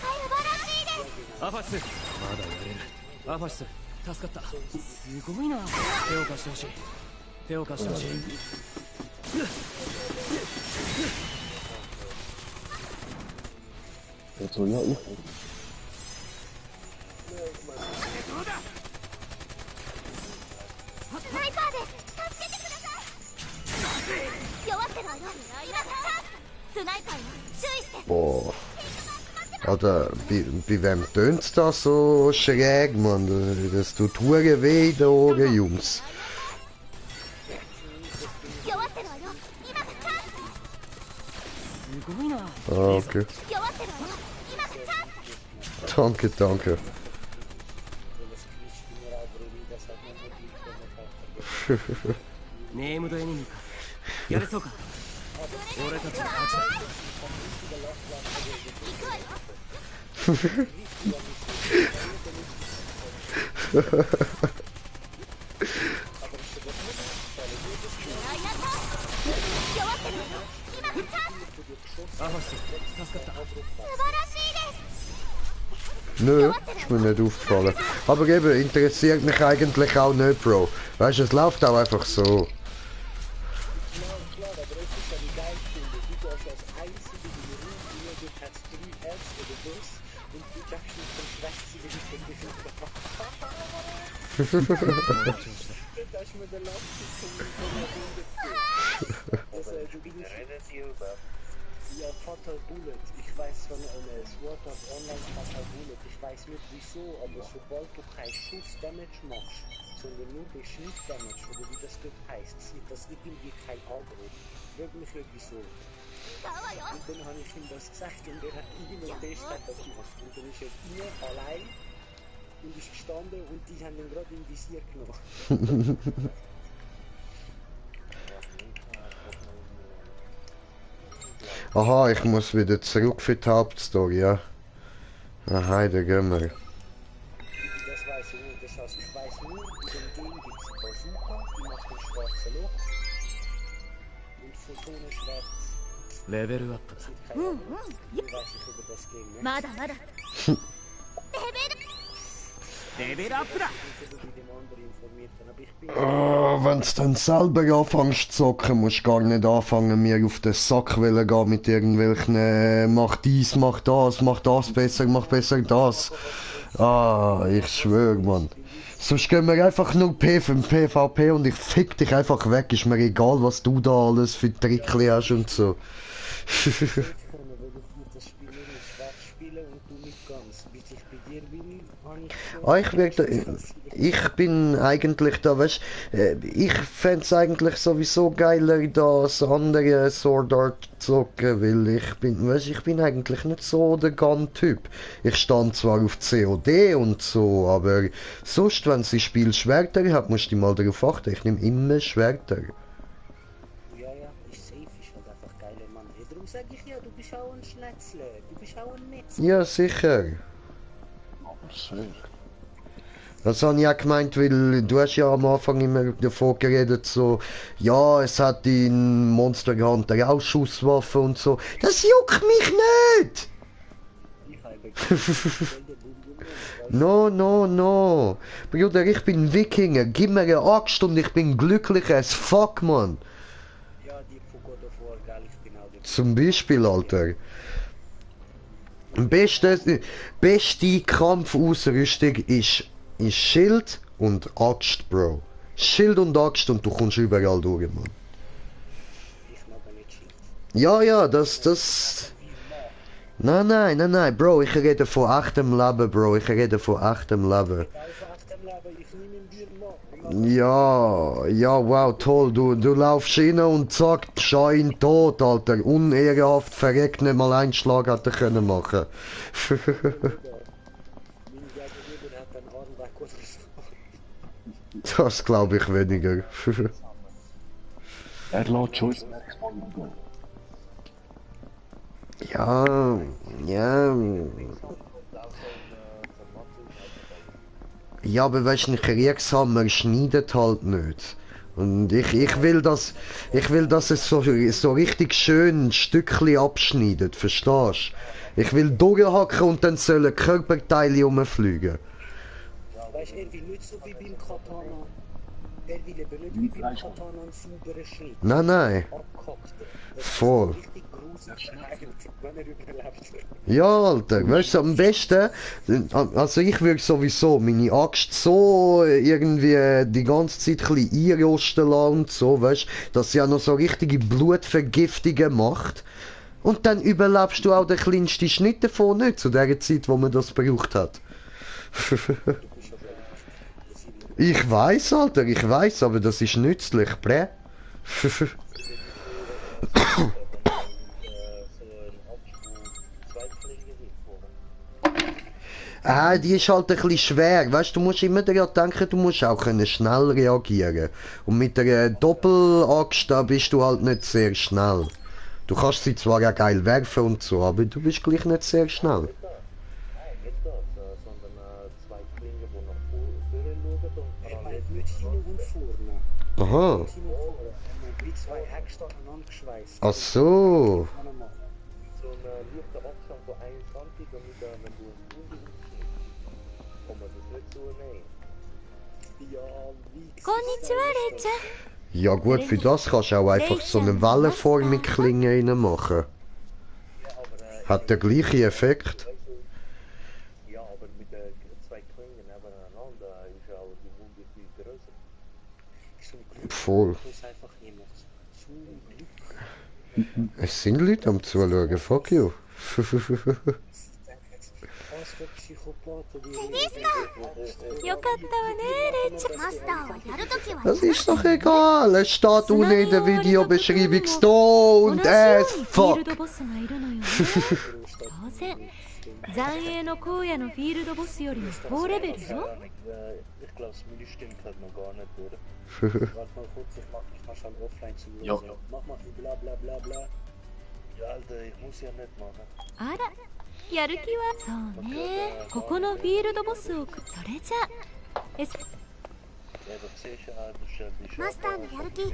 素晴らしいですアファスまだやれるアファス助かったすごいな手を貸してほしい手を貸してほしい Also, ja, ich. スナイパーです助けてください弱ってるわよ今がチャンススナイパーよ注意して Boah. Alter, bei wem tönt's da so schräg, Mann? Das tut hure weh in den Ohren, Jungs. 弱ってるわよ今がチャンスすごいな Ah, okay. 弱ってるわよ今がチャンス Danke, danke. Das Quietsch mir auch drin, das hat man wirklich vergessen. ネームドエニミーかやれそうか俺たちの勝ちだ行くわよ アファス助かった 素晴らしいです Nö, ist mir nicht aufgefallen. Aber eben, interessiert mich eigentlich auch nicht, Bro. Weißt du, es läuft auch einfach so. Klar, aber es ist ja die geil finde. Du darfst als einzige in die Ruhe gehen, du hast 3 Herzen oder das und du darfst nicht vom Schwächzigen nicht vergessen. Da ist mir der Lastig von der Runde. Du bist ja Fatal Bullet. Ich weiß von Sword Art Online Fatal Bullet. Ich weiß nicht wieso, aber sobald du keinen Schuss-Damage machst, sondern nur den Schnitt-Damage, oder wie das dort heißt, sieht das irgendwie kein Agro. Würde mich irgendwie so. Und dann habe ich ihm das gesagt und er hat irgendeinen Test das gemacht. Und dann ist er hier allein und ist gestanden und die haben ihn gerade im Visier genommen. Aha, ich muss wieder zurück für die Hauptstory, ja. Aha, da gehen wir. Das weiß ich nicht. Das heißt, ich weiß nur, in dem Game gibt es Bazooka, die macht ein schwarzes Loch. Und Photonenschwert レベルアップだ sieht kein Ahnung. Ich weiß nicht über das Game, ne? まだまだレベルアップだ Ich bin wie dem anderen informiert, aber ich bin... Oh, wenn du dann selber anfängst zu zocken, musst du gar nicht anfangen, mir auf den Sack wollen gehen mit irgendwelchen mach dies, mach das besser, mach besser das. Ah, ich schwöre, Mann. Sonst gehen wir einfach nur PvP und ich fick dich einfach weg. Ist mir egal, was du da alles für Trickli hast und so. Weil du das Spiel nur mit Schwarz spielen und du nicht ganz. Bis ich bei dir bin, Ah, ich bin eigentlich da, weißt ich fänd's eigentlich sowieso geiler, das andere Sword Art zocken, weil ich bin eigentlich nicht so der Gun-Typ. Ich stand zwar auf COD und so, aber sonst, wenn sie Spiel Schwerter hat, musst du mal darauf achten, ich nehme immer Schwerter. Ja, ja, ist safe, ist halt einfach geiler Mann. Ja, darum sag ich ja, du bist auch ein Schnetzler, du bist auch ein Metz. Ja, sicher. Safe. Das habe ich auch gemeint, weil du hast ja am Anfang immer davon geredet, so, ja, es hat in Monster Hunter auch Schusswaffen und so. Das juckt mich nicht! Ich habe No, no, no. Bruder, ich bin Wikinger, gib mir eine Axt und ich bin glücklich as fuck, man. ja, die von God of War, geil, ich bin auch der. Zum Beispiel, Alter. Beste Kampfausrüstung ist Schild und Axt, Bro. Schild und Axt und du kommst überall durch, Mann. Ich mag nicht Schild. Ja, ja, das... Nein, Bro, ich rede von echtem Leben, Bro, ich rede von echtem Leben. Einfach dem Leben, ich nehme ihn dir nach. Ja, wow, toll, du laufst rein und zack, Schein tot, Alter, unehrenhaft verreckt, nicht mal einen Schlag hat er können machen. Mein Gegenüber hat einen Arm weg oder so. Das glaube ich weniger. Er lässt schon ins Merksmal gehen. Ja, ja. Ja, aber weißt du, ein Kriegshammer schneidet halt nicht. Und ich will, dass es so richtig schön ein Stückchen abschneidet, verstehst du? Ich will durchhacken und dann sollen Körperteile rumfliegen. Weißt du, er will nicht so wie beim Katana. Er will eben nicht wie beim Katana einen sauberen Schnitt. Nein. Abgehackt. Voll. Richtig gruselig schneiden, wenn er überlebt. Ja, Alter, weißt du, am besten, also ich würde sowieso meine Axt so irgendwie die ganze Zeit ein bisschen einrosten lassen und so, weißt du, dass sie auch noch so richtige Blutvergiftungen macht. Und dann überlebst du auch den kleinsten Schnitt davon nicht, zu der Zeit, wo man das gebraucht hat. Ich weiß, Alter, ich weiß, aber das ist nützlich, bläh. Die ist halt ein bisschen schwer. Weißt du, musst immer daran denken, du musst auch können schnell reagieren. Und mit der Doppelaxt, da bist du halt nicht sehr schnell. Du kannst sie zwar auch geil werfen und so, aber du bist gleich nicht sehr schnell. Nein, nicht das, sondern zwei Klingen, die nach vorne schauen und Er meint nicht hinten und vorne. Aha. Hinten und vorne. Er meint wie zwei Äxte aneinander geschweißt. Ach so. Kann er machen. so ein leichter Abstand von 21, damit wenn du einen Kunde aufschnittst, kann man das nicht so nehmen. Ja, wie gesagt. こんにちはレイちゃん Ja gut, für das kannst du auch einfach so eine wellenformige Klinge reinmachen. Hat der gleiche Effekt. Ja, aber mit den zwei Klingen nebeneinander ist auch die Wunde viel größer. Zum Glück Voll. ist einfach jemand. Zum Glück. Es sind Leute am Zuschauen, fuck you. Was für Psychopathen, die よかったわねレイちゃんマスターはやるときは Das ist doch egal, es steht unten in der Videobeschreibung Stone 同じよ as うにフィール fuck. ドボスがいるのよね当然残影の荒野のフィールドボスよりも高レベルよ Ich glaube, das Menü stimmt halt noch gar nicht, oder? Warte mal kurz, ich mach schon offline zu. Ja. Mach mal bla bla bla bla. Ja, Alter, ich muss ja nicht machen. あらやる気はそうねここのフィールドボスをそれじゃえ Ja, das sehe ich ja, du stellst dich マスターのやる気私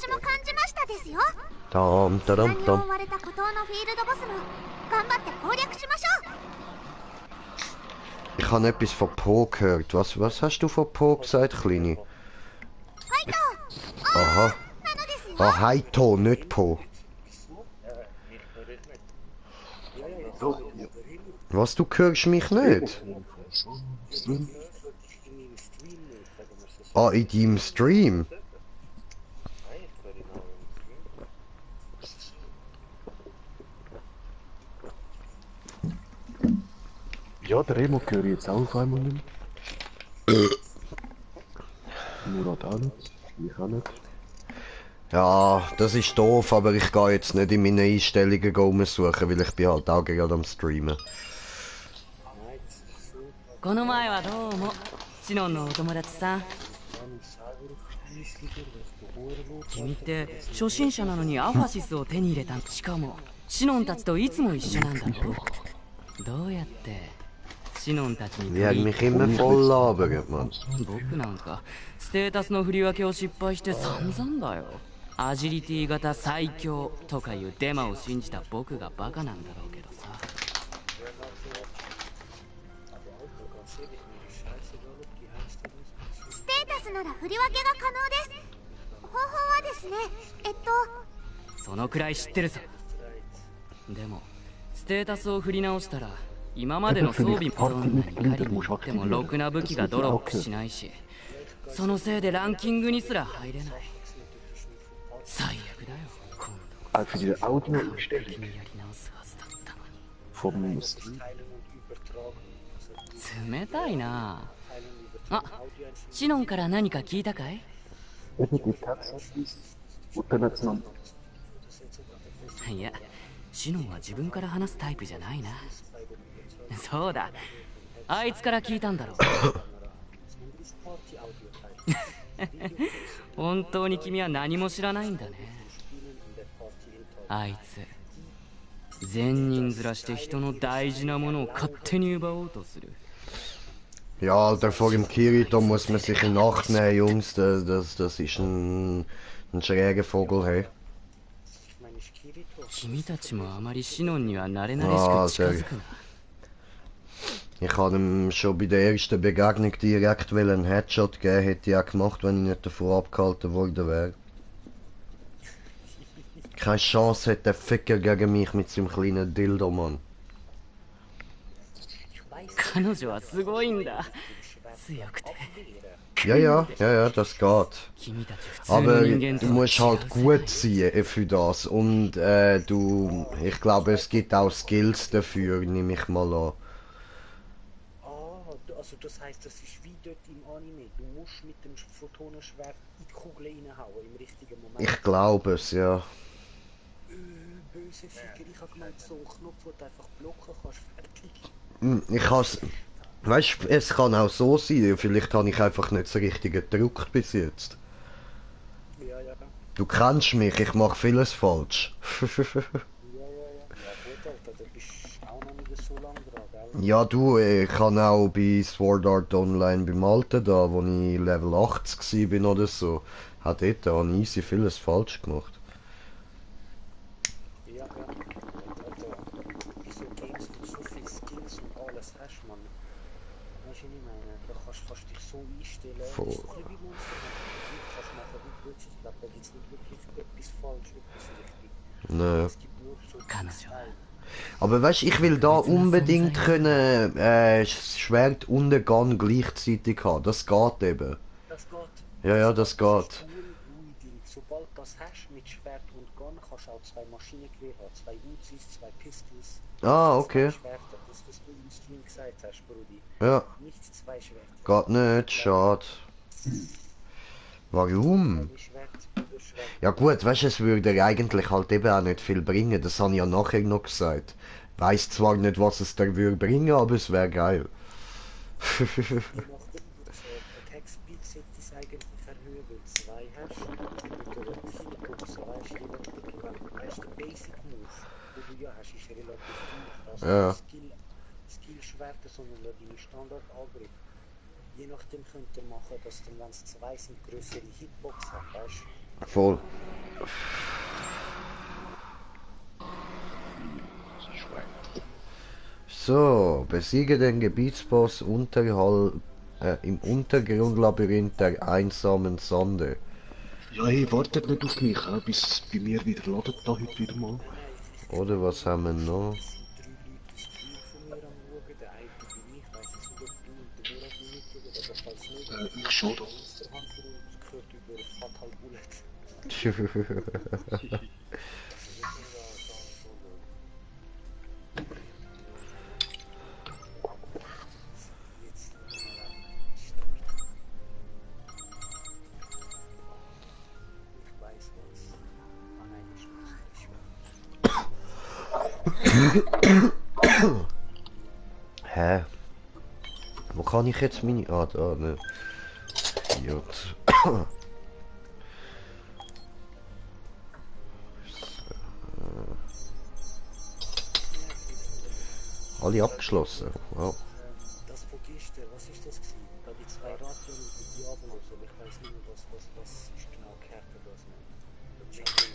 も感じましたですよ Dam, 砂 tadam, に dam. 覆われた孤島のフィールドボスも頑張って攻略しましょう Ich habe etwas von Po gehört. Was hast du von Po gesagt, Kleine? ファイト Aha. なのですよ Ah, Haito, nicht Po. Was, du hörst mich nicht? Ah, in deinem Stream? Ja, der Remo gehöre jetzt auch auf einmal nicht mehr. Murat auch nicht. Ich auch nicht. Ja, das ist doof, aber ich gehe jetzt nicht in meine Einstellungen rumsuchen, weil ich bin halt auch gerade am Streamen. この前はどうもシノンのお友達さん。君って初心者なのにアファシスを手に入れた。しかもシノンたちといつも一緒なんだろ。どうやってシノンたちに Die hat mich immer voll labert, Mann. 僕なんかステータスの振り分けを失敗して散々だよ。アジリティ型最強とかいうデマを信じた僕がバカなんだろうけどさ。ステータスなら振り分けが可能です。方法はですね、そのくらい知ってるさ。でもステータスを振り直したら今までの装備もどんなに狩りに行ってもろくな武器がドロップしないし、そのせいでランキングにすら入れない。最悪だよ。今度 Für diese Audio-Einstellung やり直すはずだったのに。 vom Stream. 冷たいなあ。シノンから何か聞いたかい？ Eben die Tatsache, und dann hat's noch. いや、シノンは自分から話すタイプじゃないな。そうだ、あいつから聞いたんだろう。本当に君は何も知らないんだね。あいつ善人面して人の大事なものを勝手に奪おうとする。 Ja, Alter, vor dem Kirito muss man sich in Acht nehmen, Jungs. Das ist ein schräger Vogel, hey. 君たちもあまりシノンには慣れ慣れしく近づくな。 Ich habe ihm schon bei der ersten Begegnung direkt einen Headshot geben, hätte ich auch gemacht, wenn ich nicht davon abgehalten worden wäre. Keine Chance hat der Ficker gegen mich mit seinem kleinen Dildo, Mann. 彼女はすごいんだ。強くて。 Ja, das geht. 君たち普通 Aber の人間 du とは musst 違う halt ぜ。 gut sein für das. Und ich glaube, es gibt auch Skills dafür, nehme ich mal an. Also das heißt, das ist wie dort im Anime. Du musst mit dem Photonenschwert in die Kugel reinhauen im richtigen Moment. Ich glaube es, ja. Böse Ficker, ich habe gemeint, so einen Knopf, wo du einfach blocken kannst, fertig. Ich has, weißt, es kann auch so sein. Vielleicht habe ich einfach nicht so richtig gedruckt bis jetzt. Ja. Du kennst mich, ich mache vieles falsch. Ja, gut, Alter, du bist auch noch nicht so lange dran, gell? Ja, du, ich kann auch bei Sword Art Online beim Alten da, wo ich Level 80 bin oder so, hat dort auch easy vieles falsch gemacht. Ja. Also, wieso Games mit so viel Skills und alles hast, Mann? Weißt du, was ich meine? Da kannst dich so einstellen. Voll. Das ist ein bisschen wie Monster Hunter. Du kannst machen, wie du willst. Ich glaube, da gibt es nicht wirklich etwas falsch, etwas richtig. Nö. Es gibt nur so Style. Aber weißt, ich will da unbedingt können das Schwert und den Gun gleichzeitig haben. Das geht eben. Das geht. Ja, das geht. Cool, sobald das hast mit Schwert und Gun, kannst du auch zwei Maschinengewehre haben, zwei Uzis, zwei Pistols. Ah, okay. Zwei Schwerter, das was du im Stream gesagt hast, Brudi. Ja, Nicht zwei Schwerter. geht nicht, schade. Warum? Zwei Schwert über Schwert. Ja gut, weißt du, es würde eigentlich halt eben auch nicht viel bringen, das habe ich ja nachher noch gesagt. Weiß zwar nicht, was es da würde bringen, aber es wäre geil. Je nachdem, Attack Speed sollte es eigentlich erhöhen, weil du zwei hast. Mit der Hitbox, weißt du, weißt du, der Basic Move, den du ja hast, ist relativ gut. Also Ja. Skill-Schwerter, sondern deine Standard-Angriff. Je nachdem könnt ihr machen, dass dann, wenn es zwei sind, größere Hitbox hat, weißt du? Voll. So, besiege den Gebietsboss im Untergrundlabyrinth der einsamen Sonde. Ja, hey, wartet nicht auf mich, bis es bei mir wieder ladet da heute wieder mal. Oder was haben wir noch? Es sind 3 Leute im Stream von mir am Schauen, der eine bin ich, weiss jetzt nicht, ob du und der Murat noch mitschauen, aber falls nicht, Ich schon. Monster Hunter und gehört über Fatal Bullet. Hä? Wo kann ich jetzt meine... Ah, da, ne. Idiot. Alle abgeschlossen. Wow. Das von gestern, was ist das gewesen? Da die zwei Radien und die Diabolos, aber ich weiß nicht mehr, was ist genau gehärtet, was man. Gehärtet.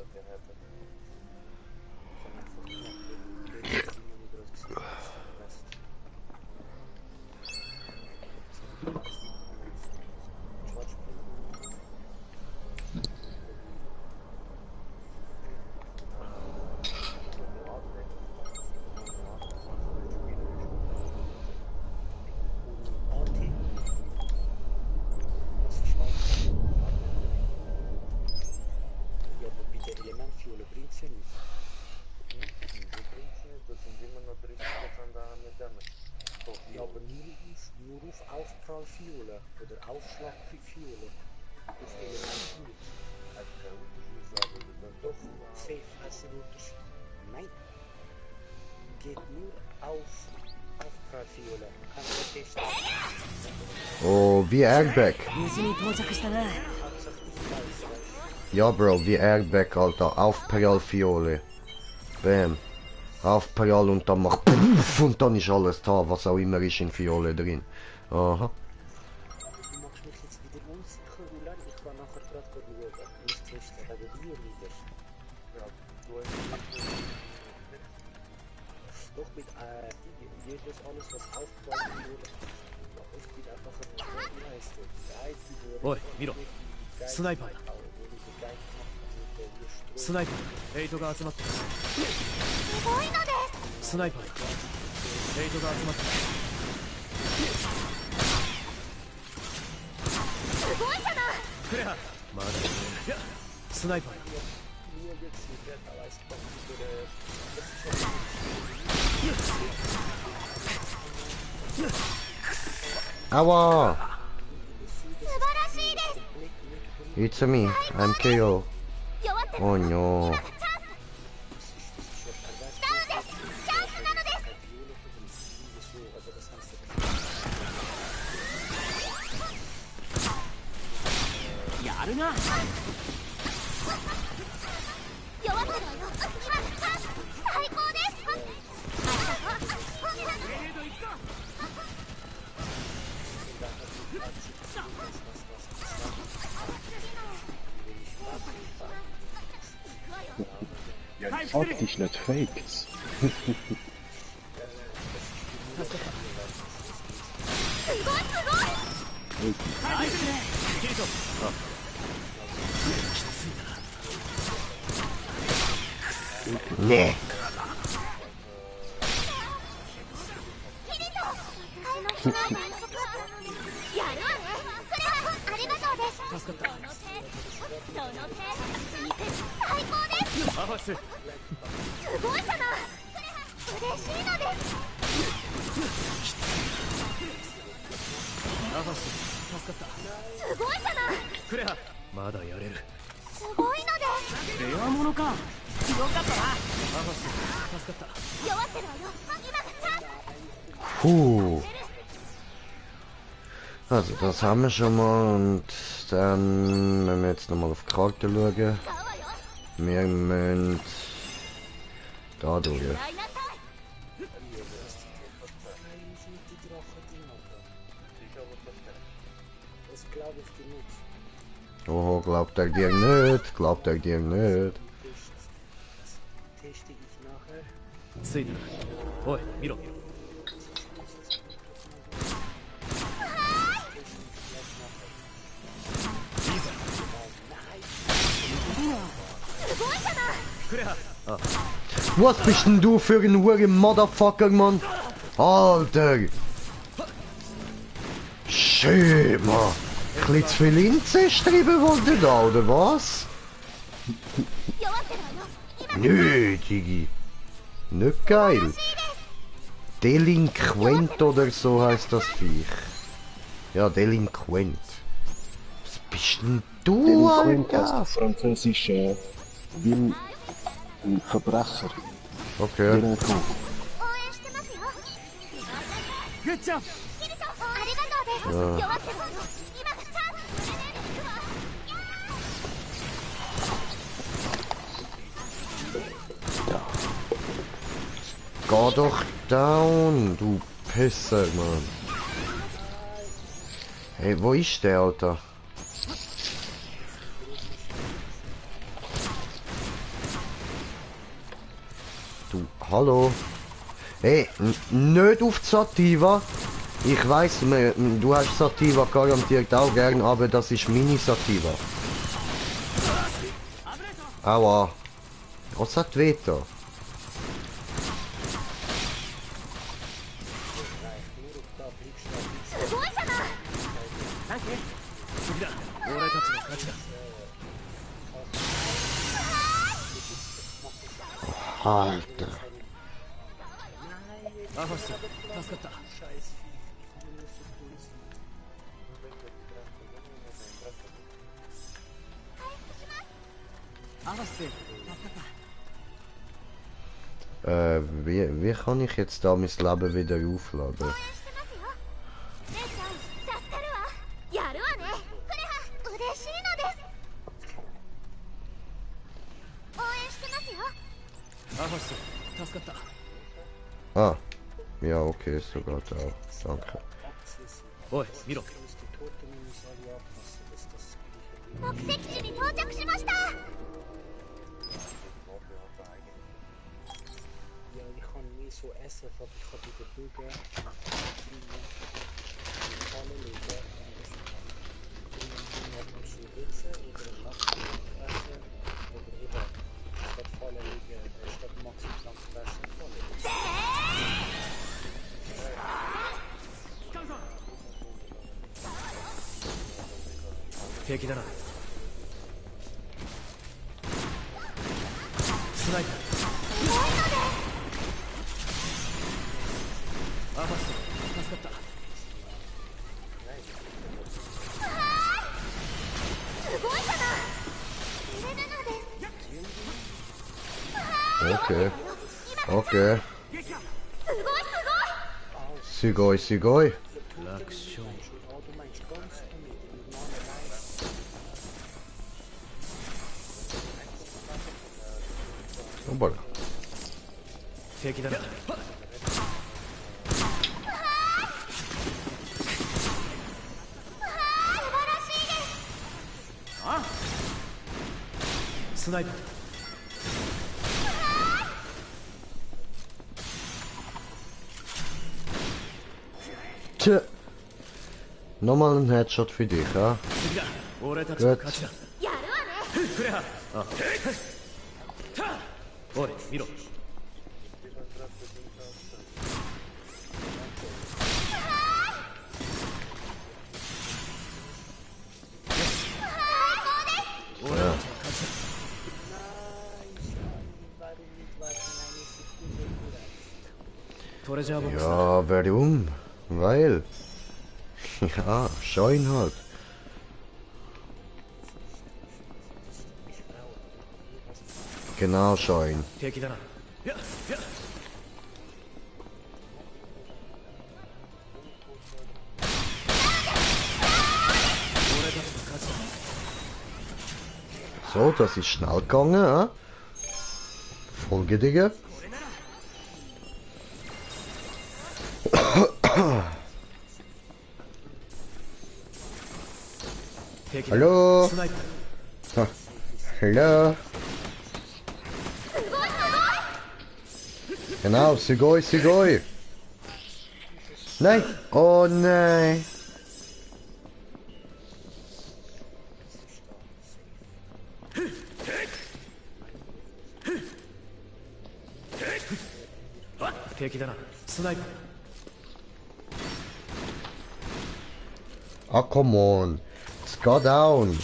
Ich hab einfach gemacht, den letzten noch nicht groß gesehen. Rest. Ja, aber bei der Elementfuel bringt es ja nichts. Das sind immer noch 30% mit Damage. Ja, aber nur auf Aufprallfuel oder Aufschlagfuel. Auf Elementfuel. Hat keinen Unterschied, aber Doch, safe als ein Unterschied. Nein. Geht nur auf Aufprallfuel. Kann man testen. Oh, wie Airbag. 無事に到着したな。 Hauptsache ich weiß, weißt du. Ja, Bro, wie Airbag, Alter. Aufprall-Fiole. Bam. Aufprall und dann macht Puff und dann ist alles da, was auch immer ist in Fiole drin. Aha. Du machst mich jetzt wieder unsicher, Ulan. Ich kann nachher gerade schauen. Nicht testen, wegen Bioleaders. Ja, du hast Doch mit jedes alles, was Aufprallfuel. Ich bin einfach ein... Wie heißt der? おい見ろスナイパーだスナイパーヘイトが集まってるすごいのですスナイパーだヘイトが集まってるすごいじゃないクレハまだいやスナイパーだ Aua! 素晴らしいです It's me. I'm KO. 弱ってる Oh no. チャンスダウンですチャンスなのですやるな弱ってるわよ今チャンス最高ですありがとうJa, die Fakt ist nicht fake. ねやるわねクレハありがとうです助かったその手最高ですアファスすごいじゃない嬉しいのですアファス助かったすごいじゃないクレハまだやれるすごいのですレアものかよかったなアファス助かった弱ってるわよ今がチャンスPuh. Also das haben wir schon mal und dann, wenn wir jetzt nochmal auf die Karte schauen, 使うわよ wir müssen da durch. 嫌いなさい Das glaube ich dir nicht. Oh, glaubt er dir nicht, glaubt er dir nicht. Das teste ich nachher. ついたなおい見ろすごいじゃない クレハ Was bist denn du für ein Hure Motherfucker, Mann? Alter! Schön, Mann! Ein bisschen zu viel Inzest treiben wollte da, oder was? 弱ってるわよ今 Nö, Digi. Nicht geil. Delinquent oder so heißt das Viech. Ja, Delinquent. Was bist denn du, Delinquent Alter? heißt auf Französisch wie ein Verbrecher. Okay. 応援してますよ。グッジョブ。キルト、ありがとうです。弱ってるわよ。今がチャンス。Geh doch down, du Pisser, Mann. Hey, wo ist der, Alter? Du, hallo? Hey, nicht auf die Sativa. Ich weiss, du hast Sativa garantiert auch gern, aber das ist Mini-Sativa. Aua. Was hat weh da? すごいじゃない。次だ。俺たちの勝ちだ。Alter. アファス、助かった。アファス、助かった。Wie kann ich jetzt da mein Leben wieder aufladen? 応援してますよ。姉ちゃん、助かるわ。やるわね。フレハ、嬉しいのです。応援してますよ。アファス、助かった。Ah, ja, okay, sogar da. Danke. おい、見ろ。目的地に到着しました。Ja, ich kann nie so essen, aber ich kann die Bürger alle legen. Und dann kannst du sitzen oder einen Nachtisch essen oder eben statt Fallen liegen, statt maximal lang zu essen, Fallen liegen. 敵だな。スナイパー。アファス、助かった。すごいじゃない。エレナナです。 Okay. Okay. すごいすごい。 Sigoi, sigoi. 楽勝。 Oh, du meinst ganz damit, mit Opa. 敵だな。スナイパー。Tja. Nochmal ein Headshot für dich, ja? 次だ。俺たちの勝ちだ。やるわね。クレハ。あ。おい、見ろ。俺たちの勝ちだ。 トレジャーボックスだ。 Ja, warum? Weil. Ja, scheuen halt. Genau, scheuen. 敵だな。やっやっ。 So, das ist schnell gegangen, ja? Folge dir. Hallo? Ha, hallo? Genau, Sigoi, Sigoi. Nein. Oh nein. Ah, come on. It's got down.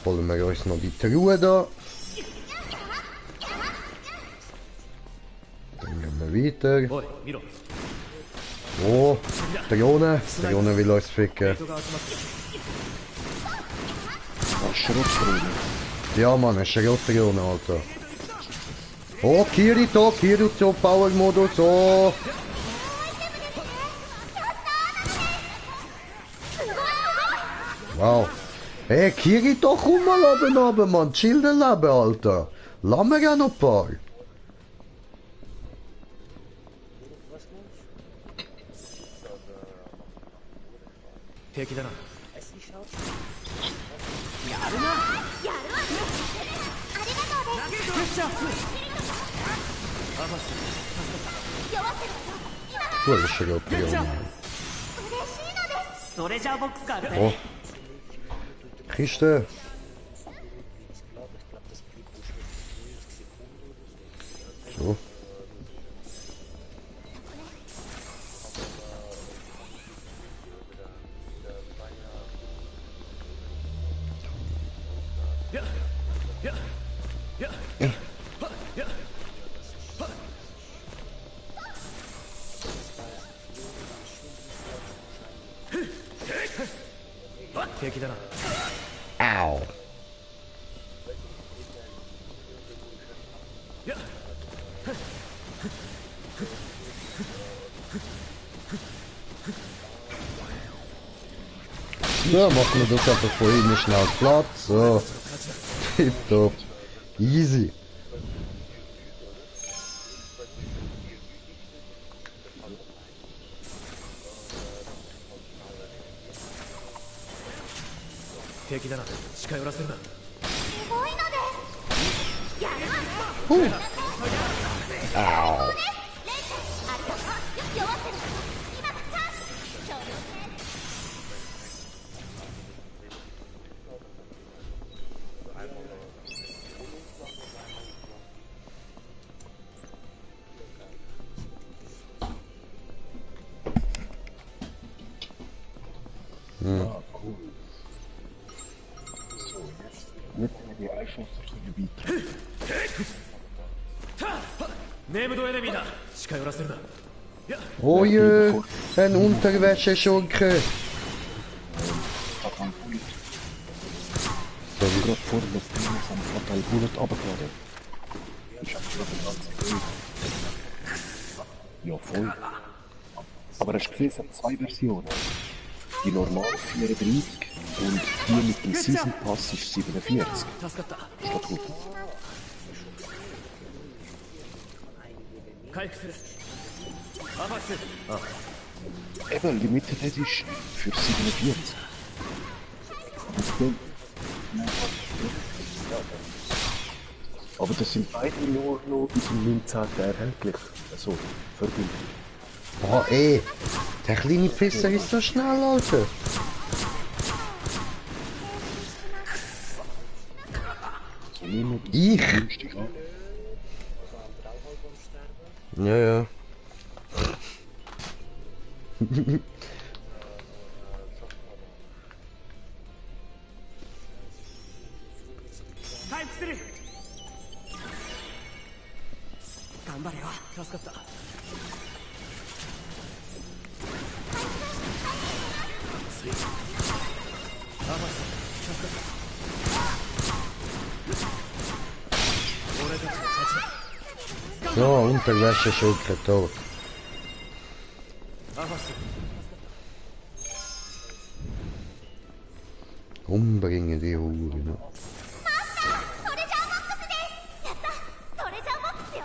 Holen wir uns noch die Truhe da. Dann gehen wir weiter. Oh, Drone. Drone will uns ficken. Schrottdrohne. Ja, Mann, eine Schrottdrohne, Alter. Oh, Kirito, Power-Modus, oh. Wow. Hey, Kirito, komm mal runter, Mann. Chill dein Leben, Alter. Lass mir ja noch ein paar. Cool, Schrottdrohne. トレジャーボックスがある Oh. Kiste. So. Ow. So, machen wir das einfach von innen schnell platt. So. Tipptopp. Easy. Ow. Ja, cool. So, jetzt haben wir die einfachsten Gebiete. ネームドエネミーだ近寄らせるな Oh je, ein Unterwäscheschurke. Fatal Bullet. So wie gerade vor der Film vom Fatal Bullet runtergeladen. Ich hab gerade eine ganze Welt. Ja, voll. Aber hast du gesehen, es hat zwei Versionen. Die normale 34 und die mit dem Season Pass ist 47. 助かった Statt gut. 回復するアバス Eben, Limited Edition für 47. Und dann, aber das sind beide nur bis zum 19. erhältlich. Also, verbindlich. Oh ey, der kleine Pisser ist so schnell, Alter. So nehmen wir Ich? günstig an. Ja, ja.助かった So, Unterwäscheschurke tot. Umbringen die Huren. トレジャーボックスですやったトレジャーボックスよ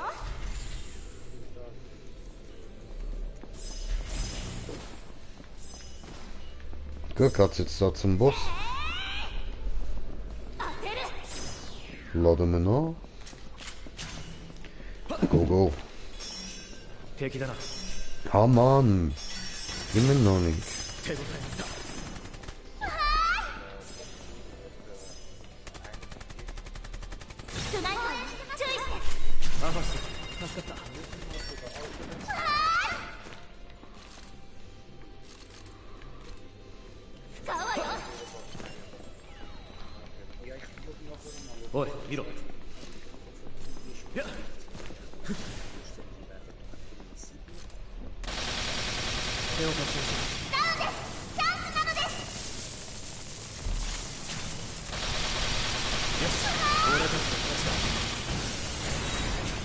Gut, geht's jetzt da zum Boss? 当てる Laden wir nach. Go, go. 敵だな Ah, Mann. Immer noch nicht. 手応えあった 少ないから注意してアバス助かった 使うわよ おい見ろやっ 手を貸しましょう ダウンですチャンスなのです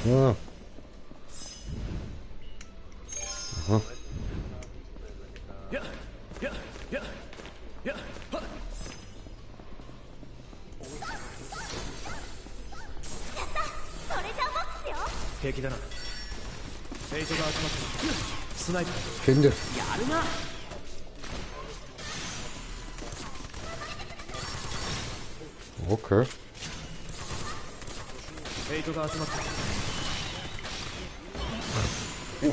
Ah. Aha. Ja, ja, ja, ja. トレジャーボックスよ。敵だな。フェイトが集まってる。スナイパー。 Finde. やるな。 Okay. フェイトが集まってる。手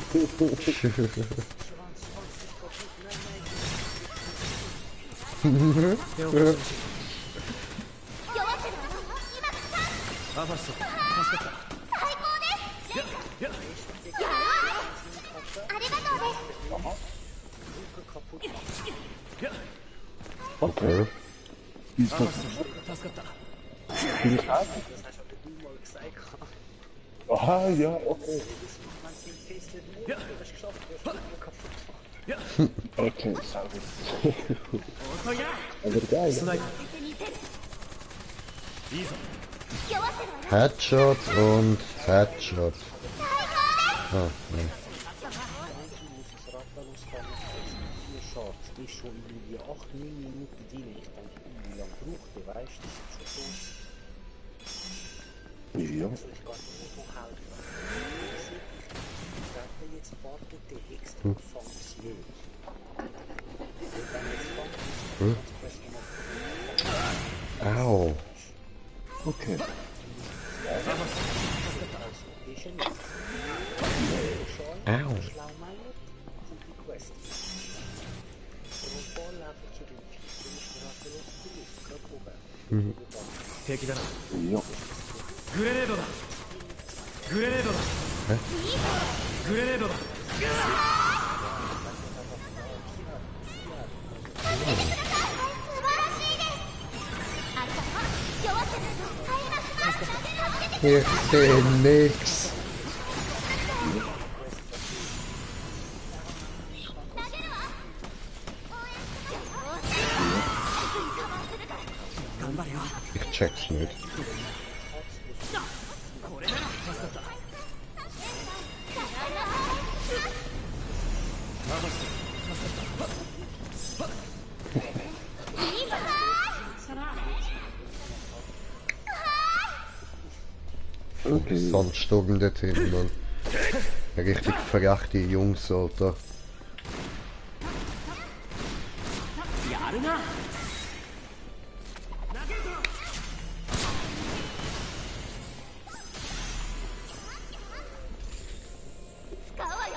を貸してほしい。弱ってるわ。今アファスト、助かった。最高です。や、や、やありがとうです。や、 Okay. アファスト、助かった。 Aha, ja, okay. や、や、 Okay, sauber. 遅いな。 Aber geil. スナイパー。いいぞ。 弱ってるわ。 Headshot und Headshot. Ah, nee. Vier Shots ist schon irgendwie 8, 9 Minuten drin. Ich denke, wie lange braucht der, weißt du? Das ist schon so. Ja. Ich kann nicht so helfen. Wenn der jetzt wartet, der extra fängt es nicht. Wenn der jetzt fängt, Au. Okay. ist er nicht. Au. Schlaumeier sind die Quest. Und vorlaufen zu den Viechern ist miraculos genug. Kein Problem. 敵だな。 Ja. グレネードだ。グレネードだ。グレネードだ。 Ich seh nix. Ich check's nicht. Okay. Sandstogen dort hinten, Mann. Richtig verrechte Jungs, Alter. やるな。 使うわよ。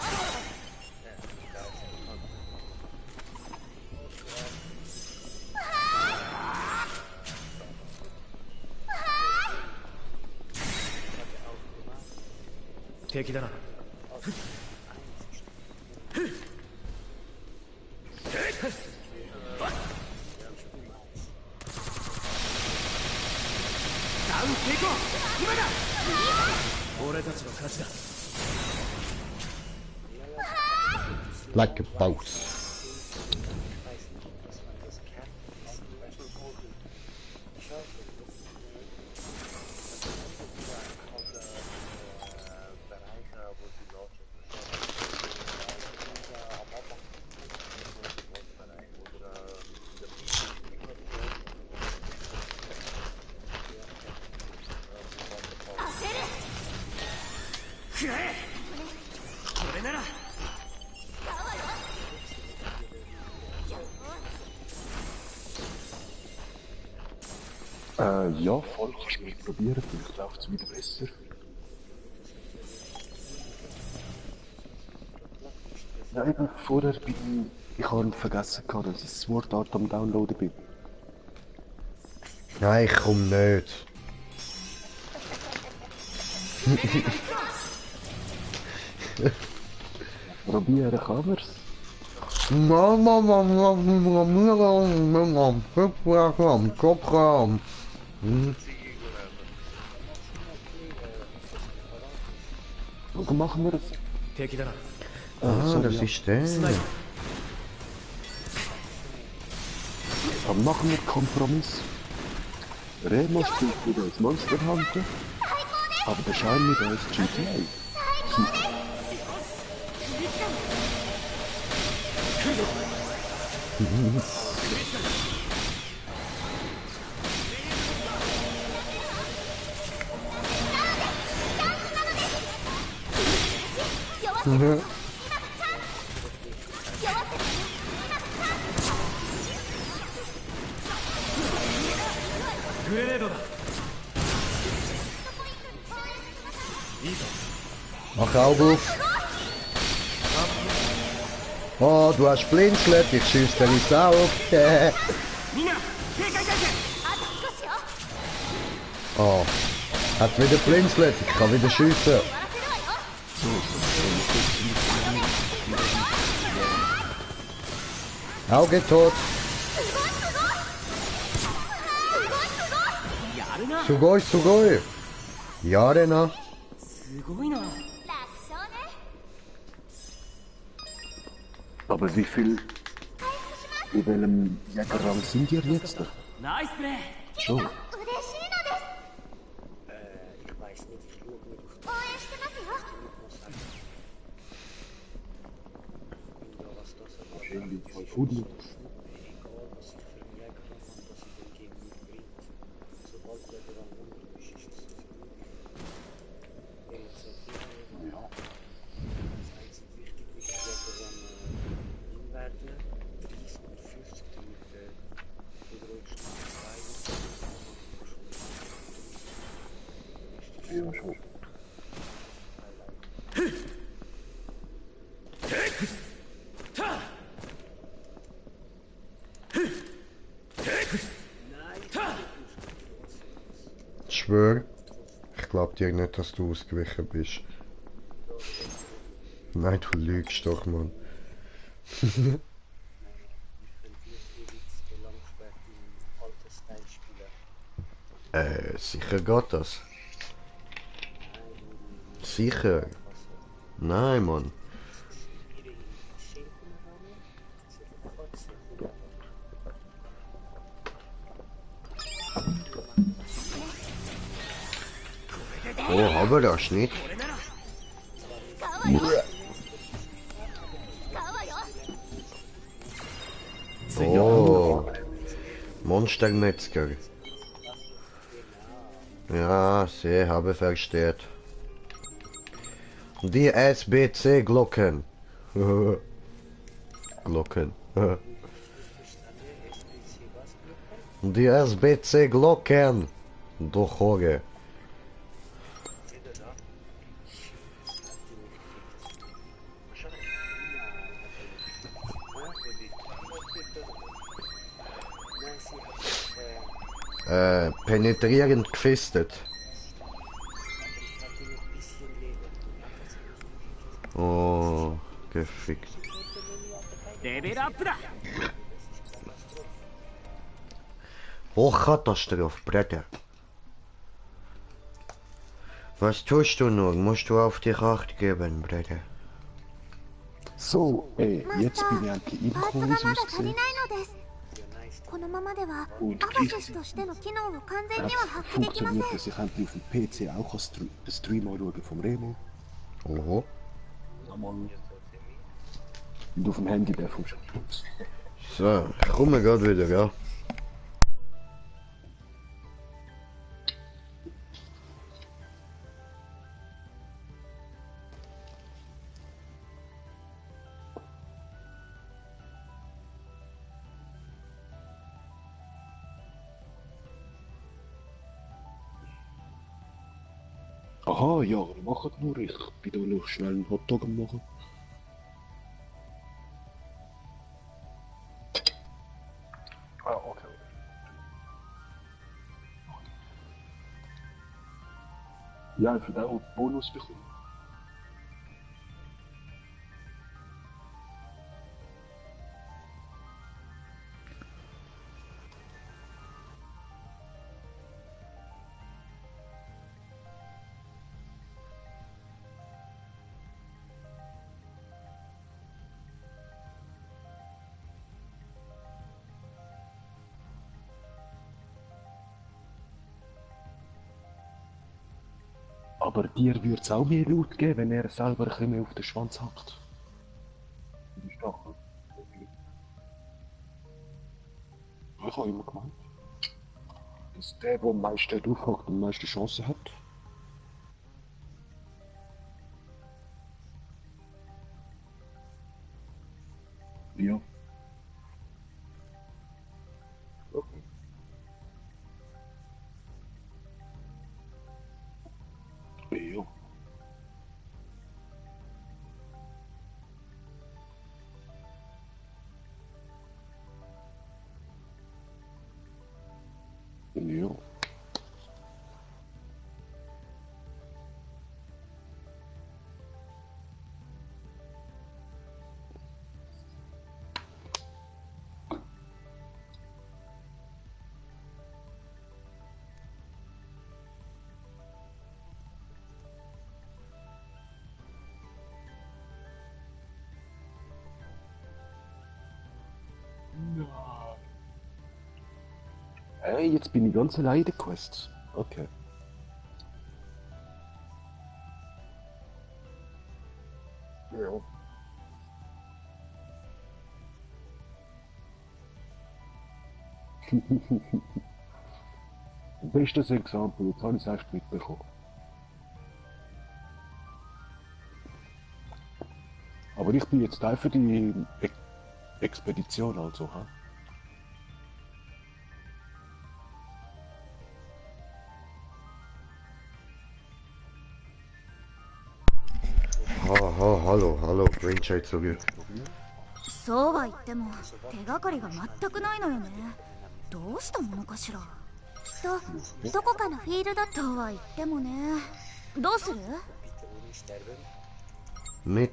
敵だな。 ダウン成功。今だ。俺たちの勝ちだ。 Like a boss. Ja, voll, kannst du mal probieren, vielleicht läuft es wieder besser. Ja, eben, vorher bin ich habe vergessen, dass ich das Sword Art am Downloaden bin. Nein, ich komm nicht. Probieren kann man's. Dann machen wir das. 敵だな。 Ah, das ist der. Dann machen wir Kompromiss. Remo spielt wieder als Monster Hunter. Aber der Schein mit uns GTA. Mach Auge auf. Oh, du hast Blinzlet, ich schieße dir ins Auge. Oh, hat wieder Blinzlet, ich kann wieder schiessen. Auge tot. Sugoi, Sugoi. Ja, Rena. すごいな。 楽勝ね。 Aber wie viel... In welchem Jägerrang sind ihr jetzt? ナイスプレー。 Schon. 嬉しいのです。 Ich weiß nicht, ich schaue nicht auf 応援してますよ。 ja, was das ist. Wahrscheinlich bei Foodlook. Egal, was ich für einen Jäger habe, was ich dem Gegenüber bringt. Sobald der Rang unter ist, ist es so gut. Jetzt Ja. das einzig Wichtige ist, dass wir dann hinwerten, 30 und 50 damit oder höchstens 2 Ja, schon. Ich schwör, ich glaub dir nicht, dass du ausgewichen bist. Nein, du lügst doch, Mann. Sicher geht das. Sicher. Nein, Mann. Oh, haben wir das nicht? 使うわよ。使うわよ。 Oh. Monstermetzger. Ja, sie habe versteht. Die SBC-Glocken. Glocken. Die SBC-Glocken. Doch, Hoge. Penetrierend gefistet. Oh, gefickt. レベルアップだ。 Hochkatastrophe, Bruder. Was tust du nur? Musst du auf dich Acht geben, Bruder. So, jetzt bin ich endlich パーツ reingekommen, が wie ま es だ足り aussieht. ないのです。このままではアUnd バシスとしての機能を完全には es 発揮できません。 funktioniert, dass ich endlich auf dem PC auch den Stream anschauen vom Remo. Oho. Und auf dem Handy der vom Schatz. So, ich komme gerade wieder, ja. Aha, ja, macht nur, ich bin da noch schnell einen Hotdog am machen. Ah, okay. Ja, ich habe auch einen Bonus bekommen. Aber dir würde es auch mehr Loot geben, wenn er selber ein bisschen mehr auf den Schwanz hackt. Das ist doch. Ich habe immer gemeint, dass der am meisten draufhackt und am meisten Chancen hat. Ja. Okay. Ja. Ja. Hey, jetzt bin ich ganz allein in der Quest. Okay. Ja. Bestes Exempel, jetzt habe ich es erst mitbekommen. Aber ich bin jetzt Teil für die Expedition, also, ha? Hallo, Green Jay zurück. そうは言っても手がかりが全くないのよね。どうしたものかしら。きっとどこかのフィールドとは言ってもね。どうする？ Mit.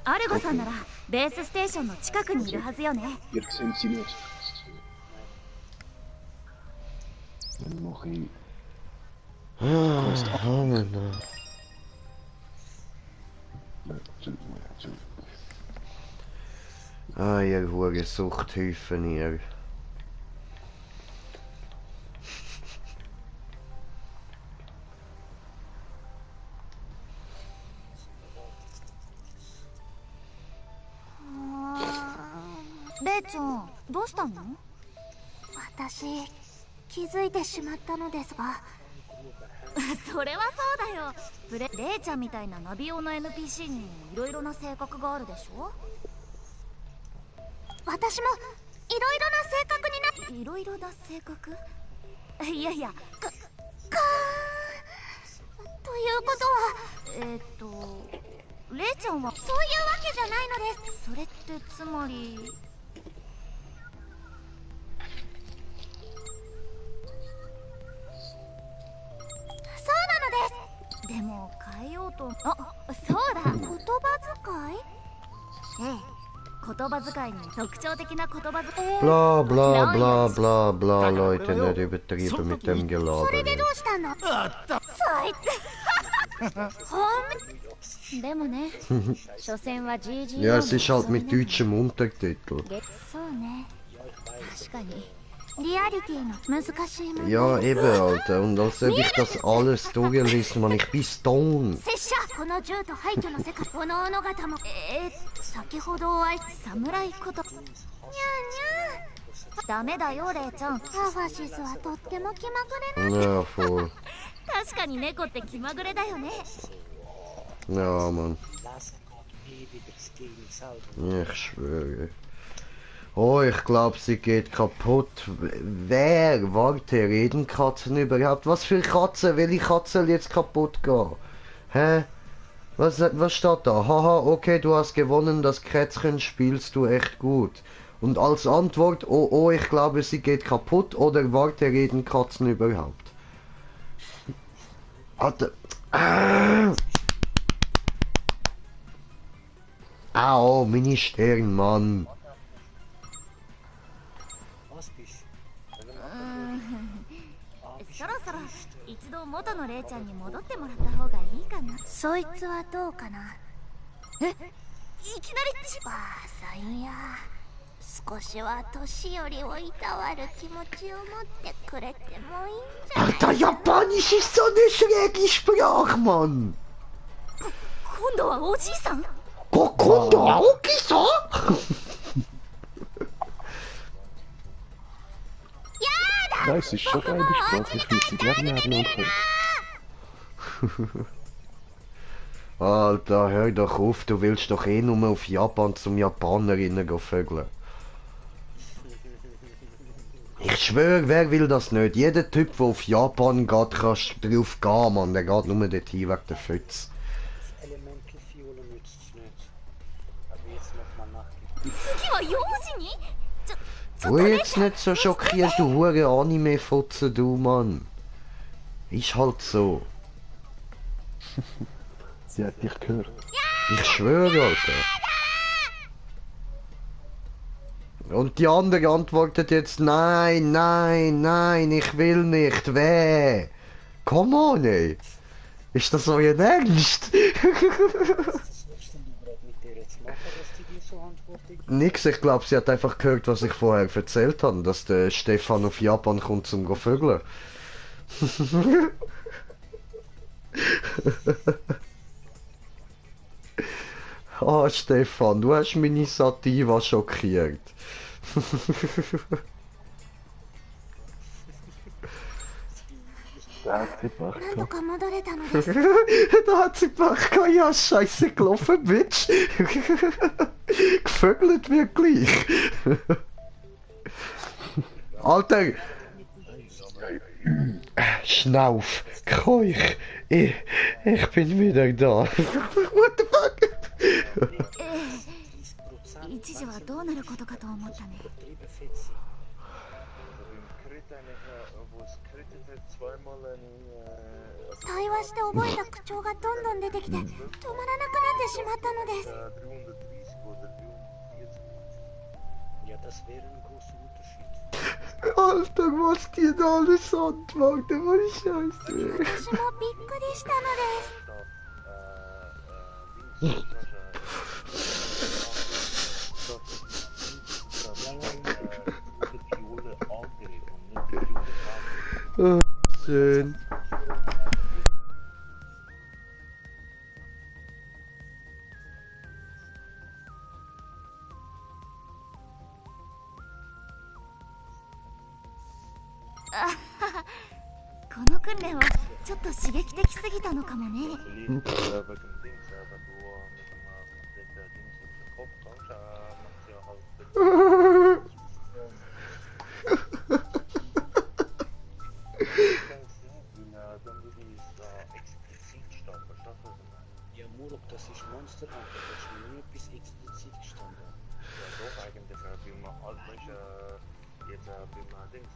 アルゴさんならベースステーションの近くにいるはずよね。 Ihr seht sie nicht. Dann mache ich. Mann. Ihr hure Suchthäufen, ihr. Rei-chan, どうしたの？私、気づいてしまったのですが。それはそうだよ。レイちゃんみたいなナビ用の NPC にもいろいろな性格があるでしょ。私もいろいろな性格にな。いろいろな性格？いやいや、ということは、レイちゃんはそういうわけじゃないのです。それってつまり。でも変えようと。あ、そうだ。言葉遣い？ええ、言葉遣いに特徴的な言葉遣い。Bla bla bla bla bla, Leute, nicht übertrieben mit dem Gelaber. それでどうしたの？最低。でもね、所詮は GG。 Ja, es ist halt mit deutschem Untertitel. そうね。確かに。Ja, eben, Alter. Und als ob ich das alles durchlesen, man, ich bin stoned. ダメだよ、レイちゃん。アファシスはとっても気まぐれなんだ。Ja, voll. 確かに猫って気まぐれだよね。Ja, Mann. Ich schwöre. Oh, ich glaube, sie geht kaputt. Wer? Warte, reden Katzen überhaupt? Was für Katzen? Welche Katze soll jetzt kaputt gehen? Hä? Was steht da? Haha, okay, du hast gewonnen, das Kätzchen spielst du echt gut. Und als Antwort, oh, ich glaube, sie geht kaputt. Oder warte, reden Katzen überhaupt? Alter. Au, meine Stirn, Mann. そろそろ一度元のレイちゃんに戻ってもらった方がいいかな。そいつはどうかな。え、いきなりばあさんや。少しは年寄りをいたわる気持ちを持ってくれてもいいんじゃない。 Alter, Japanisch ist so eine schräge Sprache, Mann! 今度はおじいさん。 Kondo Aoki-san? Nein, es ist schon geile Sprache, ich will sie gerne lernen und können. Alter, hör doch auf, du willst doch eh nur auf Japan zum Japanerinnen go vögeln. Ich schwöre, wer will das nicht? Jeder Typ, der auf Japan geht, kannst drauf gehen, Mann. Der geht nur dort hin wegen der Fütze. Elemental Fiole nützt es nicht. Aber jetzt nochmal nachgeguckt. 次は幼児に。Du jetzt nicht so schockiert, du hure Anime-Fotze, du Mann. Ist halt so. Sie hat dich gehört. Ich schwöre, Alter. Und die andere antwortet jetzt, nein, nein, nein, ich will nicht, weh. Come on, ey. Ist das euer Ernst? Was willst denn du gerade mit der jetzt machen, dass die dir so antwortet? Nix, ich glaube, sie hat einfach gehört, was ich vorher erzählt habe, dass der Stefan auf Japan kommt zum go vögeln. Ah, Stefan, du hast meine Sativa schockiert. Da hat sie Pech なんと gehabt. か戻れたのです。 Da hat sie Pech gehabt, ja, scheiße gelaufen, Bitch. Gevögelt wirklich. Alter. Schnauf, Keuch, ich bin wieder da. What the fuck? 一時はどうなることかと思ったね。 Betriebe fetzen. Wo es krittet hat, zweimal eine 対話して覚えた口調がどんどん出てきて止まらなくなってしまったのです。 330 oder 340. Ja, das wäre ein großer Unterschied. Alter, was die da alles antworten, ohne Scheiße. 私もびっくりしたのです。 Schön. Ah, この訓練はちょっと刺激的すぎたのかもね。 Wegen Dings, aber du mit dem Dings auf den Kopf kommst, macht ja halt. Dann würde ich es explizit stehen, verstehst du, was ich meine? Ja, Murok, das ist Monster Hunter, da ist mir nie etwas explizit gestanden. Ja, doch, eigentlich, wie man halt, weißt jetzt, wie man Dings,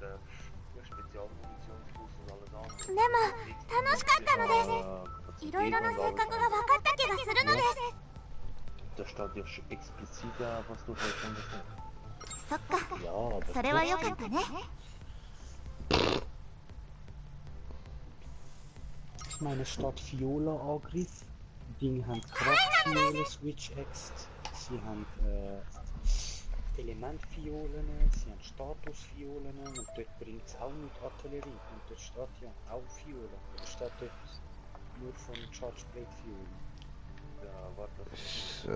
Spezialmunitionsfuß und alles andere. でも楽しかったのです。いろいろな性格が分かった気がするのです。 Da steht ja schon explizit da, was du verstanden hast. そっか、 Ja, aber それは良かったね。 ich meine, statt Viola-Angriff, die Dinge haben Kraftviolen, Switch-Axe, sie haben Elementviolen, sie haben Statusviolen und dort bringt es auch nicht Artillerie. Und dort steht ja auch Viola. Da steht dort nur von Charge Blade Violen. Ja, warte. So.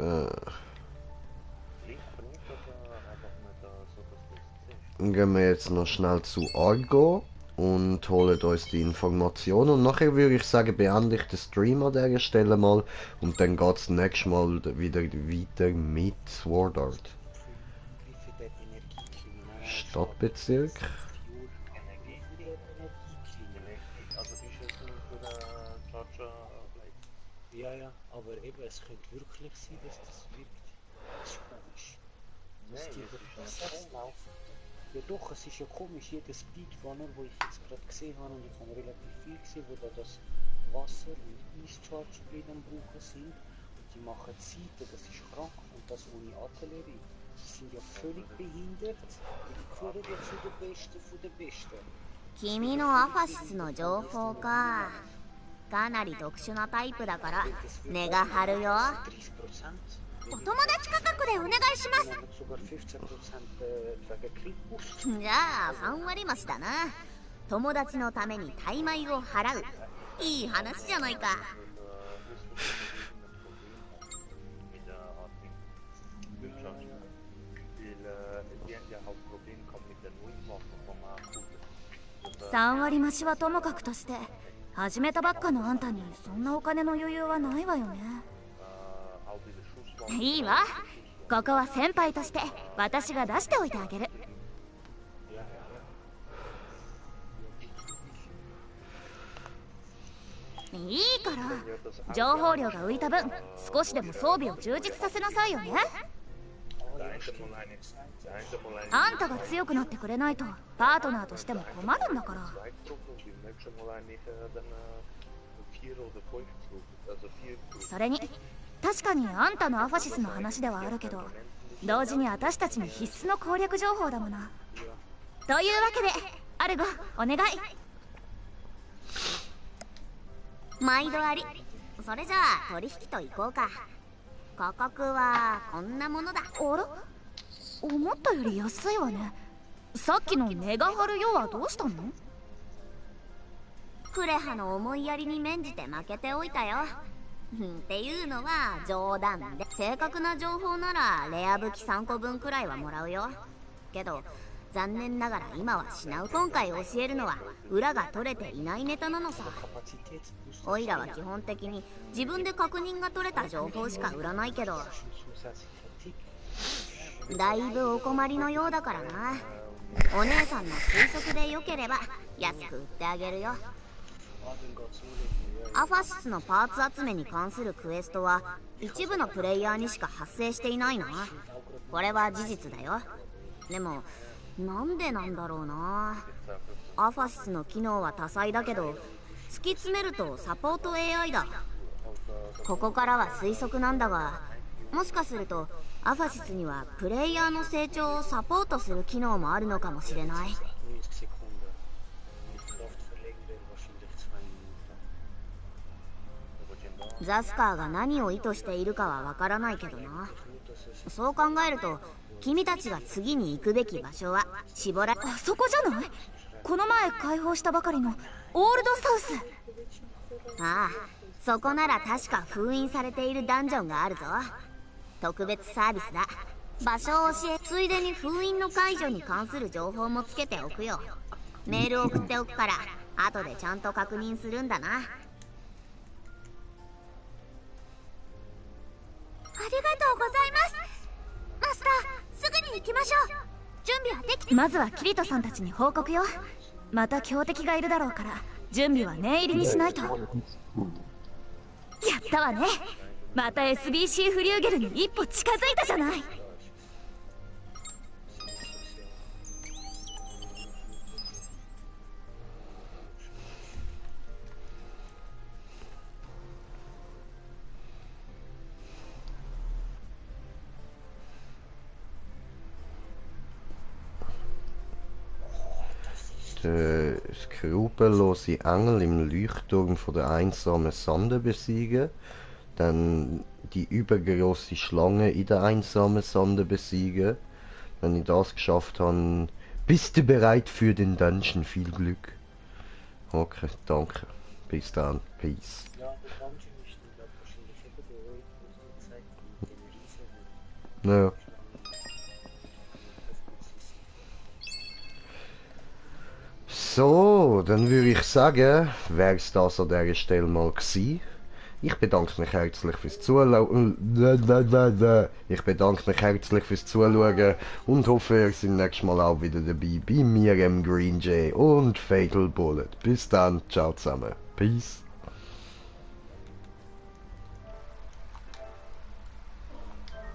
Link oder einfach nicht da, so dass du es siehst? Gehen wir jetzt noch schnell zu Argo und holen uns die Informationen. Und nachher würde ich sagen, beende ich den Stream an dieser Stelle mal. Und dann geht es nächstes Mal wieder weiter mit Sword Art. Griffe der Energieklinge. Stadtbezirk. Energieklinge. Also ist es nur für den Charger Blade? Ja, ja, aber eben, es könnte wirklich sein, dass das wirkt. Das ist komisch. Dass die über Prozess laufen. Ja doch, es ist ja komisch, jeder Speedrunner, wo ich jetzt gerade gesehen habe, und ich habe relativ viel gesehen, wo da das Wasser- und Eis-Charge-Blade am Brauchen sind, und die machen Zeiten, das ist krank, und das ohne Artillerie. Die sind ja völlig behindert, und die gehören ja zu den Besten von den Besten. 君のアファシスの情報か。かなり特殊なタイプだから根が張るよ。 30%? お友達価格でお願いします。 noch sogar 15% Krieg. じゃあ3割増しだな。友達のためにタイ米を払う。いい話じゃないか。 3割増しはともかくとして、始めたばっかのあんたにそんなお金の余裕はないわよね。いいわ、ここは先輩として私が出しておいてあげる。いいから情報量が浮いた分少しでも装備を充実させなさいよね。あんたが強くなってくれないとパートナーとしても困るんだから。それに確かにあんたのアファシスの話ではあるけど、同時に私たちに必須の攻略情報だもの。というわけでアルゴお願い。毎度あり。それじゃあ取引といこうか。価格はこんなものだ。あら、思ったより安いわね。さっきのネガハルよはどうしたの？クレハの思いやりに免じて負けておいたよ。っていうのは冗談で、正確な情報ならレア武器3個分くらいはもらうよ。けど残念ながら今は品う。今回教えるのは裏が取れていないネタなのさ。オイラは基本的に自分で確認が取れた情報しか売らないけど、だいぶお困りのようだからな。お姉さんの推測でよければ安く売ってあげるよ。アファシスのパーツ集めに関するクエストは一部のプレイヤーにしか発生していないな。これは事実だよ。でもなんでなんだろうな。アファシスの機能は多彩だけど突き詰めるとサポート AI だ。ここからは推測なんだが、もしかするとアファシスにはプレイヤーの成長をサポートする機能もあるのかもしれない。ザスカーが何を意図しているかはわからないけどな。そう考えると君たちが次に行くべき場所は絞ら。あそこじゃない？この前開放したばかりのオールドサウス。ああ、そこなら確か封印されているダンジョンがあるぞ。特別サービスだ。場所を教え、ついでに封印の解除に関する情報もつけておくよ。メール送っておくから後でちゃんと確認するんだな。ありがとうございます。マスター、すぐに行きましょう。準備はできて。まずはキリトさんたちに報告よ。また強敵がいるだろうから準備は念入りにしないと。やったわね。また SBC フリューゲルに一歩近づいたじゃない。Der skrupellose Engel im Leuchtturm von der einsamen Sande besiegen, dann die übergroße Schlange in der einsamen Sande besiegen. Wenn ich das geschafft habe, bist du bereit für den Dungeon? Viel Glück. Okay, danke. Bis dann. Peace. Ja. So, dann würde ich sagen, wäre es das an dieser Stelle mal gewesen. Ich bedanke mich herzlich fürs Zuschauen. Ich bedanke mich herzlich fürs Zuschauen und hoffe, ihr seid nächstes Mal auch wieder dabei bei mir, Green Jay und Fatal Bullet. Bis dann, ciao zusammen. Peace.